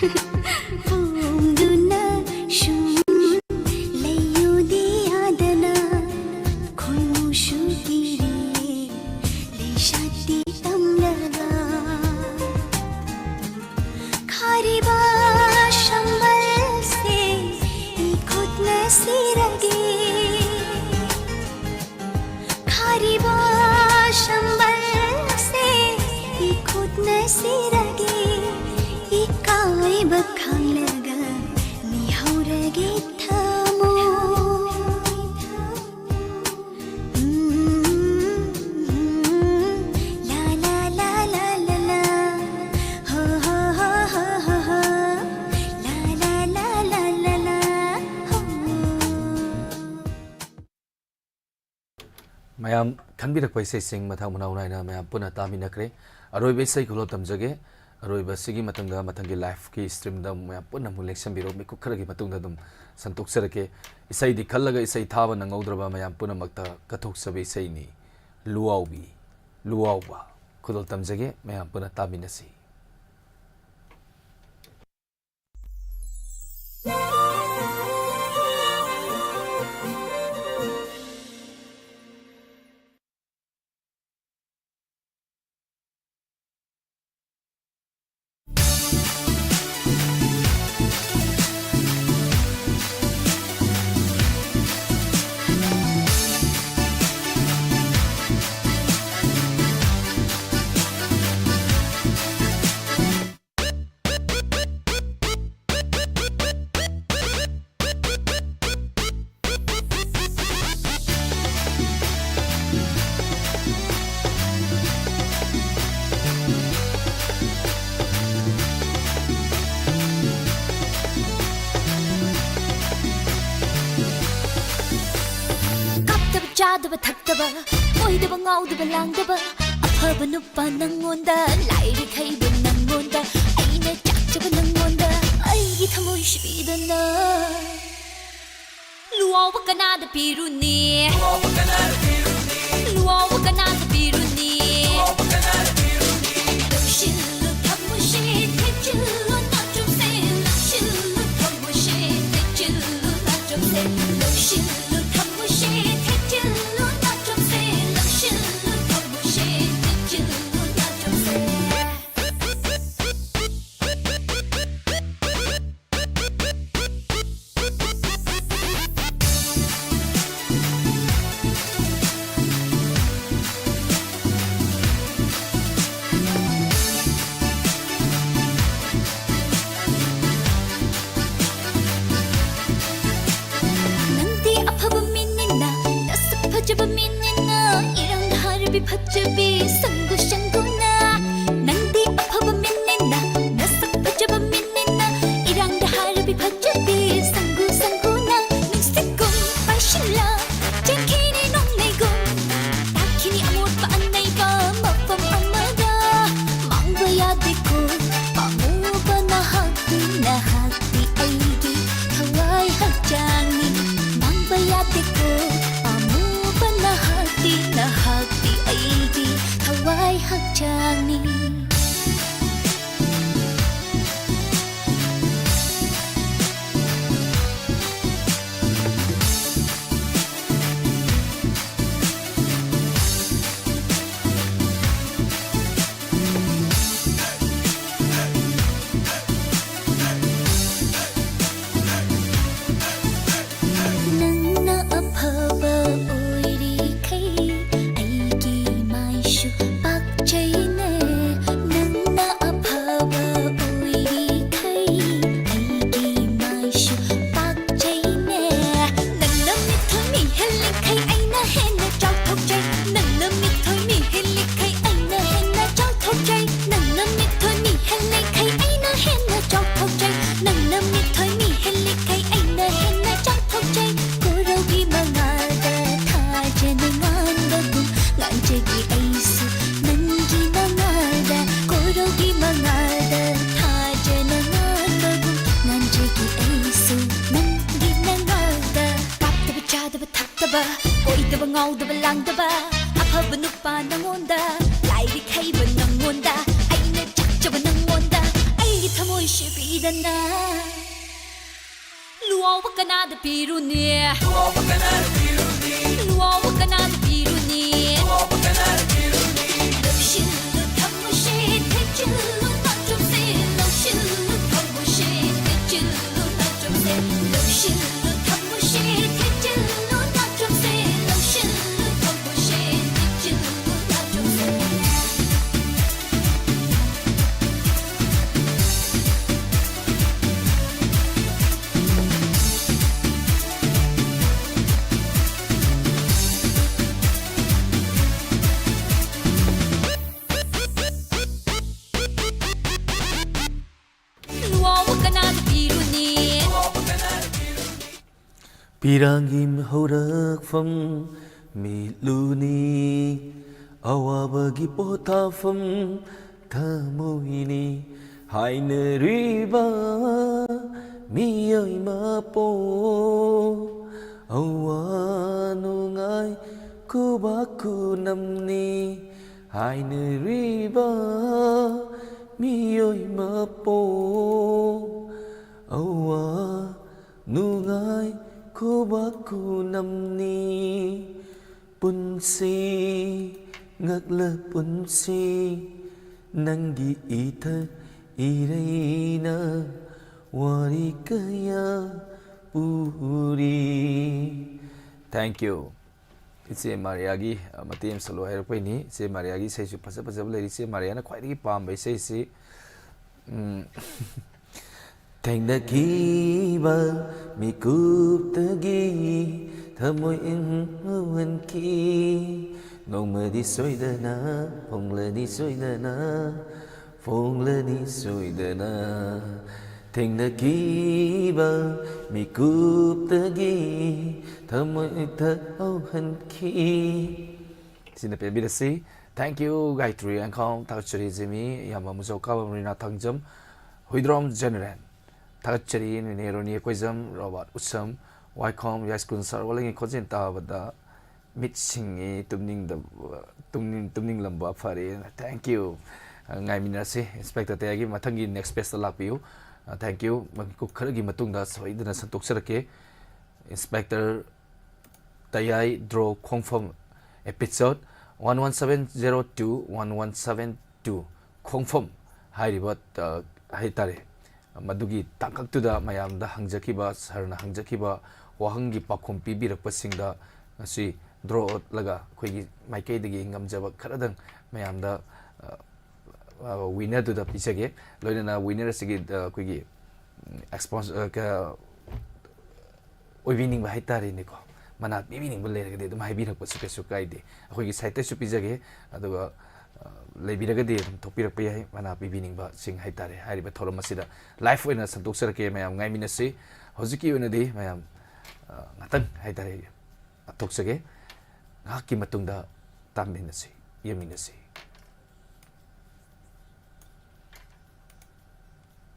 ꯐꯣꯡꯗꯨꯅ ꯁꯨꯝ ꯂꯩꯌꯨꯗꯤ ꯌꯥꯗꯅ ꯈꯣꯏꯃꯨꯁꯨ ꯀꯤꯔꯤꯌꯦ ꯂꯩꯁꯥꯠꯇꯤ ꯇꯝꯂꯒ꯫ ꯈꯥꯔꯤꯕ ꯁꯝꯕꯜꯁꯦ ꯏꯈꯨꯠꯅ ꯁꯤꯔꯒꯦ꯫ ꯈꯥꯔꯤꯕ ꯁꯝꯕꯜꯁꯦ ꯏꯈꯨꯠꯅ ꯁꯤꯔꯒꯦ꯫ ꯏꯀꯥꯏꯕ ꯈꯪꯂꯒ ꯃꯤꯍꯧꯔꯒꯦ ꯊꯃꯣꯏ꯫ ꯃꯌꯥꯝ ꯈꯟꯕꯤꯔꯛꯄ ꯏꯁꯩꯁꯤꯡ ꯃꯊꯪ ꯃꯅꯥꯎ ꯅꯥꯏꯅ ꯃꯌꯥꯝ ꯄꯨꯟꯅ ꯇꯥꯃꯤꯟꯅꯈ꯭ꯔꯦ꯫ ꯑꯔꯣꯏꯕ ꯏꯁꯩ ꯈꯨꯗꯣꯜ ꯇꯝꯖꯒꯦ꯫ ꯑꯔꯣꯏꯕ ꯑꯁꯤꯒꯤ ꯃꯇꯨꯡꯗ ꯃꯊꯪꯒꯤ ꯂꯥꯏꯐꯀꯤ ꯁ꯭ꯇ꯭ꯔꯤꯝꯗ ꯑꯃꯨꯛ ꯃꯌꯥꯝ ꯄꯨꯟꯅ ꯑꯃꯨꯛ ꯂꯦꯡꯁꯟꯕꯤꯔꯣ꯫ ꯃꯤꯀꯨꯞ ꯈꯔꯒꯤ ꯃꯇꯨꯡꯗ ꯑꯗꯨꯝ ꯁꯟꯗꯣꯛꯆꯔꯛꯀꯦ꯫ ꯏꯁꯩꯗꯤ ꯈꯜꯂꯒ ꯏꯁꯩ ꯊꯥꯕ ꯅꯪꯍꯧꯗ꯭ꯔꯕ ꯃꯌꯥꯝ ꯄꯨꯝꯅꯃꯛꯇ ꯀꯠꯊꯣꯛꯆꯕ ꯏꯁꯩꯅꯤ꯫ ꯂꯨꯋꯥꯎꯕꯤ, ꯂꯨꯋꯥꯎꯕ꯫ ꯈꯨꯗꯣꯜ ꯇꯝꯖꯒꯦ, ꯃꯌꯥꯝ ꯄꯨꯟꯅ ꯇꯥꯃꯤꯟꯅꯁꯤ꯫ ꯀꯥꯞꯇꯕ, ꯆꯥꯗꯕ, ꯊꯛꯇꯕ, ꯀꯣꯏꯗꯕ, ꯉꯥꯎꯗꯕ, ꯂꯥꯡꯗꯕ, ꯑꯐꯕ ꯅꯨꯄꯥ ꯅꯪꯉꯣꯟꯗ, ꯂꯥꯏꯔꯤꯛ ꯍꯩꯕ ꯅꯪꯉꯣꯟꯗ, ꯑꯩꯅ ꯆꯥꯛꯆꯕ ꯅꯪꯉꯣꯟꯗ, ꯑꯩꯒꯤ ꯊꯃꯣꯏ ꯁꯤꯕꯤꯗꯅ꯫ ꯂꯨꯋꯥꯎꯕ ꯀꯅꯥꯗ ꯄꯤꯔꯨꯅꯤ? ꯂꯨꯋꯥꯎꯕ ꯀꯅꯥꯗ ꯄꯤꯔꯨꯅꯤ? ꯂꯧꯁꯤꯜꯂꯨ ꯊꯃꯣꯏꯁꯦ, ꯊꯦꯡꯖꯤꯜꯂꯨ ꯅꯥꯆꯣꯝ ꯐꯖꯕꯤ ꯁꯪꯒꯨ ꯁꯪꯒꯨꯅ, ꯅꯪꯗꯤ ꯑꯐꯕ ꯃꯤꯅꯤꯅ, ꯅꯁꯛ ꯐꯖꯕ ꯃꯤꯅꯤꯅ, ꯏꯔꯥꯡꯗ ꯍꯥꯏꯔꯕꯤ ꯐꯖꯕꯤ ꯁꯪꯒꯨ ꯁꯪꯒꯨꯅ, ꯅꯨꯡꯁꯤꯠꯀꯨꯝ ꯄꯥꯏꯁꯤꯜꯂ ꯆꯦꯟꯈꯤꯅꯤ ꯅꯣꯡꯂꯩꯒꯨꯝ, ꯇꯥꯈꯤꯅꯤ ꯑꯃꯣꯠꯄ ꯑꯅꯩꯕ ꯃꯐꯝ ꯑꯃꯗ꯫ ꯃꯥꯡꯕ ꯌꯥꯗꯦꯀꯣ ꯄꯥꯝꯃꯨꯕ ꯅꯍꯥꯛꯇꯤ, ꯅꯍꯥꯛꯇꯤ ꯑꯩꯒꯤ ꯊꯋꯥꯏ ꯍꯛꯆꯥꯡꯅꯤ꯫ ꯃꯥꯡꯕ ꯌꯥꯗꯦꯀꯣ ꯄꯥꯝꯃꯨꯕ ꯅꯍꯥꯛꯇꯤ, ꯅꯍꯥꯛꯇꯤ ꯑꯩꯒꯤ ꯊꯋꯥꯏ ꯍꯛꯆꯥꯡꯅꯤ꯫ ꯅꯪꯅ ꯑꯐꯕ ꯑꯣꯏꯔꯤꯈꯩ ꯑꯩꯒꯤ ꯃꯥꯏꯁꯨ ꯄꯥꯛꯆꯩꯅꯦ꯫ ꯅꯪꯅ ꯑꯐꯕ ꯑꯣꯏꯔꯤꯈꯩ ꯑꯩꯒꯤ ꯃꯥꯏꯁꯨ ꯄꯥꯛꯆꯩꯅꯦ꯫ ꯅꯪꯅ ꯃꯤꯊꯨꯝ ꯃꯤꯍꯦꯜꯂꯤꯈꯩ ꯑꯩꯅ ꯍꯦꯟꯅ ꯆꯥꯎꯊꯣꯛꯆꯩ꯫ ꯅꯪꯅ ꯃꯤꯊꯨꯝ ꯃꯤꯍꯦꯜꯂꯤꯈꯩ ꯑꯩꯅ ꯍꯦꯟꯅ ꯆꯥꯎꯊꯣꯛꯆꯩ꯫ ꯅꯪꯅ ꯃꯤꯊꯨꯝ ꯃꯤꯍꯦꯜꯂꯤꯈꯩ ꯑꯩꯅ ꯍꯦꯟꯅ ꯆꯥꯎꯊꯣꯛꯆꯩ꯫ ꯅꯪꯅ ꯃꯤꯊꯨꯝ ꯃꯤꯍꯦꯜꯂꯤꯈꯩ ꯑꯩꯅ ꯍꯦꯟꯅ ꯆꯥꯎꯊꯣꯛꯆꯩ꯫ ꯀꯣꯔꯧꯒꯤ ꯃꯉꯥꯜꯗ ꯊꯥꯖꯅ ꯉꯥꯟꯕꯒꯨꯝ ꯉꯥꯟꯖꯒꯦ ꯑꯩꯁꯨ ꯅꯪꯒꯤ ꯃꯉꯥꯜꯗ꯫ ꯀꯣꯔꯧꯒꯤ ꯃꯉꯥꯜꯗ ꯊꯥꯖꯅ ꯉꯥꯟꯕꯒꯨꯝ ꯉꯥꯟꯖꯒꯦ ꯑꯩꯁꯨ ꯅꯪꯒꯤ ꯃꯉꯥꯜꯗ꯫ ꯀꯥꯞꯇꯕ ꯆꯥꯗꯕ ꯊꯛꯇꯕ, ꯀꯣꯏꯗꯕ ꯉꯥꯎꯗꯕ ꯂꯥꯡꯗꯕ, ꯑꯐꯕ ꯅꯨꯄꯥ ꯅꯪꯉꯣꯟꯗ, ꯂꯥꯏꯔꯤꯛ ꯍꯩꯕ ꯅꯪꯉꯣꯟꯗ, ꯑꯩꯅ ꯆꯥꯛꯆꯕ ꯅꯪꯉꯣꯟꯗ, ꯑꯩꯒꯤ ꯊꯃꯣꯏꯁꯦ ꯄꯤꯗꯅ꯫ ꯂꯨꯋꯥꯎꯕ ꯀꯅꯥꯗ ꯄꯤꯔꯨꯅꯤ? ꯂꯨꯋꯥꯎꯕ ꯀꯅꯥꯗ ꯄꯤꯔꯨꯅꯤ? ꯂꯨꯋꯥꯎꯕ ꯀꯅꯥꯗ ꯄꯤꯔꯨꯅꯤ? ꯂꯨꯋꯥꯎꯕ ꯀꯅꯥꯗ ꯄꯤꯔꯨꯅꯤ? ꯂꯧꯁꯤꯜꯂꯨ ꯊꯝꯃꯣꯏꯁꯦ, ꯊꯦꯛꯆꯤꯜꯂꯨ ꯅꯥꯆꯣꯝꯁꯦ, ꯂꯧꯁꯤꯜꯂꯨ ꯊꯝꯃꯣꯏꯁꯦ, ꯊꯦꯛꯆꯤꯜꯂꯨ ꯅꯥꯆꯣꯝꯁꯦ, ꯂꯧꯁꯤꯜꯂꯨ ꯊꯝꯃꯣꯏꯁꯦ, ꯊꯦꯛꯆꯤꯜꯂꯨ ꯅꯥꯆꯣꯝꯁꯦ, ꯂꯧꯁꯤꯜꯂꯨ ꯊꯝꯃꯣꯏꯁꯦ, ꯊꯦꯛꯆꯤꯜꯂꯨ ꯅꯥꯆꯣꯝꯁꯦ꯫ ꯄꯤꯔꯥꯡꯒꯤ ꯍꯧꯔꯛꯐꯝ ꯃꯤꯠꯂꯨꯅꯤ, ꯑꯋꯥꯕꯒꯤ ꯄꯣꯊꯥꯐꯝ ꯊꯃꯣꯏꯅꯤ ꯍꯥꯏꯅꯔꯤꯕ ꯃꯤꯑꯣꯏ ꯃꯄꯣꯛ꯫ ꯑꯋꯥ ꯅꯨꯡꯉꯥꯏ ꯈꯨꯕꯥꯛ ꯈꯨꯅꯝꯅꯤ ꯍꯥꯏꯅꯔꯤꯕ ꯃꯤꯑꯣꯏ ꯃꯄꯣꯛ꯫ ꯑꯋꯥ ꯅꯨꯡꯉꯥꯏ ꯈꯨꯕꯥꯛ ꯈꯨꯅꯝꯅꯤ꯫ ꯄꯨꯟꯁꯤ ꯉꯛꯂ ꯄꯨꯟꯁꯤ ꯅꯪꯒꯤ ꯏꯊꯛ ꯏꯔꯩꯅ ꯋꯥꯔꯤ ꯀꯌꯥ ꯄꯨꯔꯤ꯫ Thank you꯫ ꯏꯆꯦ ꯃꯥꯔꯤꯌꯥꯒꯤ, ꯑ, ꯃꯇꯦꯛ ꯑꯃ ꯁꯛꯂꯣ ꯍꯥꯏꯔꯛꯄꯩꯅꯤ꯫ ꯏꯆꯦ ꯃꯥꯔꯤꯌꯥꯒꯤ ꯏꯁꯩꯁꯨ ꯐꯖ ꯐꯖꯕ ꯂꯩꯔꯤ꯫ ꯏꯆꯦ ꯃꯥꯔꯤꯌꯥꯅ ꯈ꯭ꯋꯥꯏꯗꯒꯤ ꯄꯥꯝꯕ ꯏꯁꯩꯁꯤ, ꯎꯝ, ꯊꯦꯡꯅꯈꯤꯕ ꯃꯤꯀꯨꯞꯇꯒꯤ ꯊꯃꯣꯏ ꯏꯪꯍꯟꯈꯤ꯫ ꯅꯣꯡꯃꯗꯤ ꯁꯣꯏꯗꯅ ꯐꯣꯡꯂꯅꯤ ꯁꯣꯏꯗꯅ, ꯐꯣꯡꯂꯅꯤ ꯁꯣꯏꯗꯅ꯫ ꯊꯦꯡꯅꯈꯤꯕ ꯃꯤꯀꯨꯞꯇꯒꯤ ꯊꯃꯣꯏ ꯊꯍꯧꯍꯟꯈꯤ꯫ ꯁꯤꯅ ꯄꯦꯟꯕꯤꯔꯁꯤ꯫ Thank you, ꯒꯥꯌꯇ꯭ꯔꯤ ꯑꯦꯡꯈꯥꯡ, ꯊꯥꯒꯠꯆꯔꯤ ꯖꯤꯃꯤ, ꯏꯌꯥꯝꯕ ꯃꯨꯖꯧꯀꯥꯕ ꯃꯔꯤꯅꯥ ꯊꯥꯡꯖꯝ, ꯍꯨꯏꯗ꯭ꯔꯣꯝ ꯖꯦꯅꯦꯔꯦꯜ, ꯊꯥꯒꯠꯆꯔꯤ ꯅꯦꯅꯦ ꯔꯣꯅꯤ ꯀꯣꯏꯖꯝ, ꯔꯣꯕꯥꯔꯠ ꯎꯁꯝ, ꯋꯥꯏꯈꯣꯝ, ꯌꯥꯏꯁ꯭ꯀꯨꯜ ꯁꯥꯔ ꯋꯥꯂꯦꯡꯒꯤ ꯈꯣꯟꯖꯦꯜ ꯇꯥꯕꯗ ꯃꯤꯠ ꯁꯤꯡꯉꯤ, ꯇꯨꯝꯅꯤꯡꯗꯕ, ꯇꯨꯝꯅꯤꯡ-, ꯇꯨꯝꯅꯤꯡꯂꯝꯕ ꯐꯔꯦ꯫ Thank you꯫ ꯉꯥꯏꯃꯤꯟꯅꯁꯤ꯫ ꯏꯟꯁꯄꯦꯛꯇꯔ ꯇꯌꯥꯏꯒꯤ ꯃꯊꯪꯒꯤ next pageꯇ ꯂꯥꯛꯄꯤꯌꯨ꯫ Thank you꯫ ꯃꯤꯀꯨꯞ ꯈꯔꯒꯤ ꯃꯇꯨꯡꯗ ꯁꯣꯏꯗꯅ ꯁꯟꯗꯣꯛꯆꯔꯛꯀꯦ꯫ ꯏꯟꯁꯄꯦꯛꯇꯔ ꯇꯌꯥꯏ ꯗ꯭ꯔꯣ ꯈꯣꯡꯐꯝ, episode one one seven zero two, one one seven two, ꯈꯣꯡꯐꯝ ꯍꯥꯏꯔꯤꯕ, ꯑ, ꯍꯥꯏꯇꯥꯔꯦ, ꯃꯗꯨꯒꯤ ꯇꯥꯡꯀꯛꯇꯨꯗ ꯃꯌꯥꯝꯗ ꯍꯪꯖꯈꯤꯕ, ꯁꯥꯔꯅ ꯍꯪꯖꯈꯤꯕ ꯋꯥꯍꯪꯒꯤ ꯄꯥꯎꯈꯨꯝ ꯄꯤꯕꯤꯔꯛꯄꯁꯤꯡꯗ ꯉꯁꯤ ꯗ꯭ꯔꯣ ꯑꯣꯠꯂꯒ ꯑꯩꯈꯣꯏꯒꯤ ꯃꯥꯏꯀꯩꯗꯒꯤ ꯉꯝꯖꯕ ꯈꯔꯗꯪ ꯃꯌꯥꯝꯗ, ꯑ, ꯑ, winnerꯗꯨꯗ ꯄꯤꯖꯒꯦ꯫ ꯂꯣꯏꯅꯅ winner ꯑꯁꯤꯒꯤ, ꯑ, ꯑꯩꯈꯣꯏꯒꯤ, ꯎꯝ, sponsor, ꯑ, ꯀ-, ꯑꯣꯏꯕꯤꯅꯤꯡꯕ ꯍꯥꯏꯇꯥꯔꯦꯅꯦꯀꯣ, ꯃꯅꯥ ꯄꯤꯕꯤꯅꯤꯡꯕ ꯂꯩꯔꯒꯗꯤ ꯑꯗꯨꯝ ꯍꯥꯏꯕꯤꯔꯛꯄꯁꯨ ꯀꯩꯁꯨ ꯀꯥꯏꯗꯦ꯫ ꯑꯩꯈꯣꯏꯒꯤ siteꯇꯁꯨ ꯄꯤꯖꯒꯦ, ꯑꯗꯨꯒ, ꯑ, ꯂꯩꯕꯤꯔꯒꯗꯤ ꯑꯗꯨꯝ ꯊꯣꯛꯄꯤꯔꯛꯄ ꯌꯥꯏ, ꯃꯅꯥ ꯄꯤꯕꯤꯅꯤꯡꯕꯁꯤꯡ ꯍꯥꯏꯇꯥꯔꯦ꯫ ꯍꯥꯏꯔꯤꯕ ꯊꯧꯔꯝ ꯑꯁꯤꯗ live ꯑꯣꯏꯅ ꯁꯟꯗꯣꯛꯆꯔꯛꯀꯦ, ꯃꯌꯥꯝ ꯉꯥꯏꯃꯤꯟꯅꯁꯤ꯫ ꯍꯧꯖꯤꯛꯀꯤ ꯑꯣꯏꯅꯗꯤ ꯃꯌꯥꯝ, ꯉꯥꯛꯇꯪ ꯍꯥꯏꯇꯥꯔꯦ ꯇꯣꯛꯆꯒꯦ꯫ ꯉꯥꯏꯍꯥꯛꯀꯤ ꯃꯇꯨꯡꯗ ꯇꯥꯃꯤꯟꯅꯁꯤ, ꯌꯦꯡꯃꯤꯟꯅꯁꯤ꯫